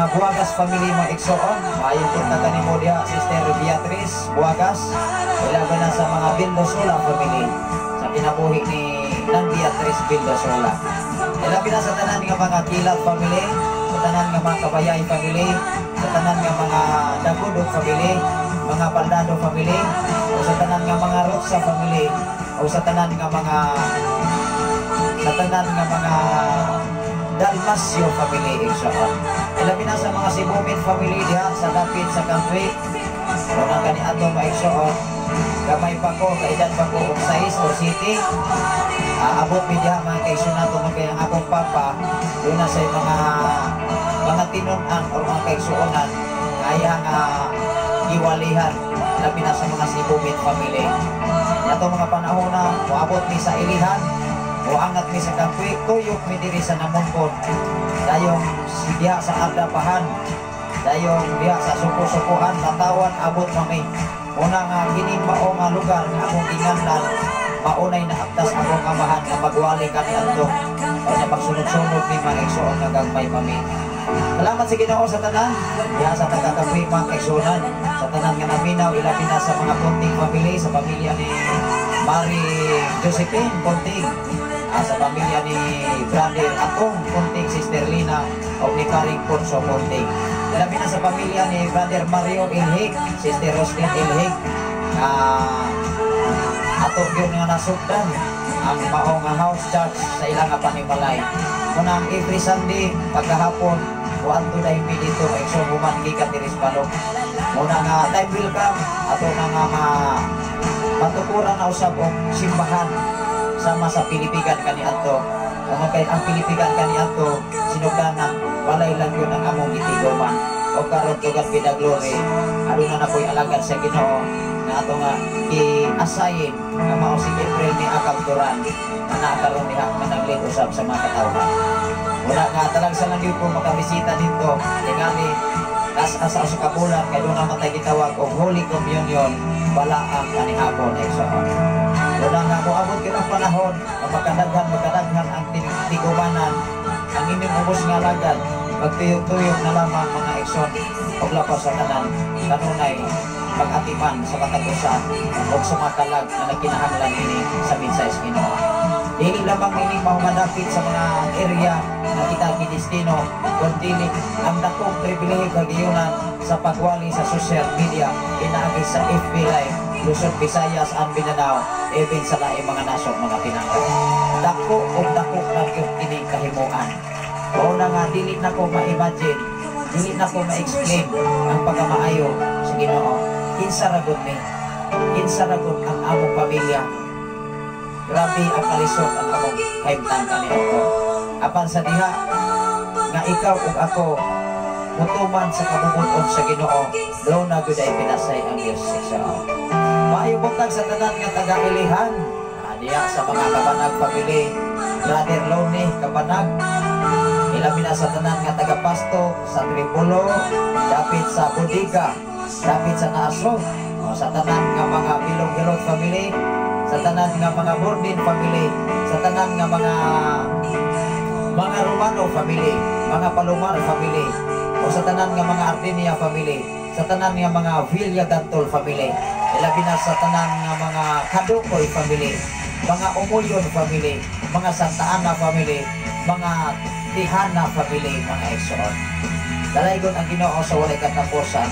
Buagas family mga igsoon. Maayon punta kanimo diha Sister Beatrice Buagas, ilabi na sa mga Vildosola family sa kinabuhi ni Nang Beatrice Vildosola. Ilabi na sa tanan nga mga Kilat family, sa tanan nga mga Kabayay family, sa tanan nga mga Dagudog family, mga Baldado family, o sa tanan nga mga Rotsa family, o sa tanan nga mga Dalmasio family igsoon. Ilabi na sa mga Sibumit family diha sa dapit sa Kangwe. Unang kani ato mga igsoon, gamay pa ko, kaedad pa ko og 6 or 7. Aabot mi diha mga kaigsoon nato kay ang akong papa doon na sa mga tinun-an or mga kaigsuonan kaya nga giwalihan labi na sa mga Sibumit family. Ato mga panahon na moabot mi sa Ilihan, moangat mi sa Kangwe, tuyok mi diri sa Namunbon. Dayong diha sa Ardapahan, dayong diha sa Suko-Sukuan, Tatawan, abot mami. Una nga kining mao nga lugar nga akong ginganlan, maunay na aktas akong amahan nga magwali kani adto. Kanya pagsunod-sunod mi mga igsoon nga gagmay mami. Salamat sa Ginoo sa tanan, diha sa taga-Kangwe mga igsuonan, sa tanan nga naminaw ilabi na sa mga Ponting family, sa pamilya ni Mary Josephine Ponting, sa pamilya ni Brother Atong Ponting, Sister Lina o ni Karing Ponso Ponting. Labi na sa pamilya ni Brother Mario Ilhig, Sister Roslyn Ilhig, ato gyud nga nasugdan ang mao nga house church sa ilang nga panimalay. Muna ang every Sunday pagkahapon kuanto dahil mi dito igsoon human gikan diri sa balong. Muna nga time will come ato na nga matukuran na usab og simbahan sama sa Pilipigan kaniadto. Kung kay ang Pilipigan kaniadto sinugdanan, balay lang yun ang among gitiguman. O karon, to God be the glory, aduna na po'y alagad sa Ginoo nga ato nga i-assign nga mao si April ni Akab Duran nga naa karon diha nga nag-lead usab sa mga katawhan. Wala nga talagsa lang yun ko makabisita dito tingali kas asa sa kabulan kay doon naman tayo gitawag og Holy Communion balaang kanihapon, igsoon. Wala nga moabot gyud ang panahon nga makadaghan makadaghan ang tigumanan, ang inyong ubos nga alagad magtuyok-tuyok na lamang, mga igsoon, og lapas sa tanan kanunay pag-atiman sa matag usa og sa mga kalag na nagkinahanglan ini sa mensahe sa Ginoo. Dili lamang ini mahumadapit sa mga area na kita gidestino, kundi ang dakong pribilehiyo kagiyunan sa pagwali sa social media pinaagi sa FB Live, Luzon, Visayas and Mindanao, even sa laing mga nasod, mga pinangga. Dako og dako na gyud kini kahimuan. Mao na nga dili na ko ma-imagine, dili na ko ma-explain ang pagkamaayo sa Ginoo. Kinsa ra gud ni? Kinsa ra gud ang among pamilya? Grabe ang kalisod ang among kahimtang kaniadto. Apan sa diha nga ikaw ug ako mutuman sa kabubut-on sa Ginoo, do na gyud ay pinasay ang Dios sa. Maayo buntag sa tanan nga taga-ilihan. Diha sa mga Kabanag family, Brother Lonnie Kabanag. Ilabi na sa tanan nga taga-Pasto, sa Tripulo, dapit sa Bodega, dapit sa Naasog, o sa tanan nga mga Bilong-Gilot family, sa tanan nga mga Bordin family, sa tanan nga mga Romano family, mga Palomar family, o sa tanan nga mga Ardinia family, sa tanan nga mga Villa Gantol family, ilabi na sa tanan nga mga Kadukoy family, mga Umuyon family, mga Santa Ana family, mga Tihana family, mga igsoon. Dalaygon ang Ginoo sa walay katapusan.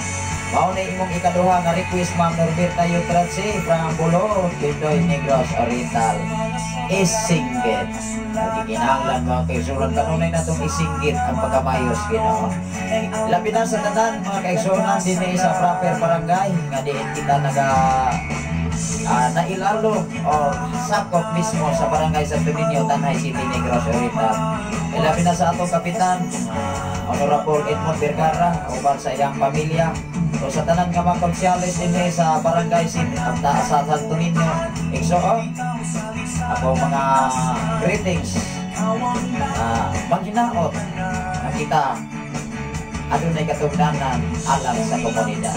Mao na imong ikaduha nga request, Ma'am Norberta Yutratsi from Bulo, Bindoy, Negros Oriental. Isinggit. Nagkikinahanglan, mga kaigsunan, kanunay na itong isinggit ang pagkamayos Ginoo. Labi na sa tanan mga kaigsunan dinhi sa proper barangay nga diin kita naga nailalo o sakop mismo sa Barangay Santo Niño, Tanjay City, Negros Oriental. Ilabi na sa atong kapitan, Honorable Edmond Vergara, uban sa iyang pamilya. O sa tanan nga mga konsyales dinhi sa Barangay City at sa Santo Niño, igsoon, ako mga greetings, manghinaot nga kita adunay katugdanan alang sa komunidad.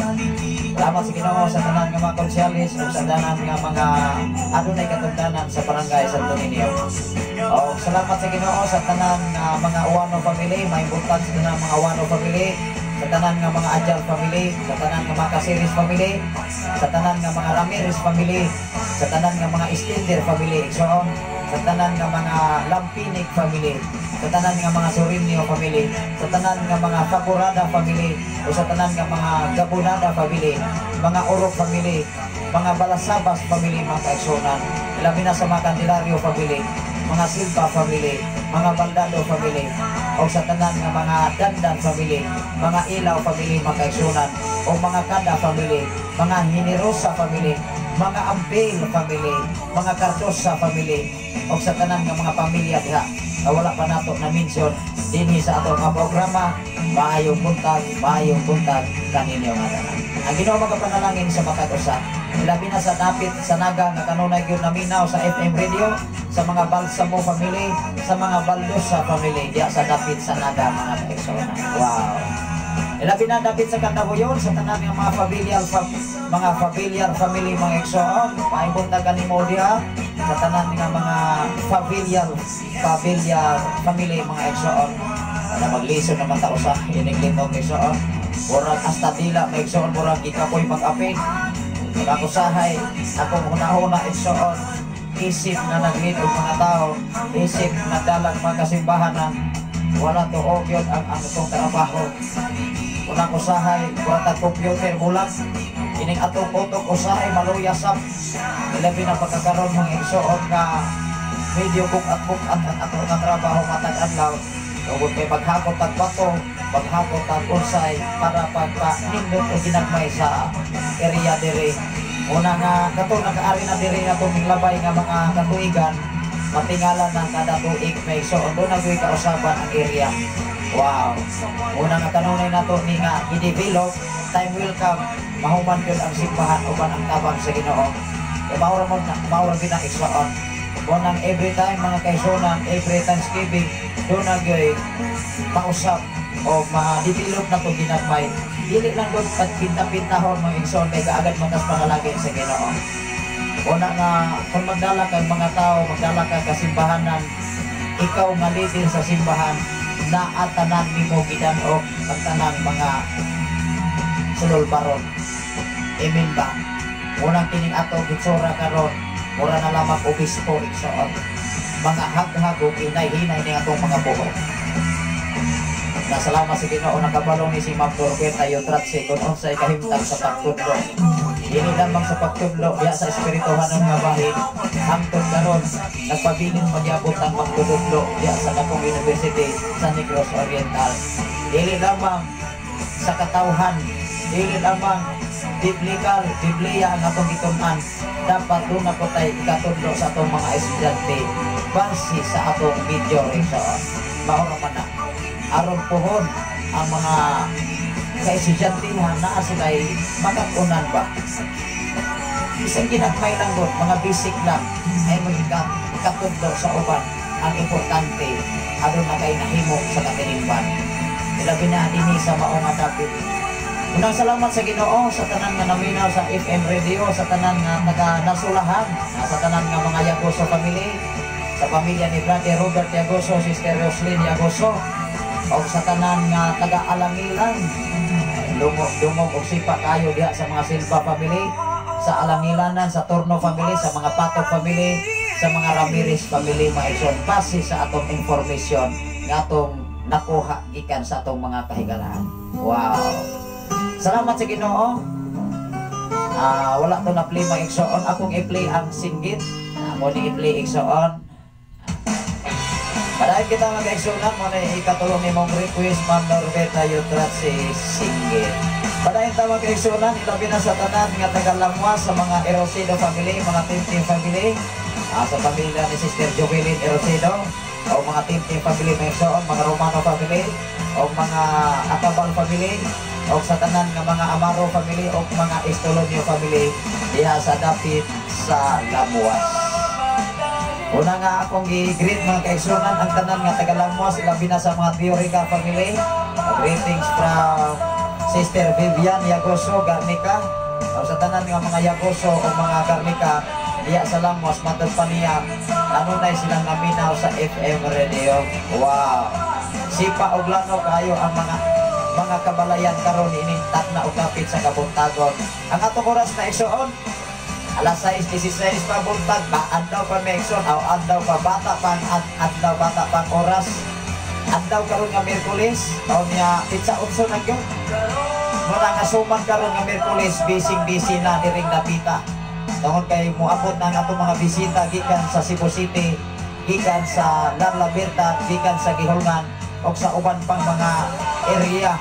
Salamat sa Ginoo sa tanan nga mga konsyales ug sa tanan nga mga adunay katugdanan sa Barangay Santo Niño. O salamat sa Ginoo sa tanan nga mga Uwano family, may buntag sa tanan mga Uwano family, sa tanan nga mga Ajal family, sa tanan nga mga Casiris family, sa tanan nga mga Ramirez family, sa tanan nga mga Stender family, igsoon, sa tanan nga mga Lampinig family, sa tanan nga mga Sorinio family, sa tanan nga mga Faborada family, o sa tanan nga mga Gabunada family, mga Orok family, mga Balasabas family, mga kaigsunan, labi na sa mga Candelario family, mga Silva family, mga Baldado family, o sa tanan nga mga Dandan family, mga Ilaw family, mga kaigsunan, o mga Kada family, mga Hinerosa family, mga Ampil family, mga Cardosa family, o sa tanan nga mga pamilya diha nga wala pa nato na mention dinhi sa atong mga programa, maayong buntag kaninyo nga tanan. Ang Ginoo magapanalangin sa matag usa. Labi na sa dapit sa Naga nga kanunay gyud naminaw sa FM radio, sa mga Balsamo family, sa mga Baldosa family diha sa dapit sa Naga, mga kaigsoona. Wow. Ilabi na dapit sa Kandabuyon, sa tanan nga mga familiar family, mga igsoon, maayong buntag kanimo diha sa tanan nga mga familiar familiar family, mga igsoon. Na maglisod naman ta usa ining litong, igsoon. Murag hasta dila, mga igsoon, murag gikapoy mag-apil. Ako sahay, akong hunahuna, igsoon, isip na nag-lead og mga tao, isip na dalag mga kasimbahan na wala to gyud ang atong trabaho. Unang usahay mura computer bulag. Kining atong utok usahay maluya sab. Ilabi na pagkakaroon mga igsoon nga medyo bukat-bukat ang ato nga trabaho matag adlaw. Tungod kay maghakot tag bato, maghakot tag unsay para pagpa nindot o ginagmay sa area diri. Una nga kato nakaari na diri atong miglabay nga mga katuigan, matingala ng kada tuig may so doon na kausaban ang area. Wow. Una nga kanunay nato ni nga i-develop, time will come, mahuman gyud ang simbahan uban ang tabang sa Ginoo. Kay maura mo na, maura gyud ang igsoon. Unang every time mga kaigsuonan, every Thanksgiving, doon na gyud mausap o ma-develop na to ginagmay. Dili lang doon pagpinta-pintahon mga igsoon kay kaagad matas panalagin sa Ginoo. Una nga kung magdala kag mga tao, magdala ka kasimbahanan, ikaw nga leader sa simbahan, naa tanan nimo gidan-ok ang tanang mga sululbaron. Amen ba? Unang kining ato gitsura karon, mura na lamang obispo igsoon. Mga haghag ug hinay-hinay ning atong mga buhok. Nasalamat sa Ginoo nakabalo ni si Ma'am Torqueta Yotratsi kung unsay kahimtang sa pagtudlo. Dili lamang sa pagtudlo diha sa espirituhanon nga bahin, hangtod karon nagpabilin pagyabot ang magtudlo diha sa dakong university sa Negros Oriental. Dili lamang sa katawhan, dili lamang biblical, Biblia ang atong gitun-an, dapat doon na po tayo ikatudlo sa atong mga estudyante base sa atong major igsoon. Maura man na. Aron pohon ang mga kaestudyante naa sila'y makatunan ba. Isang ginagmay lang doon, mga basic lang, ay maging katudlo sa uban. Ang importante, aron na kay nahimo sa katilingban. Ilabi na dinhi sa maong nga dapit. Unang salamat sa Ginoo sa tanan nga naminaw sa FM radio, sa tanan nga taga nasulahan, sa tanan nga mga Yagoso family, sa pamilya ni Brother Robert Yagoso, Sister Roslyn Yagoso, o sa tanan nga taga Alangilan, dungog dungog og sipa kayo diha sa mga Silva family, sa Alangilanan, sa Torno family, sa mga Patok family, sa mga Ramirez family, mga igsoon, base sa atong information nga atong nakuha gikan sa atong mga kahigalaan. Wow. Salamat sa Ginoo. Wala to na play mga igsoon. Akong i-play ang singgit. Mo ni i-play igsoon. Padayon kita mga igsuonan mo na ikatulong ni mong request Ma'am Norberta Yutrat si Singgit. Padayon ta mga igsuonan, ilabi na sa tanan nga taga-Lamwas, sa mga Erosido family, mga Team Team family, sa pamilya ni Sister Jovelyn Erosido, o mga Team Team family mga igsoon, mga Romano family, o mga Acabal family, o sa tanan nga mga Amaro family, o mga Estolonio family diha sa dapit sa Lamuas. Una nga akong gi-greet mga kaigsuonan ang tanan nga taga Lamuas, ilabi na sa mga Teorica family. Greetings from Sister Vivian Yagoso Garnica. O sa tanan nga mga Yagoso o mga Garnica diha sa Lamuas, matod pa niya kanunay silang naminaw sa FM radio. Wow. Sipa og lano kayo ang mga kabalayan karon ining takna og kapit sa kabuntagon. Ang atong oras na igsoon alas 6:16 pa buntag ba, adlaw pa may igsoon, aw adlaw pa, bata pa ang adlaw, bata pang oras. Adlaw karon nga Miyerkules, taon niya pizza 8 na gyud. Muna nga suman karon nga Miyerkules, busy busy na diring napita. Tungod kay moabot na ang atong mga bisita gikan sa Cebu City, gikan sa La Libertad, gikan sa Guihulngan ug sa uban pang mga area.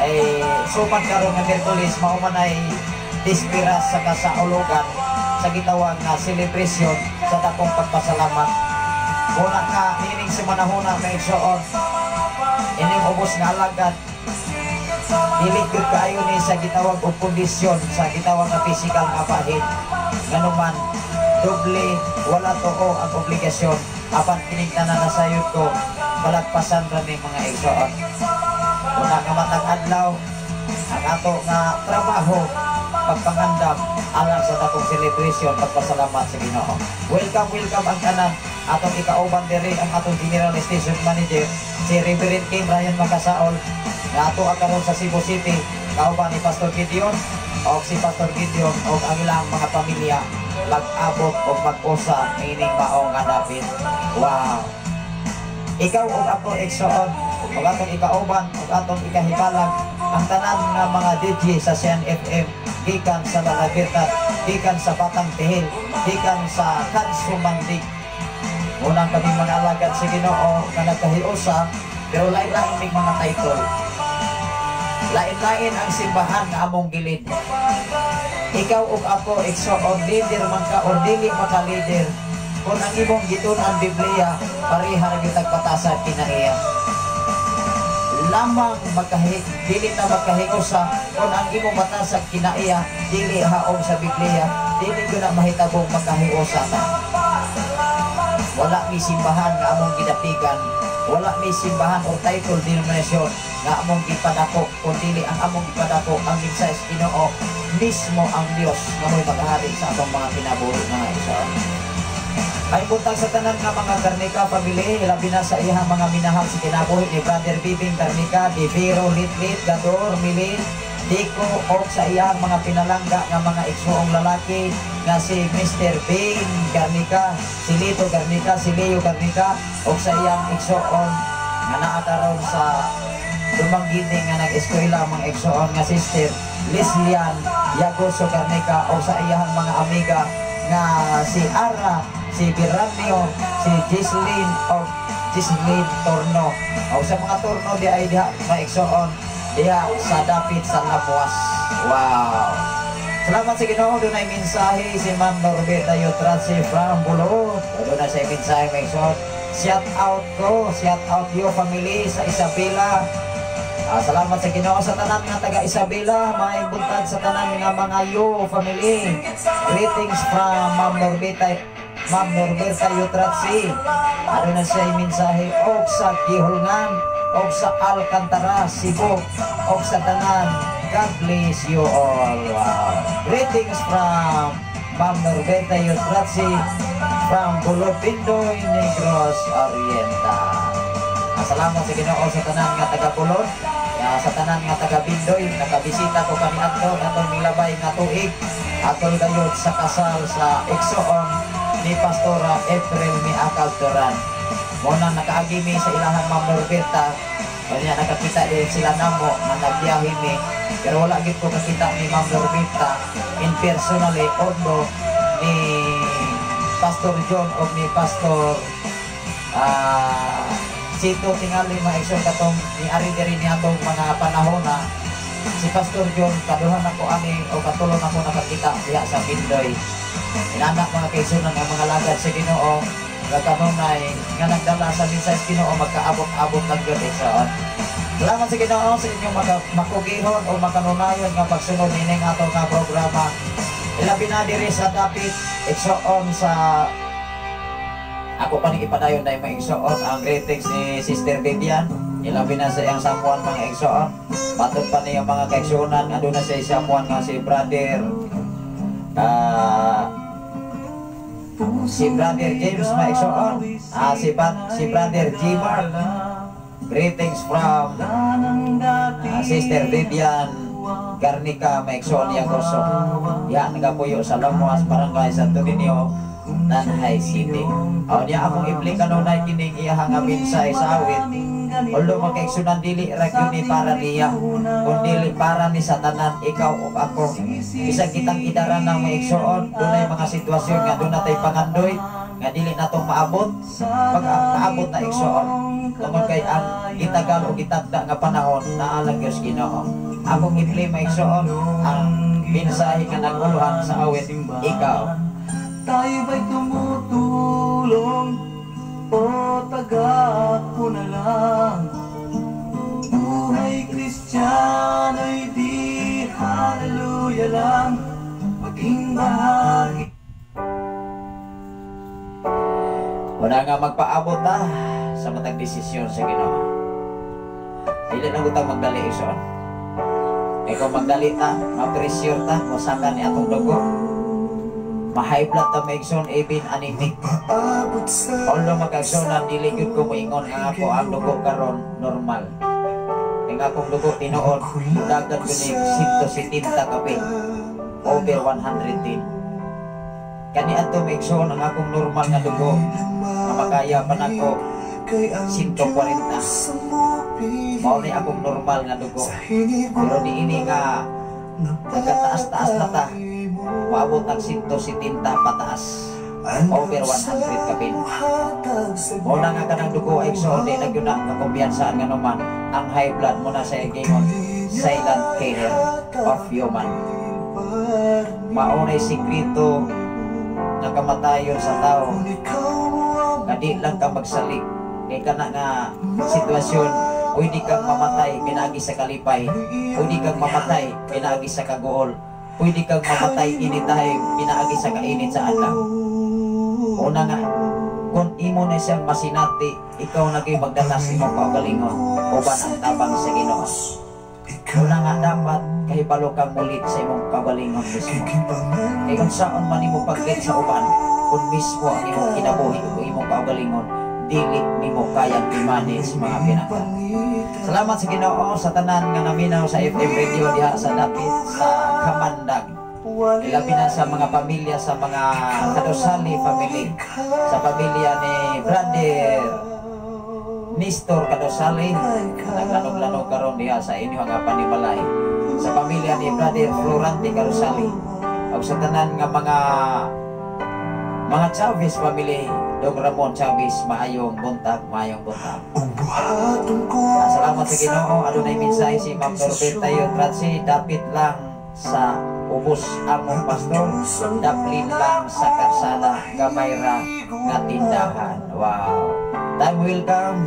Ay suman karon nga Miyerkules mao man ay dispiras sa kasaulugan sa gitawag nga celebration sa dakong pagpasalamat. Muna nga niining semanahuna may igsoon, ining ubos nga alagad dili gyud kaayo ni sa gitawag og kondisyon sa gitawag nga physical nga bahin. Nganuman doble wala tuo ang obligasyon, apan kining tanan na sayod ko balagpasan ra ni mga igsoon. Una nga matag adlaw ang ato nga trabaho pagpangandam alang sa dakong celebration pagpasalamat sa Ginoo. Welcome, welcome ang tanan. Atong ikauban diri ang atong General Station Manager si Reverend King Ryan Makasaol nga ato ang karon sa Cebu City kauban ni Pastor Gideon o si Pastor Gideon o ang ilang mga pamilya mag-abot o mag-usa niining mao nga dapit. Wow. Ikaw ug ako igsoon ug atong ikauban ug atong ikahibalag Ang tanan nga mga DJ sa Shine FM gikan sa La Libertad, gikan sa Batang Tihil, gikan sa Kansumandig. Unang kami mga alagad sa Ginoo nga nagkahiusa, pero lain-lain mig mga title. Lain-lain ang simbahan nga among gilid. Ikaw ug ako, igsoon, leader man ka or dili maka leader. Kung ang imong gitun-an Biblia, pareha ra gyud patasag kinaiya. Lamang magkahi, dili na magkahiusa kung ang imong batasag kinaiya dili haom sa Biblia, dili gyud na mahitabong magkahiusa ta. Wala mi simbahan nga among gidapigan, wala mi simbahan o title denomination nga among gipadako, kun dili ang among gipadako ang mensahe sa Ginoo mismo, ang Dios nga mo'y maghari sa atong mga kinabuhi, mga igsoon. Ay buntag sa tanan nga mga Garnica family, labi na sa iyang mga minahal sa kinabuhi ni Brother Bibing Garnica, di Vero Litlit, Gador, Milin, Diko, o sa iyang mga pinalangga nga mga igsoong lalaki nga si Mr. Bing Garnica, si Lito Garnica, si Leo Garnica, o sa iyang igsoon nga naa karon sa Dumanguite nga nag-eskwela, mga igsoon nga sister Leslian Yagoso Garnica, o sa iyang mga amiga nga si Ara, si Biranio, si Gislin o Gislin Torno. O sa mga Torno di ay diha mga igsoon diha sa dapit sa Labuas. Wow. Salamat sa Ginoo, dunay mensahe si Ma'am Norberta Yotratsi from Bulo. Doon na siya mensahe, mga igsoon. Shout out ko, shout out your family sa Isabela. Salamat sa Ginoo sa tanan nga taga Isabela, maayong buntag sa tanan nga mga yo family. Greetings from Ma'am Norberta Yutratsi. Ano na siya mensahe og sa Gihulngan, og sa Alcantara, Cebu, og sa tanan. God bless you all. Wow. Greetings from Ma'am Norberta Yutratsi from Bulobindoy, Negros Oriental. Salamat sa Ginoo sa tanan nga taga Bulod, sa tanan nga taga Bindoy, nakabisita ko kami adto atong milabay nga tuig atol gayud sa kasal sa igsoon ni Pastora April Miakal Duran. Mo nang nakaagi mi sa ilahang Ma'am Norberta, kanya nakakita din sila namo nga nagbiyahe mi, pero wala gid ko kakita ni Ma'am Norberta in personally, although ni Pastor John o ni Pastor Sito tingali, mga igsoon, katong ni ari diri ni atong mga panahon na si Pastor John, kaduha na ko ani o katulong ako nakakita diha sa Bindoy. Inana, mga kaigsunan nga mga lagad sa Ginoo nga kanunay nga nagdala sa mensahe sa Ginoo, magkaabot-abot lang gyud, igsoon. Salamat sa Ginoo sa inyong makugihon o makanunayon nga pagsunod nining atong nga programa. Ilabi na diri sa dapit, igsoon, sa ako pa ning ipadayon dahil, mga igsoon, ang greetings ni Sister Vivian. Ilabi na sa iyang samuan, mga igsoon. Matod pa niya, mga kaigsuonan, aduna sa samuan nga si Brother James, mga igsoon. Si Brother G. Mark. Greetings from Sister Vivian Garnica, mga igsoon, Yagoso. Ya, nagapuyo sa Lamuas, Barangay Santo Niño, Tanjay City. O niya akong i-play kanunay kining iyahang nga mensahe sa awit. Although, mga kaigsunan, dili ra gyud ni para niya, kun dili para ni sa tanan, ikaw ug ako. Bisag kitang idaran ng mga igsoon, dunay mga sitwasyon nga doon natay pangandoy nga dili natong maabot. Pag maabot na, igsoon, tungod kay ang gitagal o gitagda nga panahon naa lang gyud sa Ginoo. Akong i-play, mga igsoon, ang mensahe nga naguluhan sa awit "Ikaw". Tayo ba'y tumutulong o taga na lang? Buhay Kristiyano'y di hallelujah lang. Maging bahagi Wala nga magpaabot ta sa matag desisyon sa Ginoo. Dili na gutang magdali, igsoon. Kay kung magdali ta, ma-pressure ta, mosaka ni atong dugo. Ma-high blood ta, mga igsoon, even anemic. Paabot sa Although, mga kaigsuonan, dili gyud ko moingon nga ako ang dugo karon normal. Kay nga akong dugo tinuod, dagan gyud ni 170 kape. Over 110. Kani adto, mga igsoon, ang akong normal nga dugo nga makaya pa nako Kay ang 140. Diyos ang Mao ni akong normal nga dugo. Pero niini nga nagkataas-taas na ta, moabot ang 170 pataas. Over 100 kapin. Mao na nga kanang dugo, igsoon, di na gyud na kakumpiyansaan, nga naman ang high blood mo na sa gingon silent killer of human. Mao na'y sikreto nga kamatayon sa tao nga di lang ka magsalig kay kana nga sitwasyon. Pwede kang mamatay pinaagi sa kalipay, pwede kang mamatay pinaagi sa kaguol, pwede kang mamatay anytime pinaagi sa kainit sa adlaw. Una nga kung imo na siyang masinati, ikaw na gyud magdala sa imong kaugalingon uban ang tabang sa Ginoo. Una nga dapat kahibalo kang mulit sa imong kaugalingon mismo. Kay unsaon man nimo paglit sa uban kung mismo ang imong kinabuhi o imong kaugalingon dili nimo kayang i-manage, mga pinaka? Salamat sa Ginoo sa tanan nga naminaw sa FM radio diha sa dapit sa Kamandag. Ilabi na sa mga pamilya, sa mga Kadosali family, sa pamilya ni Brother Nestor Kadosali, naglanog-lanog karon diha sa inyong nga panimalay. Sa pamilya ni Brother Florante Kadosali, ug sa tanan nga mga Chavez family, Dong Ramon Chavez, maayong buntag, maayong buntag. Salamat sa Ginoo, adunay mensahe si Ma'am Norberta Yotratsi, dapit lang sa ubos among pastor, daplin lang sa karsada, gamay ra nga tindahan. Wow. Time will come.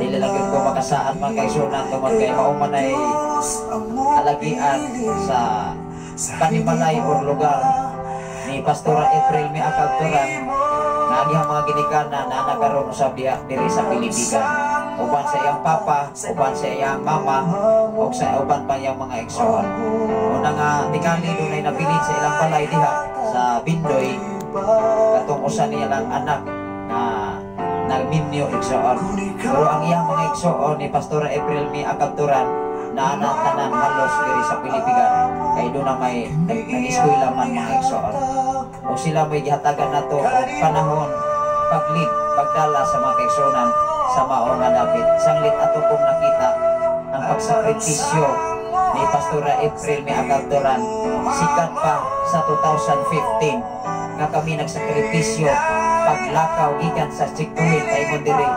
Dili lang yun ko makasaad, mga kaigsunan, tungod kay mao man ay alagian sa panimalay or lugar ni Pastora April May Akagturan na ang iyang mga ginikanan na nakaroon usab diha diri sa Pilipigan uban sa iyang papa, uban sa iyang mama, ug sa uban pa iyang mga igsoon. Una nga tingali dunay nabilin sa ilang balay diha sa Bindoy katong usa niya lang anak na nagminyo, igsoon. Pero ang iyang mga igsoon ni Pastora April May Akagturan na tanan halos diri sa Pilipigan kay doon na may nag-eskwela man, mga igsoon. O sila may gihatagan nato og panahon paglid pagdala sa mga kaigsuonan sa mao nga dapit. Sanglit ato pong nakita ang pagsakripisyo ni Pastora April May Akagturan sikat pa sa 2015 nga kami nagsakripisyo paglakaw gikan sa checkpoint paingon diri,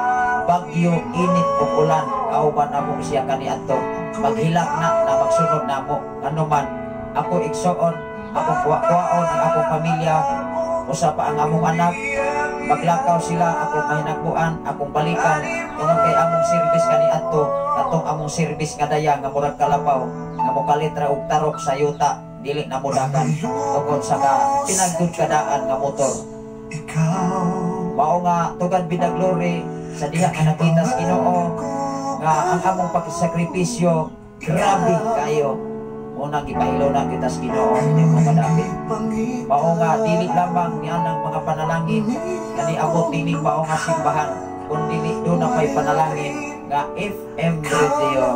bagyo, init ug ulan, kauban namo siya kaniadto. Maghilak na na magsunod namo, anuman ako, igsoon, akong kuwa-kuwaon ang akong pamilya, usa pa ang among anak, maglakaw sila, akong mahinagbuan, akong balikan, tungod kay among service kaniadto, atong among service nga daya nga murag kalabaw nga mokalit ra og tarok sa yuta, dili na modakan tungod sa ka pinagdud kadaan nga motor. Mao nga to God be the glory sa diha nga nakita sa Ginoo nga ang among pagsakripisyo grabe kayo. Unang gipahilaw na kita sa Ginoo ini mga kadapit. Mao nga dili lamang ni anang mga panalangin nga niabot nining mao nga simbahan, kun dili do na pay panalangin nga FM radio.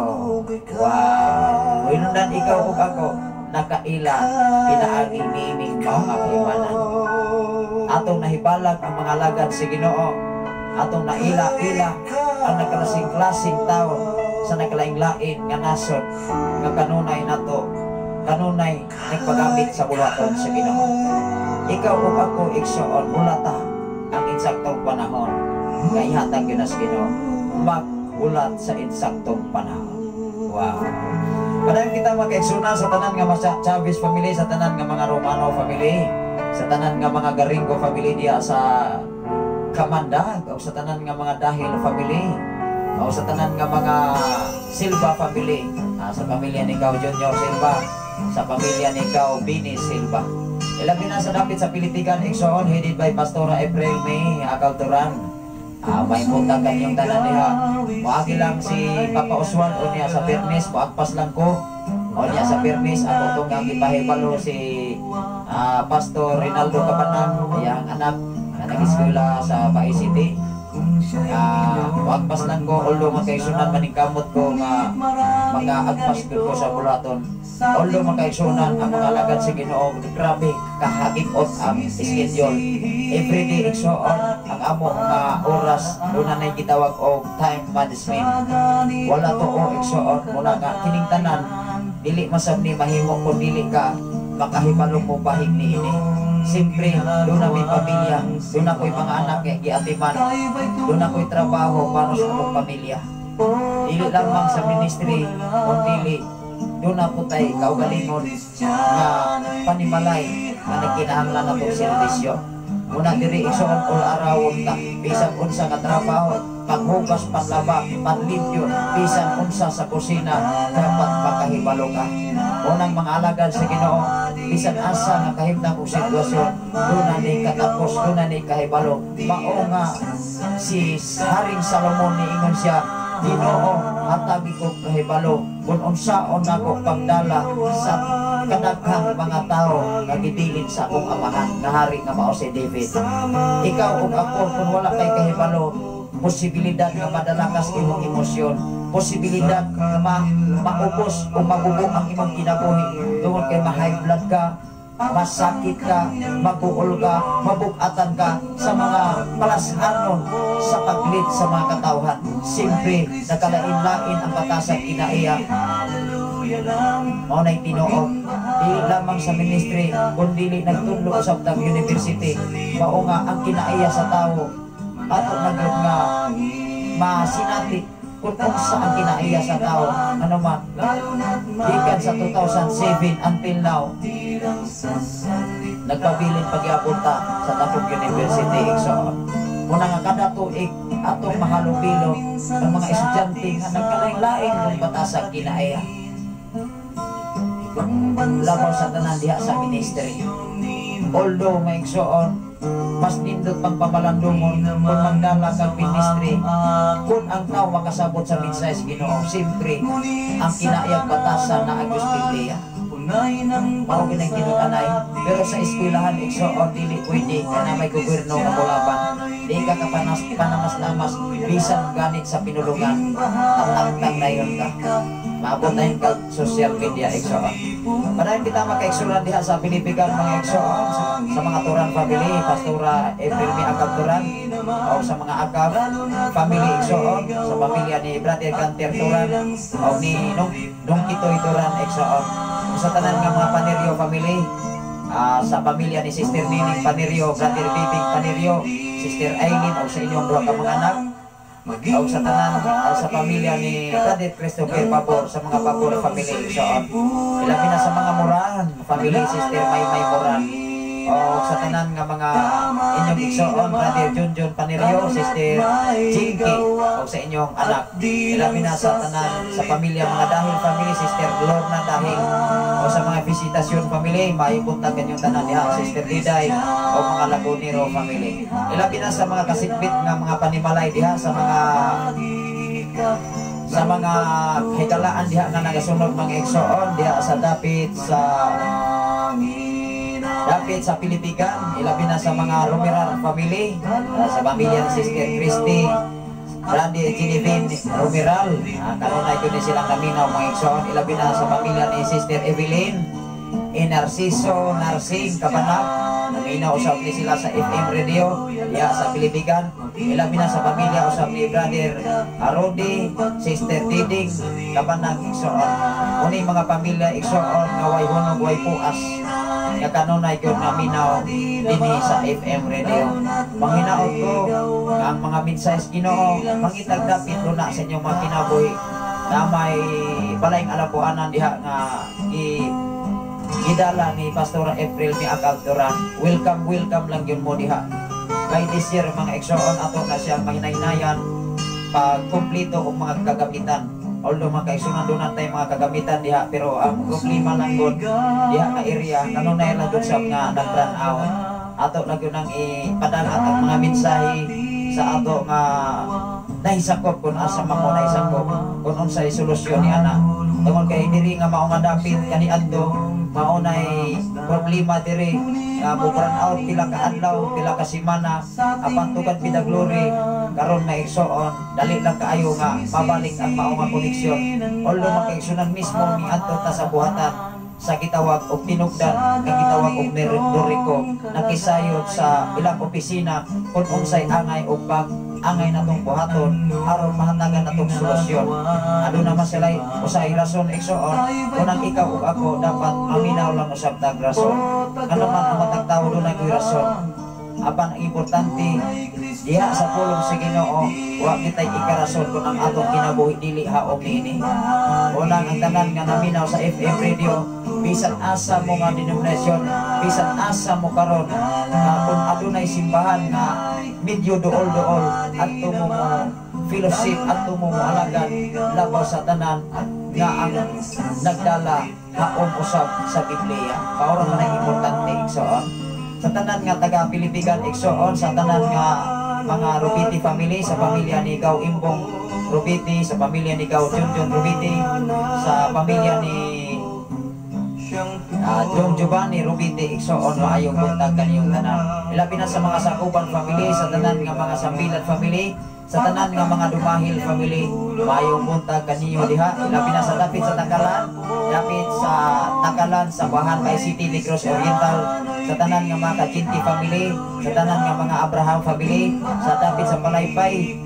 Wow, hinungdan ikaw ug ako nakaila pinaagi niining mao nga kahimanan. Atong nahibalag ang mga alagad sa Ginoo, atong naila-ila ang nagkalasing-klaseng tao sa nagkalain-lain nga nasod nga kanunay nato, kanunay nagpagamit sa buluhaton sa Ginoo. Ikaw ug ako, igsoon, hulata ang insaktong panahon nga ihatag yun sa Ginoo. Maghulat sa insaktong panahon. Wow. Padayon kita, mga kaigsunan, sa tanan nga mga Chavez family, sa tanan nga mga Romano family, sa tanan nga mga Garingo family diya sa Kamandag, o sa tanan nga mga Dahil family, o sa tanan nga mga Silva family, sa pamilya ni Kao Junior Silva, sa pamilya ni Kao Bini Silva. Ilabi na sa dapit sa Pilitigan, igsoon, headed by Pastora April May Akalturan. May buntag kanyang tanan diha. Moagi lang si Papa Oswald o niya sa Pernis, moagpas lang ko. O niya sa Pernis, ako itong ang gipahibalo si Pastor Rinaldo Kapanang, iyang anak na nag-eskwela sa Bae City. Moagpas lang ko, although mga kaigsunan, maningkamot ko nga makaagpas gud ko sa bulaton. Although, makaigsunan, ang mga alagad sa Ginoo, grabe kahagikot ang schedule. Everyday, igsuon, ang amo nga oras doon na gitawag og time management. Wala to o, igsuon. Muna nga kining tanan dili masab ni mahimo kung dili ka makahibalo mo bahig ni ini. Siyempre, doon na may pamilya, doon na ko'y mga anak nga giatiman, doon na ko'y trabaho para sa akong pamilya. Dili lamang sa ministry, kung dili doon na po tay kaugalingon nga panimalay nga nagkinahanglan na itong serbisyo. Muna diri, igsoon, all around ta, bisan unsa nga trabaho, paghugas, panlaba, panlimpyo, bisan unsa sa kusina, dapat makahibalo ka. Unang mga alagad sa Ginoo, bisan asa nga kahimtang og sitwasyon, doon na ni katapos, doon na ni kahibalo. Mao nga si Haring Salomon, niingon siya, "Ginoo, hatagi ko kahibalo kung unsaon nako pagdala sa kadaghang mga tao nga gibilin sa akong amahan nga hari nga mao si David." Ikaw ug ako, kung wala kay kahibalo, posibilidad nga madalakas imong emosyon, posibilidad nga maubos o magubo ang imong kinabuhi tungod kay ma-high blood ka, masakit ka, maguol ka, mabugatan ka sa mga palasanon sa paglit sa mga katawhan. Siyempre, nakalain-lain ang batasan kinaiya. Mao na'y tinuod. Dili lamang sa ministry, kun dili nagtudlo sa tag university. Mao nga ang kinaiya sa tao, ato na gyud nga masinati kung unsa ang kinaiya sa tao. Ano man, gikan sa 2007 until now, nagpabilin pagyapon ta sa Dakong University, igsoon. Muna nga kada tuig atong mahalubilo ang mga estudyante nga nagkalain-lain kung batasag kinaiya. Labaw sa tanan diha sa ministry. Although, may igsoon, mas nindot pang pamalandungon kung magdala kang ministry kung ang tao makasabot sa mensahe sa Ginoo. Siyempre, ang kinaiyang batasan na Agus Biblia. Mao ginang tinud-anay. Pero sa eskwelahan, igsoon, dili pwede kay na may gobyerno nga mulaban. Di ka kapanas panamas-namas bisan ganit sa pinulungan. Tatangtang na yun ka. Maabot na yun ka social media, igsoon. Padayon kita makaigsunan diha sa Pilipigan, mga igsoon, sa mga Turan family, Pastora April Mi Akab Turan, o sa mga Akab family, igsoon, sa pamilya ni Brother Ganter Turan, o ni Nung, Nung Kitoy Turan, igsoon. Sa tanan nga mga Panerio family, sa pamilya ni Sister Nining Panerio, Brother Bibing Panerio, Sister Aileen, o sa inyong duha ka mga anak, o sa tanan sa pamilya ni Brother Christopher Pabor, sa mga Pabor family, igsoon. Ilabi na sa mga Moran family, Sister Maymay Moran. O sa tanan nga mga inyong igsoon, Brother Junjun Panerio, Sister Jinky, o sa inyong anak. Ilabi na sa tanan sa pamilya mga Dahil family, Sister Lorna Dahil, o sa mga Visitasyon family, maayong buntag kanyong tanan diha, Sister Diday, o mga Lagunero family. Ilabi na sa mga kasitbit nga mga panimalay diha sa mga higalaan diha nga nagasunod, mga igsoon, diha sa dapit sa Pilipigan, ilabi na sa mga Romerar family, sa pamilya ni Sister Christy, Randy Genevieve Romeral, kanunay ko ni silang naminaw, mga igsoon, ilabi na sa pamilya ni Sister Evelyn, Narciso Narsing Kabanag, naminaw usab ni sila sa FM radio, diha sa Pilipigan, ilabi na sa pamilya usab ni Brother Arodi, Sister Diding Kabanag, igsoon. Uni mga pamilya, igsoon, nga way hunog, way puas, nga kanunay gyud naminaw dinhi sa FM radio. Manghinaot ko nga ang mga mensahe sa Ginoo mangitag dapit luna sa inyong mga kinabuhi na may balayng alabuanan diha nga gidala ni Pastora April Mi Akal Duran. Welcome, welcome lang yun mo diha. Kay this year, mga igsoon, ato na siyang mahinaynayan pag kumpleto og mga kagamitan. Although, mga kaigsunan, doon tayo mga kagamitan diha, pero ang problema lang gud diha nga area, kanunay lang gud siya nga nag-run out. Ato lang yun ang ipadala ang mga mensahe sa ato nga nahisakop kung asa man mo nahisakop kung unsay solusyon ni ana tungod kay diri nga mao nga dapit kaniadto mao nay problema diri. Nga mo brown out pila ka adlaw, pila ka semana, apan to God be the glory, karon, mga igsoon, dali lang kaayo nga mabalik ang mao nga koneksyon. Although, mga kaigsunan, mismo miadto ta sa buhatan sa gitawag og tinugdan nga gitawag og Norico, nakisayod sa ilang opisina kung unsay angay og bag angay natong buhaton aron mahatagan natong solusyon. Aduna man sila usay rason, igsoon. Unang ikaw ug ako dapat maminaw lang usab tag rason. Ano man ang matag tawo, dunay koy rason, apan ang importante diha sa pulong sa Ginoo, wa kitay ikarason kung ang atong kinabuhi dili haom niini. Unang ang tanan nga naminaw sa FM radio, bisan asa mo nga denominasyon, bisan asa mo karon, kung adunay simbahan nga medyo duol-duol, adto mo mo fellowship, adto mo mo alagad, labaw sa tanan nga ang nagdala haom usab sa Biblia. Mao ra man ang importante, igsoon. Sa tanan nga taga Pilipigan, igsoon, sa tanan nga mga Rubiti family, sa pamilya ni Gaw Imbong Rubiti, sa pamilya ni Gaw Junjun Rubiti, sa pamilya ni Dong Giovanni Rubiti, igsoon, maayong buntag kaniyong tanan. Ilabi na sa mga Sakuban family, sa tanan nga mga Sambilan family, sa tanan nga mga Dumahil family, maayong buntag kaniyo diha. Ilabi na sa dapit sa Takalan, dapit sa Takalan sa Bahan Bay City, Negros Oriental, sa tanan nga mga Kajinti family, sa tanan nga mga Abraham family, sa dapit sa Palaypay,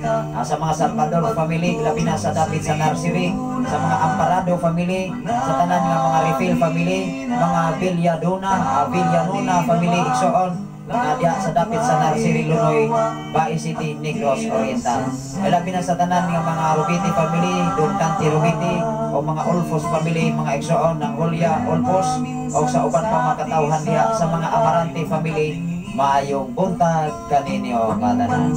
sa mga Salvador family, labi na sa dapit sa Nursery, sa mga Amparado family, sa tanan nga mga Refill family, mga Villadona, Villanuna family, igsoon, nga diha sa dapit sa Nursery Lunoy, Bais City, Negros Oriental. Labi na sa tanan nga mga Rubiti family, Don Kanti Rubiti, o mga Ulfos family, mga igsoon ng Julia Ulfos, o sa uban pa mga katawhan diha sa mga Amarante family, maayong buntag kaninyo katanan.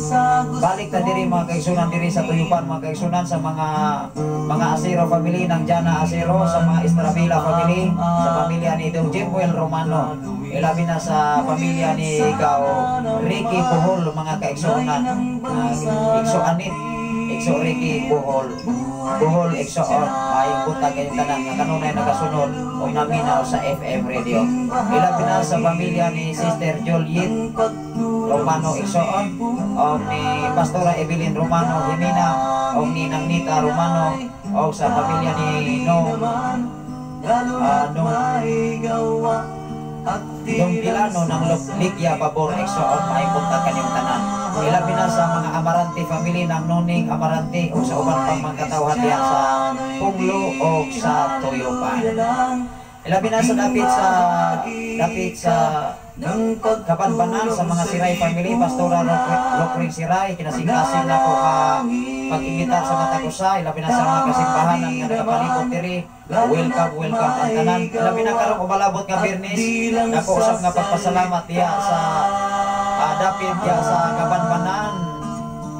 Balik ta diri, mga kaigsunan, diri sa Tuyupan, mga kaigsunan, sa mga Asero family ng Jana Asero, sa mga Estrabila family, sa pamilya ni Dong Jimuel Romano. Ilabi na sa pamilya ni Gaw Ricky Bohol, mga kaigsunan. Igso Anit, Igso Ricky Bohol. Bohol, igsoon, maayong buntag kayong tanan nga kanunay nagasunod o naminaw sa FM radio. Ilabi na sa pamilya ni Sister Juliet Romano, igsoon, o ni Pastora Evelyn Romano Jimena, o ni Nang Nita Romano, o sa pamilya ni No Nung Dong Dilano ng Ligya Pabor, igsoon, maayong buntag kanyang tanan. Ilabi na sa mga Amarante family ng Nuning Amarante o sa uban pang mga katawhan diha sa Punglo o sa Toyopan. Ilabi na sa dapit sa Kabanbanan, sa mga Siray family, Pastora Locring Siray, kinasing-kasing na ko ka pag-imbitar sa matag usa, ilabi na sa mga kasimbahan nga nakapalibot diri. Welcome, welcome ang tanan. Ilabi na karong umalabot nga Biyernes, nako usab nga pagpasalamat diha sa dapit diha sa Kabanbanan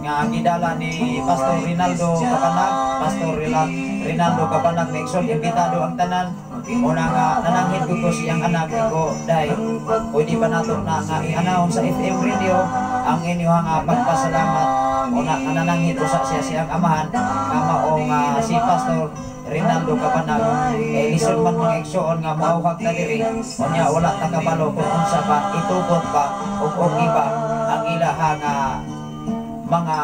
nga gidala ni Pastor Rinaldo Kabanag, Pastor Rinaldo Kabanag, Mexon, imbitado ang tanan. Una nga nananghid ko siyang anak ko, "Day, pwede ba nato na nga i-announce sa FM radio ang inyong nga pagpasalamat?" Una nga nananghid usa siya siyang amahan nga mao nga si Pastor Rinaldo Kabanag. Kay lisod man, mga igsoon, nga moawhag ta diri unya wala ta kabalo kung unsa ba, itugot ba o okay ba ang ilaha nga mga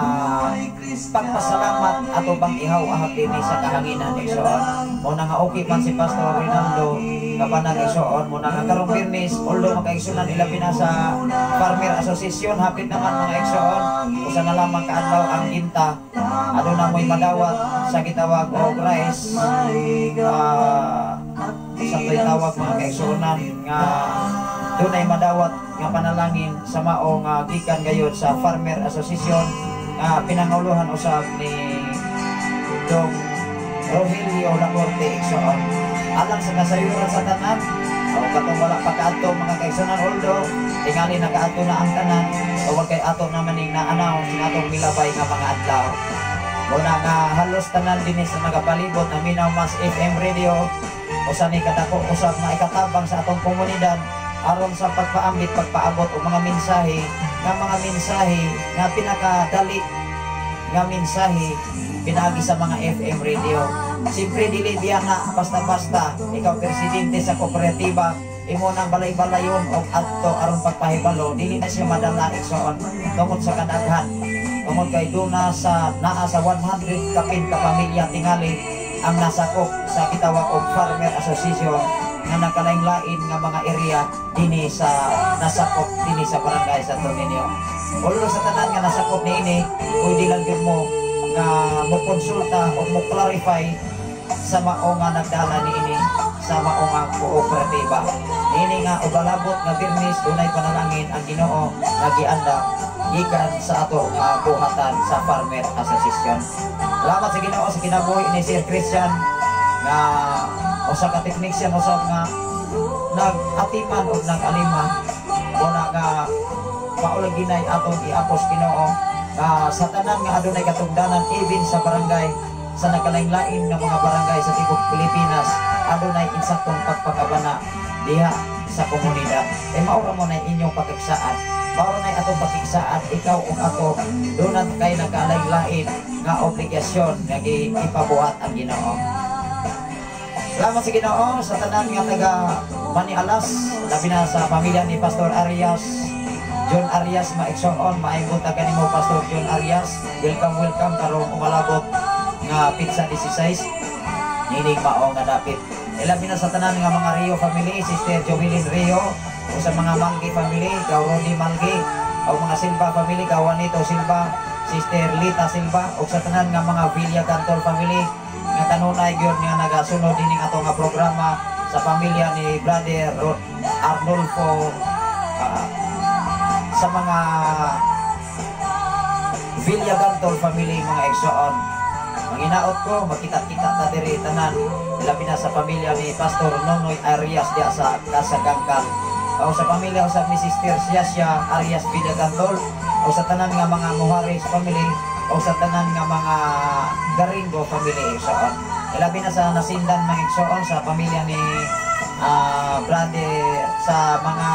pagpasalamat ato bang ihaw ahag dinhi sa kahanginan, igsoon. Mo na nga okay man si Pastor Rinaldo Kabanag, igsoon. Mo na nga karong Biyernes, although, mga kaigsunan, ilabi na sa Farmer Association, hapit naman, mga igsoon, usa na lamang kaadlaw ang ginta, aduna mo'y madawat sa gitawag og rice, sa to'y tawag, mga kaigsuonan, nga dunay madawat nga panalangin sa mao nga gikan gayud sa Farmer Association nga pinanguluhan usab ni Dong Rogelio Lacorte, igsoon. Alang sa kasayuran sa tanan o katong wala pa kaadto, mga kaigsunan, although tingali nakaadto na ang tanan o kay ato naman ning na-announce nga atong milabay nga mga adlaw. Muna nga halos tanan dinhi sa nagapalibot na minaw mas FM radio, usa ni kadako usab nga ikatabang sa atong komunidad aron sa pagpaambit, pagpaabot og mga mensahe nga pinakadali nga mensahe pinaagi sa mga FM radio. Siyempre dili biya na basta-basta ikaw presidente sa kooperatiba, Imo nang balay-balayon og adto aron pagpahibalo, dili na siya madala, igsoon, tungod sa kadaghan, tungod kay duna sa naa sa 100 kapin ka pamilya tingali ang nasakop sa gitawag og Farmer Association nga nakalain-lain nga mga area dinhi sa nasakop dinhi sa Barangay Santo Niño. Although sa tanan nga nasakop niini, pwede lang gyud mo nga mo konsulta o mo clarify sa mao nga nagdala niini sa mao nga kooperatiba. Niini nga ugalabot nga Biyernes, dunay panalangin ang Ginoo nga giandam gikan sa ato nga buhatan sa Farmer Association. Salamat sa Ginoo sa kinabuhi ni Sir Christian nga usa ka technician usab nga nag-atiman og nag-alima. Wala nga mao ginay atong iapos Ginoo nga sa tanan nga adunay katugdanan, even sa barangay, sa nagkalain-lain nga mga barangay sa tibuok Pilipinas, adunay insaktong pagpakabana diha sa komunidad. Eh mao ra mo na inyong pagkiksaad, mao ra na atong pagkiksaad, ikaw ug ako, doon kay nagkalain-lain nga obligasyon nga ipabuhat ang Ginoo. Salamat sa Ginoo sa tanan nga taga Manialas, labi na sa pamilya ni Pastor Arias, John Arias, maigsoon, maayong buntag kanimo, Pastor John Arias. Welcome, welcome karong umalabot nga petsa 16 nining mao nga dapit. Ilabi na sa tanan nga mga Rio family, Sister Jovelyn Rio, o sa mga Malgi family, Gaw Rodi Malgi, o mga Silva family, Gaw Juanito Silva, Sister Lita Silva, o sa tanan nga mga Villa Cantol family, nga kanunay gyud nga nagasunod dining ato nga programa sa pamilya ni Brother Arnulfo, sa mga Villa Gantol family, mga igsoon. Manginaot ko, makita-kita ta diri tanan, labi na sa pamilya ni Pastor Nonoy Arias diya sa Kasagangkal. O sa pamilya usab ni Sister Siasya Arias Villa Gantol, o sa tanan nga mga Muharis family, o sa tanan nga mga Garingo family, igsoon. Labi na sa nasindan, mga igsoon, sa pamilya ni brother, sa mga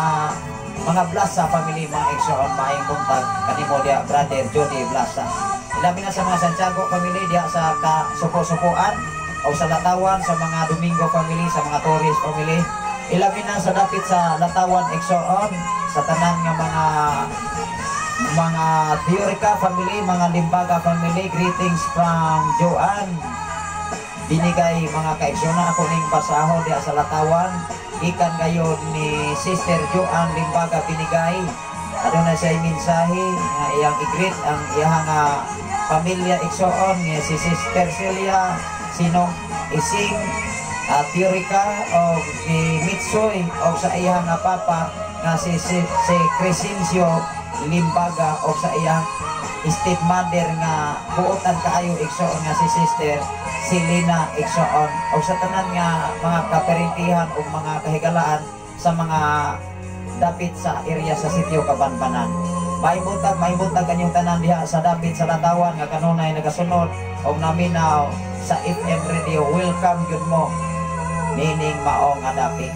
Blasa family, mga igsoon, maayong buntag kanimo diya, Brother Jody Blasa. Ilabi na sa mga Santiago family diya sa Kasuko-sukuan o sa Latawan, sa mga Domingo family, sa mga Torres family. Ilabi na sa dapit sa Latawan, igsoon, sa tanan nga mga Diorica family, mga Limbaga family, greetings from Joanne. Binigay, mga kaigsoon, ako ning basahon diya sa Latawan. Ikan gayon ni Sister Joanne Limbaga binigay. Aduna siya mensahe nga iyang i-greet ang iyang nga pamilya, igsoon, nga si Sister Celia, Sinong Ising, Tiorica o ni Mitsoy o sa iyang nga papa nga si Crescencio Limbaga o sa iyang stepmother nga buotan kaayo, igsoon, nga si Sister Selena, igsoon, o sa tanan nga mga kaparintihan o mga kahigalaan sa mga dapit sa area sa Sitio Kabanbanan. Maayong buntag kanyong tanan diha sa dapit sa Latawan nga kanunay nagasunod og naminaw sa FM radio. Welcome gyud mo nining mao nga dapit.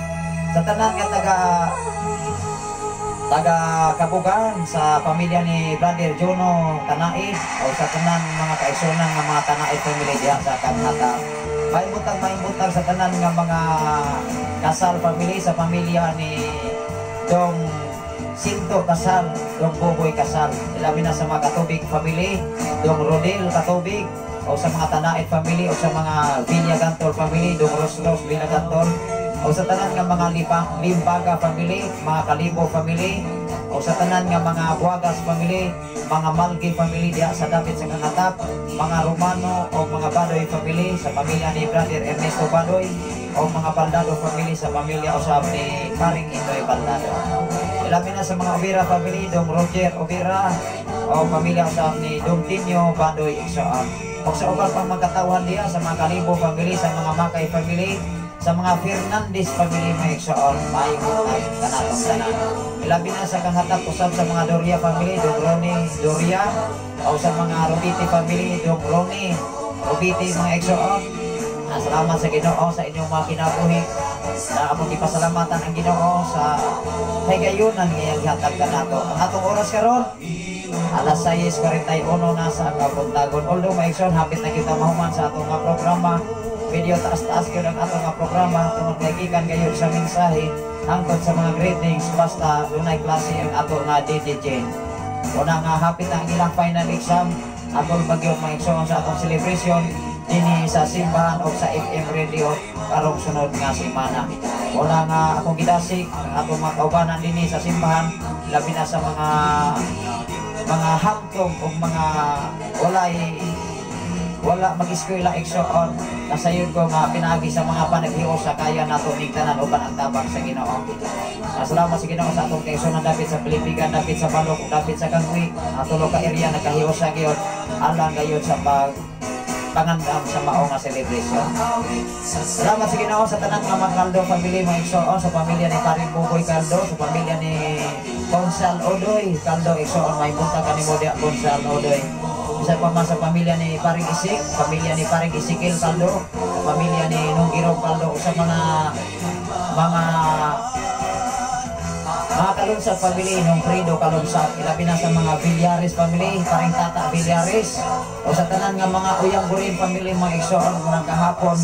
Sa tanan nga taga taga Kabugan, sa pamilya ni Brother Jono Tanaid o sa tanan mga kaigsunan nga mga Tanaid family diha sa Kanghata. Maayong buntag sa tanan nga mga Kasal family, sa pamilya ni Dong Sinto Kasal, Dong Buboy Kasal. Ilabi na sa mga Katubig family, Dong Rodel Katubig, o sa mga Tanaid family, o sa mga Villa Gantol family, Dong Rosros Villa Gantol, o sa tanan nga mga Limbaga family, mga Kalibo family, o sa tanan nga mga Buagas family, mga Malgi family diha sa dapit sa Kangatap, mga Romano o mga Badoy family sa pamilya ni Brother Ernesto Badoy, o mga Baldado family sa pamilya usab ni Paring Indoy Baldado. Ilabi na sa mga Obira family, Dong Roger Obira, o pamilya usab ni Dong Tinyo Badoy, igsoon. O sa uban pang mga katawhan diha sa mga Kalibo family, sa mga Makay family, sa mga Fernandez family, mga igsoon, maayong buntag kanatong tanan. Ilabi na sa Kanghatap usab sa mga Doria family, Dong Ronnie Doria, o sa mga Robiti family, Dong Ronnie Robiti, mga igsoon. Salamat sa Ginoo sa inyong mga kinabuhi. Na among ipasalamatan ang Ginoo sa kagayunan nga iyang gihatag kanato. Ang atong oras karon alas 6:41 na sa kabuntagon. Although, mga igsoon, hapit na kita mahuman sa atong mga programa. Medyo taas-taas gyud ang atong mga programa tungod kay gikan gayud sa mensahe. Hangtod sa mga greetings basta dunay klase ang ato nga DJ Jane. Una nga hapit na ang ilang final exam, atol bagyon mga igsoon sa atong celebration dinhi sa simbahan o sa FM radio karong sunod nga semana. Una nga akong gidasig ang atong mga kaubanan dinhi sa simbahan, labi na sa mga hamtong o mga wala mag-eskwela, igsoon. Kasayon ko nga pinaagi sa mga panaghiusa kaya nato ning tanan uban ang tabang sa Ginoo. Salamat sa Ginoo sa atong kaigsuonan dapit sa Pilipigan, dapit sa Balok, dapit sa Kangwi, ang tulo ka area nakahiusa gyud alang gayud sa pag pangandam sa mao nga celebration. Salamat sa Ginoo sa tanan nga mga Caldo family, mga igsoon, sa pamilya ni Paring Buboy Caldo, sa pamilya ni Konsal Odoy Caldo, igsoon, may buntag kanimo diha, Konsal Odoy. Isa pa man sa pamilya ni Paring Isik, pamilya ni Paring Isikil Caldo, sa pamilya ni Nung Girong Caldo, sa mga mga Kalunsag family, nung Fredo Kalunsag, ilabi na sa mga Villares family, Paring Tata Villares, o sa tanan nga mga Uyang Burin family, mga igsoon, mga kahapon,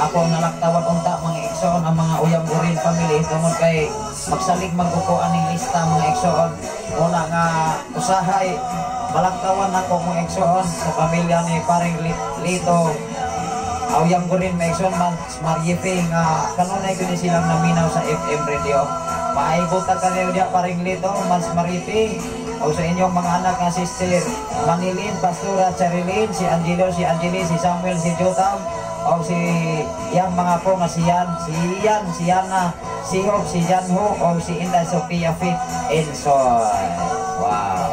ako ang nalaktawan unta, mga igsoon, ang mga Uyang Burin family, tungod kay magsalig magkuko aning lista, mga igsoon, wala nga usahay, malaktawan ako, mga igsoon, sa pamilya ni Paring Lito, Uyang Burin, mga igsoon, Mariefe, nga kanunay ko ni silang naminaw sa FM radio. Maibutag ka niyo diya, Paring Lito, Mans Marife, o sa inyong mga anak nga sister Manilin, Pastora Charilyn, si Angelo, si Angeli, si Samuel, si Jotam, o si iyang mga po nga si Yan, si Ian, si Yana, si Hope, si Janho, o si Inday Sophia Fit Ensoy. Wow.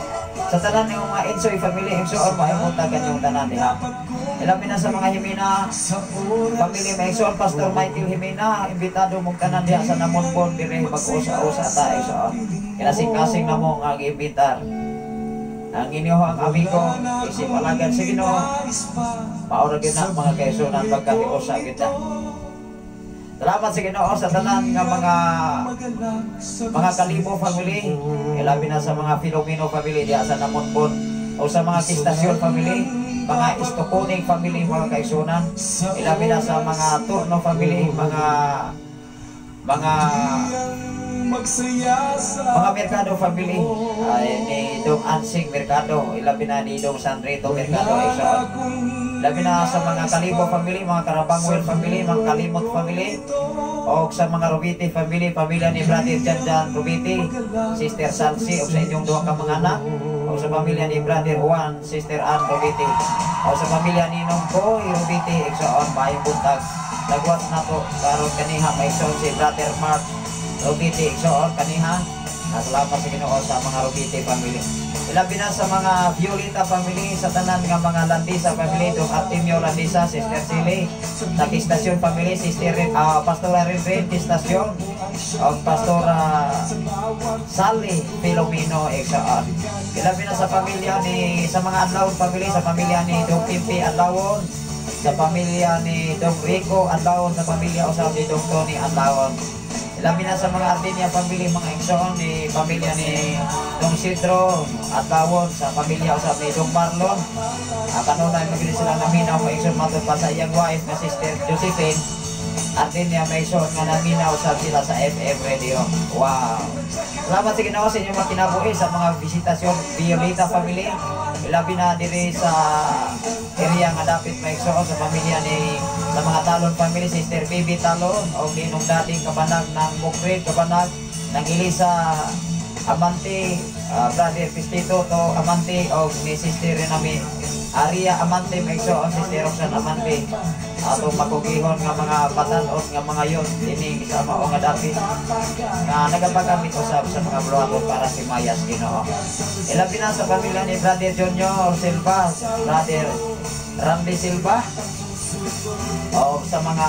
Sa tanan ng mga Ensoy family, Ensoy, maibutag kanyong tanan diha. Ilabi na sa mga Himina family, may igsoon, Pastor Michael Himina, imbitado mong tanan diha sa Namonbon, dire mag-usa-usa ta, igsoon. Kinasing-kasing na mo ang imbitar. Ang inyo ang amigo, isip alagad sa Ginoo. Maura gyud na mga kaigsuonan pagkahiusa kita. Salamat sa Ginoo sa tanan nga mga Kalibo family, ilabi na sa mga Filomeno family diha sa Namonbon, o sa mga Kistasyon family, mga Istokuning family, mga kaigsuonan, ilabi na sa mga Turno family, mga mga Mercado family, ay, ni Dong Ansing Mercado, ilabi na ni Dong Sandrito Mercado, igsoon. Ilabi na sa mga Kalibo family, mga Karabangwel family, mga Kalimot family, o sa mga Rubiti family, pamilya ni Brother Janjan Rubiti, Sister Salsi, o sa inyong duha ka mga anak, o sa pamilya ni Brother Juan, Sister Ann Rubiti, o sa pamilya ni Nong Koy Rubiti, igsoon, maayong buntag. Nagwat na to, karon kaniha, may igsoon si Brother Mark Rubiti, igsoon kaniha. Nasalamat sa Ginoo sa mga Rubiti family. Ilabi na sa mga Violeta family, sa tanan nga mga Landisa family, Dong Artemio Landisa, Sister Silly, sa Kistasyon family, Sister Pastora Rinrin Kistasyon, o Pastora Sally Filomeno, igsoon. Ilabi na sa pamilya ni, sa mga Adlawon family, sa pamilya ni Dong Pimpi Adlawon, sa pamilya ni Dong Rico Adlawon, sa pamilya usab ni Dong Tony Adlawon. Ilabi na sa mga Ardinia family, mga igsoon, ni pamilya ni Dong Sidro Adlawon, sa pamilya usab ni Dong Marlon. Kanunay magili sila naminaw, mga igsoon, matod pa sa iyang wife nga Sister Josephine Ardinia, mga igsoon, nga naminaw usab sila sa FM radio. Wow. Salamat sa Ginoo sa inyong mga kinabuhi sa mga visitasyon Violeta family. Ilabi na diri sa area nga dapit, mga igsoon, sa pamilya ni sa mga Talon family, Sister Bibi Talon o Ninong Dading Kabanag ng Mukrid Kabanag ng Elisa Amante, Brother Pistito to Amante o ni Sister Renami Aria Amante, mga igsoon, Sister Roxanne Amante, atong makugihon nga mga batan-on nga mga yon ini sa mao nga dapit nga nagapagamit usab sa mga buluhaton para si Mayas Ginoo. Ilabi na sa pamilya ni Brother Junior Silva, Brother Randy Silva, o sa mga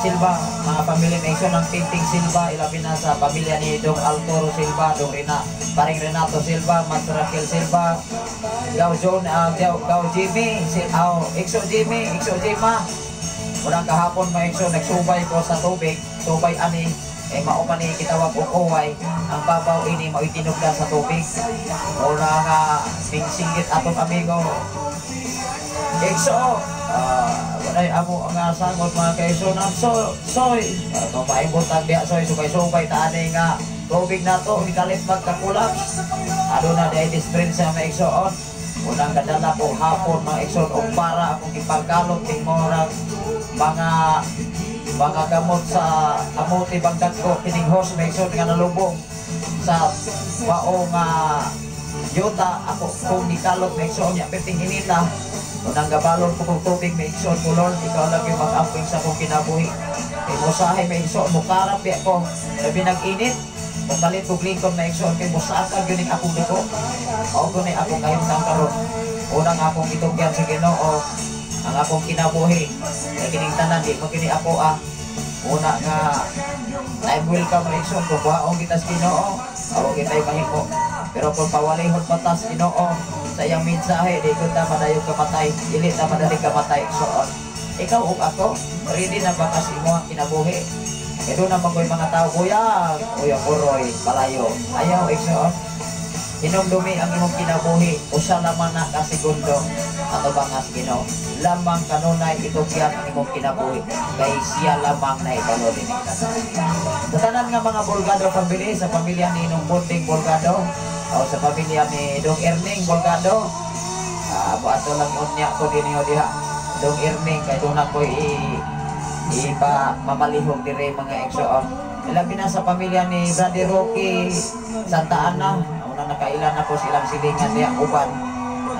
Silva, mga pamilya may igsoon ng Pinting Silva, ilabi na sa pamilya ni Dong Altoro Silva, Dong Rina, Paring Renato Silva, Mas Raquel Silva, Gaw John, Gaw Jimmy, si, Exo Jimmy, Exo Jima. Murang kahapon mga igsoon, nagsubay ko sa tubig, subay ani, mao man ni kitawag og uway, ang babaw ini mao'y tinugdan sa tubig. Mura nga mingsinggit atong amigo. Igso, walay amo ang asangot mga kaigsunan. So, soy, kung maibutag diya soy, sukay-sukay taani nga tubig na to, ikalit magkakulaps. Aduna di ay dispensa mga igsoon. Unang kadala ko hapon mga igsoon, og para akong ipagkalot ting morang mga gamot sa amuti bang dagko kining hose mga igsoon nga nalubong sa mao nga yuta ako kung gikalot mga igsoon niya perting inita. Unang gabalon ko kong tubig may igsoon ko, Lord, ikaw lang yung mag-amping sa akong kinabuhi. Kay musahay may igsoon, mukarap biya ko. Labi nag-init, mukalit kong lingkod may igsoon, kay musakag yun yung akong dugo. O ko na akong kahimtang karon. Unang akong itugyan sa Ginoo, ang akong kinabuhi. Kay kining tanan, di mo kini ako ah. Una nga, time will come may igsoon, kung buhaong kita sa Ginoo, awa kita'y mahimo. Pero kung pawalihon patas Ginoo, sa iyang mensahe, di ko ta madayog kamatay, dili ta madali kamatay, igsoon. Ikaw ug ako, ready na ba kasi imo ang kinabuhi? Kaya doon naman ko'y mga tao, kuya, kuya kuroy, palayo. Ayaw, igsoon. Hinumdumi ang imong kinabuhi, usa lamang na ka segundo, ato ba nga sa Ginoo? Lamang kanunay itugyan ang imong kinabuhi, kay siya lamang na ibalo din. Sa tanan nga mga Bolgado family, sa pamilya ni Nung Bunding Bolgado, o sa pamilya ni Dong Erning Bolgado, ato lang unya ko din niyo diha. Dong Erning, kay doon ako ipa mamalihog dire mga igsoon. Ilabi na sa pamilya ni Brother Rocky Santa Ana. Una nakailan ako silang silingan diha uban.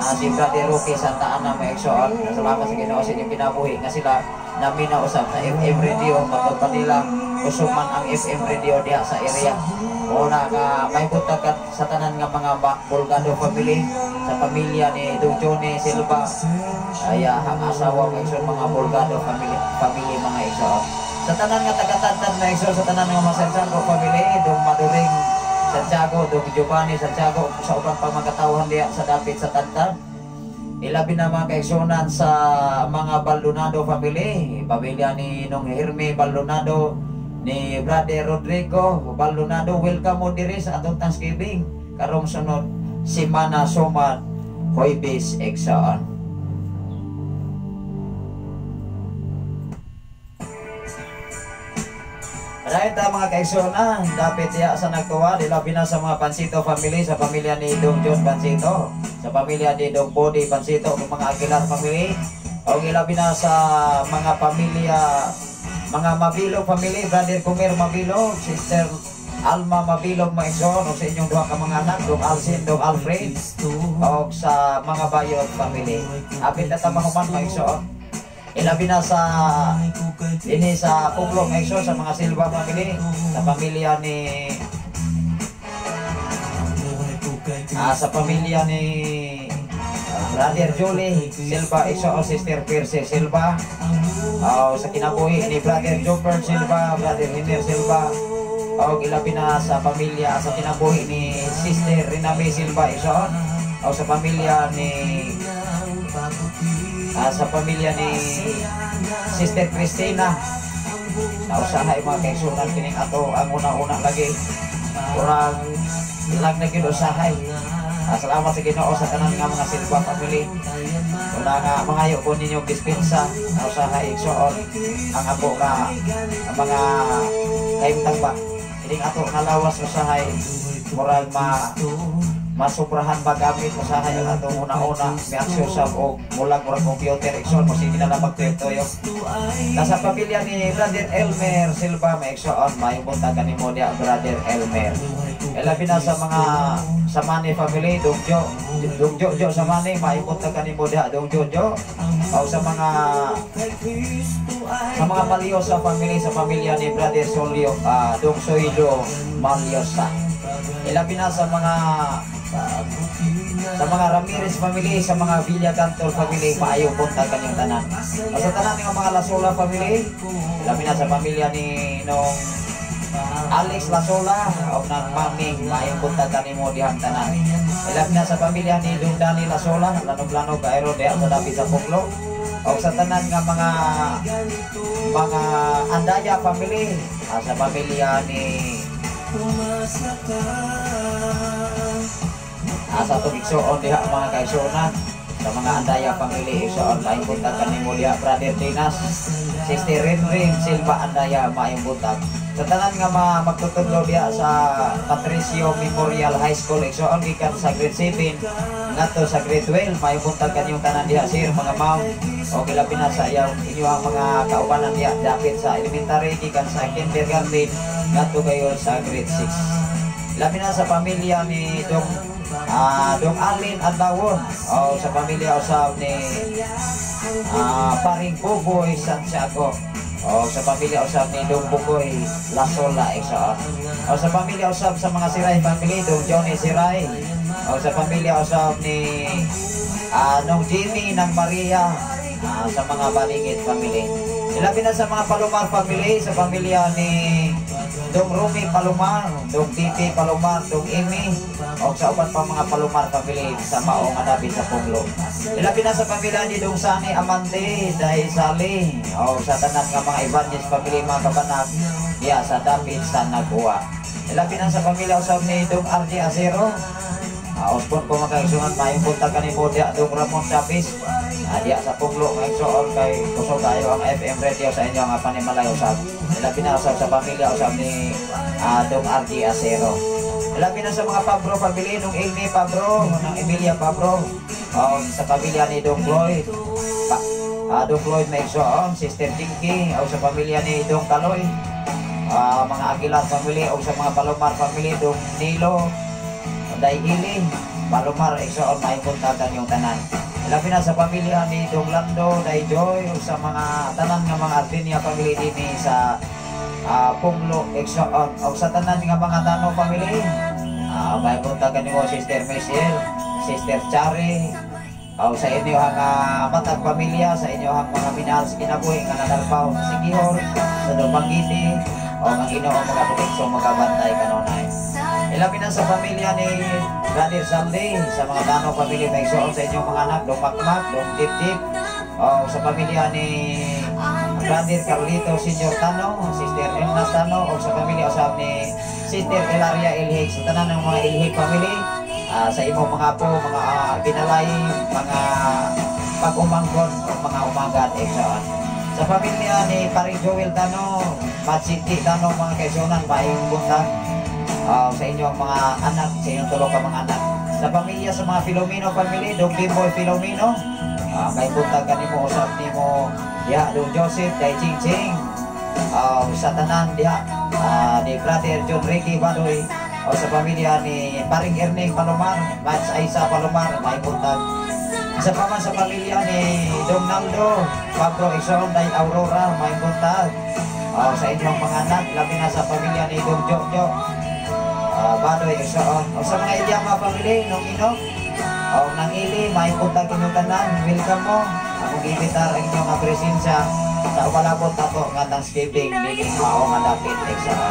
Si Brother Rocky Santa Ana mga igsoon. Salamat sa Ginoo sa inyong kinabuhi nga sila naminaw usab sa FM radio matod pa nila usog man ang FM radio diha sa area. Una nga may buntag sa tanan nga mga Bolgado family, sa pamilya ni Dong Johnny Silva, ay ang asawa mga igsoon, mga Bolgado family mga igsoon. Sa tanan nga taga-Tadtad mga igsoon, sa tanan nga mga Santiago family, Dong Maduring Santiago, Dong Giovanni Santiago, sa uban pa mga katawhan diha sa dapit sa Tadtad. Ilabi na mga kaigsunan sa mga Baldonado family, pamilya ni Nong Hermie Baldonado, ni Brother Rodrigo Baldonado, welcome mo diri sa atong Thanksgiving karong sunod semana suman Huwebes igsoon. Right ta mga kaigsunan, dapit diha sa nagtuwa, ilabi na sa mga Pansito family, sa pamilya ni Dong John Pansito, sa pamilya ni Dong Body Pansito, ug mga Aguilar family, ug ilabi na sa mga pamilya, mga Mabilo family, Brother Kumer Mabilo, Sister Alma Mabilo mga igsoon, ug sa inyong duha ka mga anak, Dong Alcin, Dong Alfred, ug sa mga Bayot family. Apil na ta mahuman mga igsoon. Ilabi na sa ini sa Puglong mga igsoon, sa mga Silva family, sa pamilya ni sa pamilya ni Brother Julie Silva igsoon, Sister Percy Silva, sa kinabuhi ni Brother Joper Silva, Brother Hiner Silva, o ilabi na sa pamilya sa kinabuhi ni Sister Rinami Silva igsoon, o sa pamilya ni Sister Christina. Nausahay mga kaigsunan kining ato ang una-una lagi. Kurang ilang na gyud usahay. Salamat sa Ginoo sa tanan nga mga Silva family. Una nga mangayo ko ninyo dispensa, nausahay igsoon ang ako nga ang mga kahimtang ba. Kining ato nga lawas usahay murag masubrahan ba gamit usahay ang atong una-una may aksyon sa og mulag murag computer igsoon mo sige na lang magtuyo-tuyo. Nasa pamilya ni Brother Elmer Silva may igsoon, maayong buntag kanimo diha Brother Elmer. Ilabi na sa mga Samani family, Dong Jo, Dong Jo Jo Samani, maayong buntag kanimo diha Dong Jo Jo. O sa mga Maliosa family, sa pamilya ni Brother Solio, Dong Soilo Maliosa. Ilabi na sa mga Ramirez family, sa mga Villagantol family, maayong buntag kanyang tanan. O sa tanan ng mga Lasola family, ilabi na sa pamilya ni nung Alex Lasola o nang Maming, maayong buntag kanimo dihang tanan. Ilabi na sa pamilya ni Dong Dani Lasola, lanog-lanog kaero diha sa dapit sa Puglo. O sa tanan nga mga Andaya family, sa pamilya ni sa atong igsoon diha mga kaigsuonan. Sa mga Andaya family igsoon, maayong buntag kanimo diha, Brother Dinas, Sister Rinrin Silva Andaya, maayong buntag. Sa tanan nga mga magtutudlo diha sa Patricio Memorial High School igsoon, gikan sa grade 7 ngadto sa grade 12, maayong buntag kanyong tanan diha, sir, mga ma'am, o gilabi na sa iyaw inyong mga kaubanan diha dapit sa elementary, gikan sa kindergarten ngadto kayo sa grade 6. Labi na sa pamilya ni Dong Alin Adlawon o sa pamilya usab ni Paring Buboy Santiago o sa pamilya usab ni Dong Bukoy Lasola igsoon, o sa pamilya usab sa mga Siray family, Dong Johnny Siray, o sa pamilya usab ni Nong Jimmy ng Maria, sa mga Balingit family. Ilabi na sa mga Palomar family, sa pamilya ni Dong Rumi Palomar, Dong Titi Palomar, Dong Amy, o sa uban pa mga Palomar family sa mao nga dapit sa Punglo. Ilabi na sa pamilya ni Dong Sani Amante, Dai Sali, o sa tanan nga mga Ibanez family, mga kabanak, diya sa dapit sa Nagua. Ilabi na sa pamilya usab ni Dong RJ Acero, Osbon ko mga kaigsunan, maayong buntag kanimo diya, Dong Ramon Chavez. Diya sa Punglo, mga igsoon, kay kusog kayo ang FM radio sa inyo nga panimalay usab. Ilabi na usab sa pamilya usab ni Dong RJ Acero. Ilabi na sa mga Pabro family, nung Ilmi Pabro, nung Emilia Pabro, sa pamilya ni Dong Floyd, Dong Floyd may igsoon, Sister Jinky, o sa pamilya ni Dong Kaloy, mga Aguilar family, o sa mga Palomar family, Dong Nilo, Day Ili, Palomar, igsoon, maayong buntagan yung tanan. Labi na sa pamilya ni Dong Lando, Day Joy, o sa mga tanan nga mga Ardinia family dinhi sa Punglo, igsoon, o sa tanan nga mga Tano family. May buntagan nimo, Sister Michelle, Sister Chari, o sa inyo ang matag pamilya, sa inyo ang mga minahal sa kinabuhi nga nanalpaw sa Sigihor, sa Dumaguete, o ang Ginoo mga proteksyon magabantay kanunay. Ilabi na sa pamilya ni Brother Saldi, sa mga Tano family, may igsoon, sa inyong mga anak, Dong Makmak, Dong Dip Dip, o sa pamilya ni Brother Carlito Senior Tano, Sister Elna Tano, o sa pamilya usab ni Sister Elaria Ilhig, sa tanan ng mga Ilhig family, sa imong mga apo, mga binalay, mga pag-umangkon, o mga umagad, igsoon. Sa pamilya ni Paring Joel Tano, Matsiti Tano, mga kaigsunan, maayong buntag sa inyong mga anak, sa inyong tulo ka mga anak. Sa pamilya sa mga Filomeno family, Dong Bimboy Filomeno, may buntag kanimo usab nimo diha, Dong Joseph, Day Ching Ching, sa tanan diha ni Brother John Ricky Badoy, o sa pamilya ni Paring Erning Palomar, Mats Aisa Palomar, may buntag. Sa paman sa pamilya ni Dong Naldo, Pablo Ixon, Day Aurora, may buntag. Sa inyong mga anak, labi na sa pamilya ni Dong Jojo, Badoy Ixon. O sa mga Ilyama family, nung Inok, o nang Ili, may buntag inyong tanan, welcome mo. Akong gibitar ang inyong nga presensya sa umalabot ato nga Thanksgiving dinhi mao nga dapit Ixon.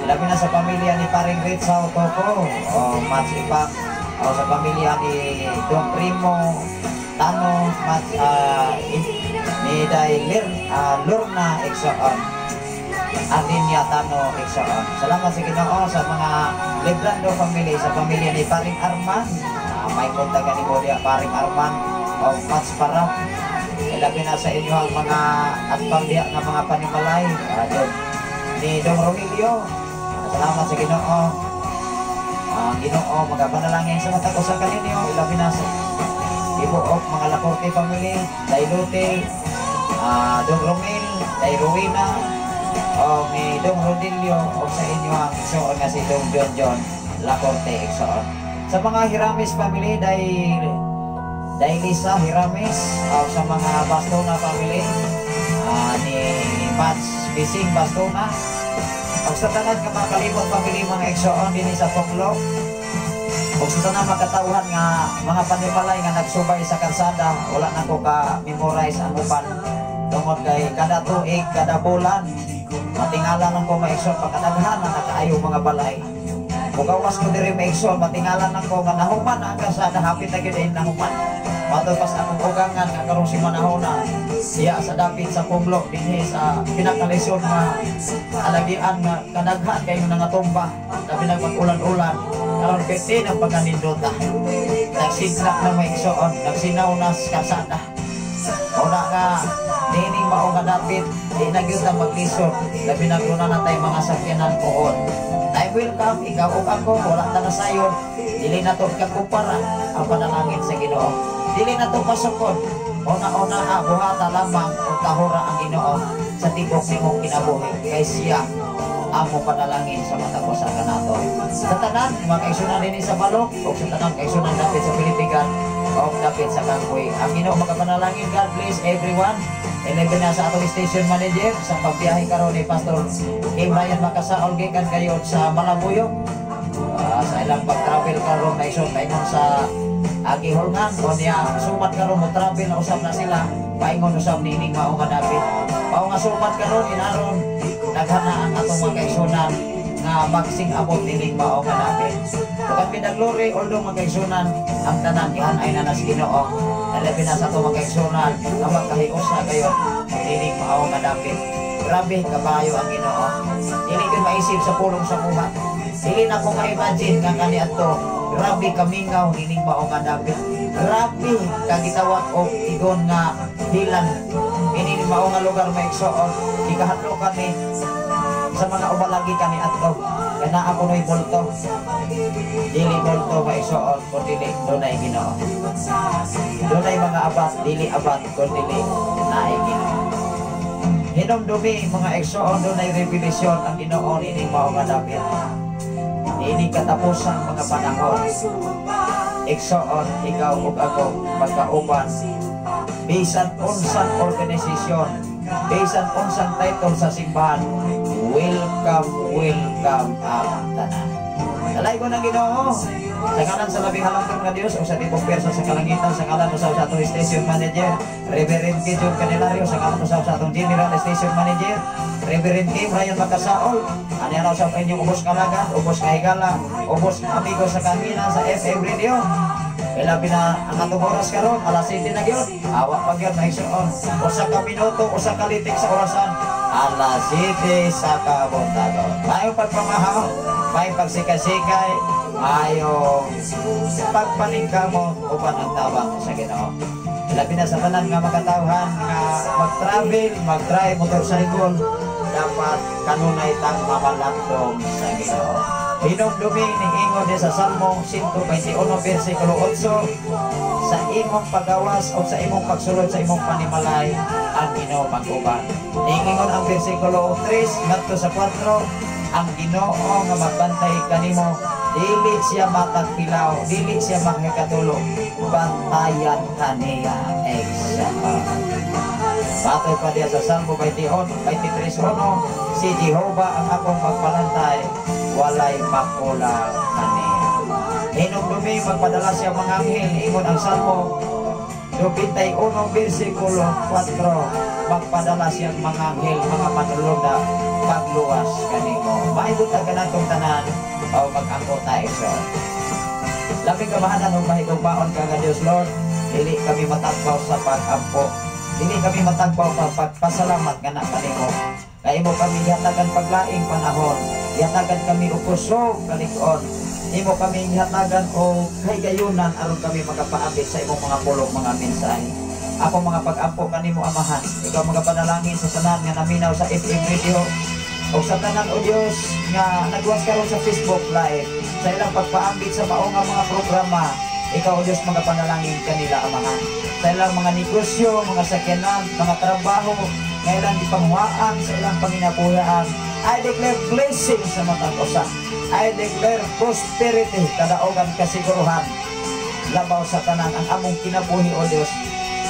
Labi na sa pamilya ni Paring Ritz Toko, o Mats Ipang, o sa pamilya ni Dong Primo Tano, Mats ni Day Lorna Ixon, Ardinia Tano Ixon. Salamat sa Ginoo sa mga Librando family, sa pamilya ni Paring Arman, may kontak kanimo diha, Paring Arman o Mats Parap. Ilabi na sa inyo ang mga atbang diha nga mga panimalay, ni Dong Romilio. Salamat sa Ginoo. Ang Ginoo magapanalangin sa matag usa kaninyo. Ilabi na sa tibuok mga Lacorte family, Day Lute, Dong Romil, Day Rowena, o ni Dong Rodilio, o sa inyo ang igsoon nga si Dong John John Lacorte igsoon. Sa mga Hiramis family, Day Lisa Hiramis, o sa mga Bastona family, ni Mats Bising Bastona, o sa tanan nga mga kalimot family, mga igsoon dinhi sa Punglo, o sa tanan makatawhan nga mga panimalay nga nagsubay sa karsada, wala na ko ka memorize ang uban tungod kay kada tuig, kada bulan matingala lang ko maigsoon pagkadaghan na nakaayo mga balay. Mugawas ko diri maigsoon, matingala lang ko nga nahuman na ang karsada, hapit na gyud ay nahuman. Matod pas akong ugangan nga karong si manahona diya sa dapit sa Punglo dinhi sa pinakalisod nga alagian nga kadaghan kayo nga tumba, labi na mag-ulan-ulan karon kay ang pagkanindota. Nagsi Nagsidlak na, mga igsoon, nagsinaw na sa kasada. Una nga, niining mao nga dapit, di na gyud na maglisod, labi na kung na tay mga sakyanan puhon. Time will come, ikaw ug ako, wala ta nasayon, dili na to ikakumpara ang panalangin sa Ginoo. Dili na to pasukod. Una-una, buhata lamang ug tahura ang Ginoo sa tibok nimong kinabuhi kay siya ang panalangin sa matag usa kanato. Sa tanan, mga kaigsunan dinhi sa Balok, o sa tanan kaigsunan dapit sa Pilipigan, o dapit sa Kangkoy. Ang Ginoo magapanalangin. God bless everyone. Ilabi na sa atong station manager sa pagbiyahe karon ni Pastor Kim Ryan Makasaol gikan kayo sa Malabuyo. Sa ilang pag-travel karon na isod paingon sa Agiholngan o niya sumat karon mo travel na usab na sila paingon usab niining mao nga dapit. Mao nga sumat karon inaron naghana ang atong mga kaigsunan nga magsing abot nining mao nga dapit. God be the glory, although mga kaigsunan ang tanan gihanay na nas Ginoo. Labi na sa atong mga kaigsunan nga magkahiusa gayon nining mao nga dapit. Grabe kabayo ang Ginoo. Dili gyud maisip sa pulong sa buhat. Dili na ko ma-imagine nga kaniadto. Grabe kamingaw nining mao nga dapit. Grabe kagitawat og igon nga hilan. Ini mao nga lugar, mga igsoon. Gikahadlokan ni sa mga ubalagi kaniadto. Kaya naa kuno'y multo. Dili multo, mga igsoon, kundi dunay Ginoo. Dunay mga abat, dili abat, kundi naay Ginoo. Hinumdumi, mga igsoon, dunay revelation ang Ginoo nining mao nga dapit. Niini katapusan mga panahon. Igsoon, ikaw ug ako magkauban. Bisan unsang organisasyon, bisan unsang title sa simbahan, welcome, welcome ang tanan. Dalay ko ng Ginoo. Sa ngalan sa labing halangdon nga Dios o sa tibok persa sa kalangitan, sa ngalan usab sa atong station manager, Reverend K. John Candelario, sa ngalan usab sa atong general station manager, Reverend Kim Ryan Makasaol, ani na usab inyong ubos nga lagan, ubos nga higala, ubos nga amigo sa kamina sa FM Radio. Ilabi na ang atong oras karon, alas 7 na gyud. Awa pa gyud na igsoon. 1 ka minuto, 1 ka litik sa orasan. Alas 7 sa kabuntagon. Maayong pagpamahaw, maayong pagsikay-sikay, maayong pagpaningkamot uban ang tabang sa Ginoo. Labi na sa tanan nga makatawhan nga mag-travel, mag-drive motorcycle, dapat kanunay tang mamalandong sa Ginoo. Hinumdumi ning ingon sa Salmo 121 versikulo 8, sa imong pagawas o sa imong pagsulod sa imong panimalay, ang Ginoo mag-uban. Ningingon ang versikulo 3 ngadto sa 4, ang Ginoo nga magbantay kanimo, dili siya matagpilaw, dili siya makikatulog, bantayan kaniya. Exactly. Batay pa diya sa Salmo 21, 23.1, si Jehova ang akong magpalantay, walay makulang kaniya. Hinumdumi magpadala siya mga anghel, ingon ang Salmo 91 versikulo 4, magpadala siyang mga anghel, mga manulunda, pagluwas kanimo. Maibutag ka natong tanan, o mag-angko tayo so. Labing kamahalan ug mahigugmaon ka nga Dios, Lord, dili kami matagbaw sa pag-ampo. Dili kami matagbaw pa pagpasalamat nga na kanimo. Kay imo kami gihatagan paglaing panahon. Gihatagan kami og kusog kalig-on. Imo kami gihatagan og kahigayunan aron kami makapaabit sa imong mga pulong, mga mensahe. Ako mga pag-ampo kanimo, Amahan. Ikaw mga panalangin sa tanan nga naminaw sa FM radio o sa tanan, o Dios, nga nagwas karon sa Facebook Live sa ilang pagpaambit sa mao nga mga programa. Ikaw, o Dios, mga panalangin kanila, Amahan. Sa ilang mga negosyo, mga sakyanan, mga trabaho, nga ilang gipanguhaan sa ilang panginabuhian. I declare blessing sa matag usa. I declare prosperity, kadaugan, kasiguruhan. Labaw sa tanan ang among kinabuhi, o Dios,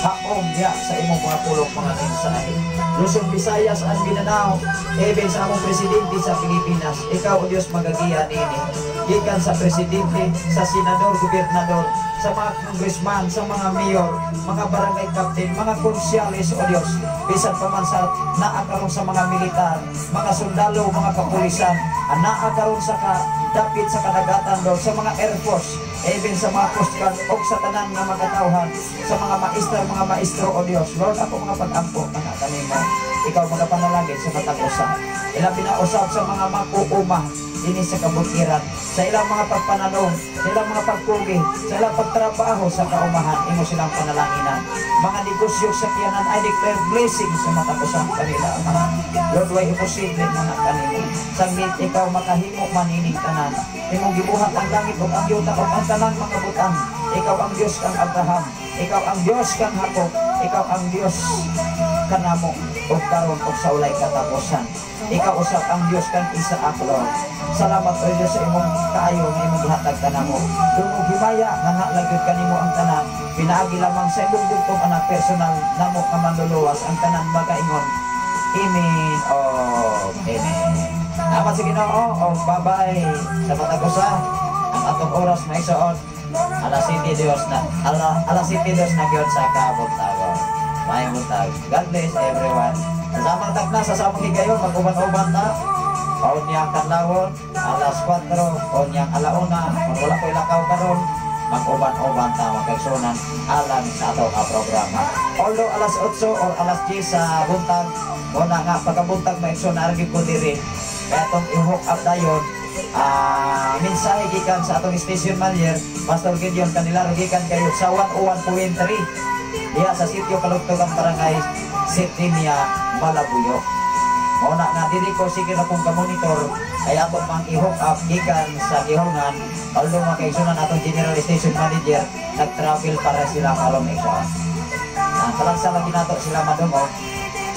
haom diya sa imong mga pulong, mga mensahe. Luzon, Visayas at Mindanao, even sa among presidente sa Pilipinas, ikaw, o Dios, magagiya niini. Gikan sa presidente, sa senador, gobernador, sa mga congressman, sa mga mayor, mga barangay captain, mga konsyales, o Dios, bisan pa man sa naa karon sa mga militar, mga sundalo, mga kapulisan, anaa karon sa ka dapit sa kadagatan, Lord, sa mga Air Force, even sa mga Coast Guard, o sa tanan nga mga katawhan, sa mga maestra, mga maestro, o Dios, Lord, ako mga pag-ampo, mga kanimo, ikaw mga panalangin sa matag usa. Ilabi na usab sa mga makuuma, dinhi sa kabukiran, sa ilang mga pagpanalong, sa ilang mga pagkugi, sa ilang pagtrabaho sa kaumahan, imo silang panalanginan. Mga negosyo sa kiyanan, I declare blessing sa matag usa kanila, Ama. Lord, way imposible mga kanimo. Sangit ikaw makahimo manining tanan. Imong gibuhat ang langit ug ang yuta ug ang tanang mga butang. Ikaw ang Dios kang Abraham, ikaw ang Dios kang Jacob, ikaw ang Dios kanamo ug karon ug sa walay katapusan. Ikaw usab ang Dios kang Isaac, Lord. Salamat, O Dios, sa imong kaayo nga imong gihatag kanamo. Dungog himaya nga nalagyod kanimo ang tanan. Pinaagi lamang sa imong bugtong anak, personal namo nga manluluwas, ang tanan magaingon. Amen o amen. Amat sa Ginoo o bye-bye sa matag usa. Ang atong oras, mga igsoon, alas 7 Diyos na alas 7 Diyos na gyud sa kabuntagon. Maayong buntag. God bless everyone. Sa samang tagna, sa samang higayon, mag-uban-uban ta. Paunyang kadlawon, alas 4, unyang alauna, kung wala ko'y lakaw karon, mag-uban-uban ta, mga kaigsuonan, alang sa ato nga programa. Although alas 8 or alas 10 sa buntag, muna nga pagkabuntag, mga igsoon, naa ko diri. Kaya atong i-hook up dayon, mensahe gikan sa atong station manager, Pastor Gideon Canilaro, gikan kayo sa 101.3 diha sa sitio Kalugtogan, Barangay Septimia, Malabuyo. Muna nga diri ko sige na kong ka-monitor kay ato mang i-hook up gikan sa gihulngan. Although, mga kaigsunan, atong general station manager nag-travel para sila karon isa. Ang kalagsa lagi nato sila madungog.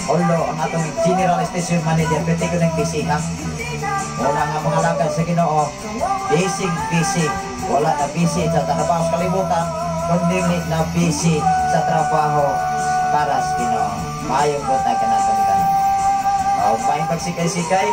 Although ang atong general station manager pwede ko nang busy ha. Wala nga mga lagad sa Ginoo, busy busy. Wala na busy sa trabaho sa kalibutan, kundi na busy sa trabaho para sa Ginoo. Maayong buntag kanato ni tanan. O, maayong pagsikay-sikay.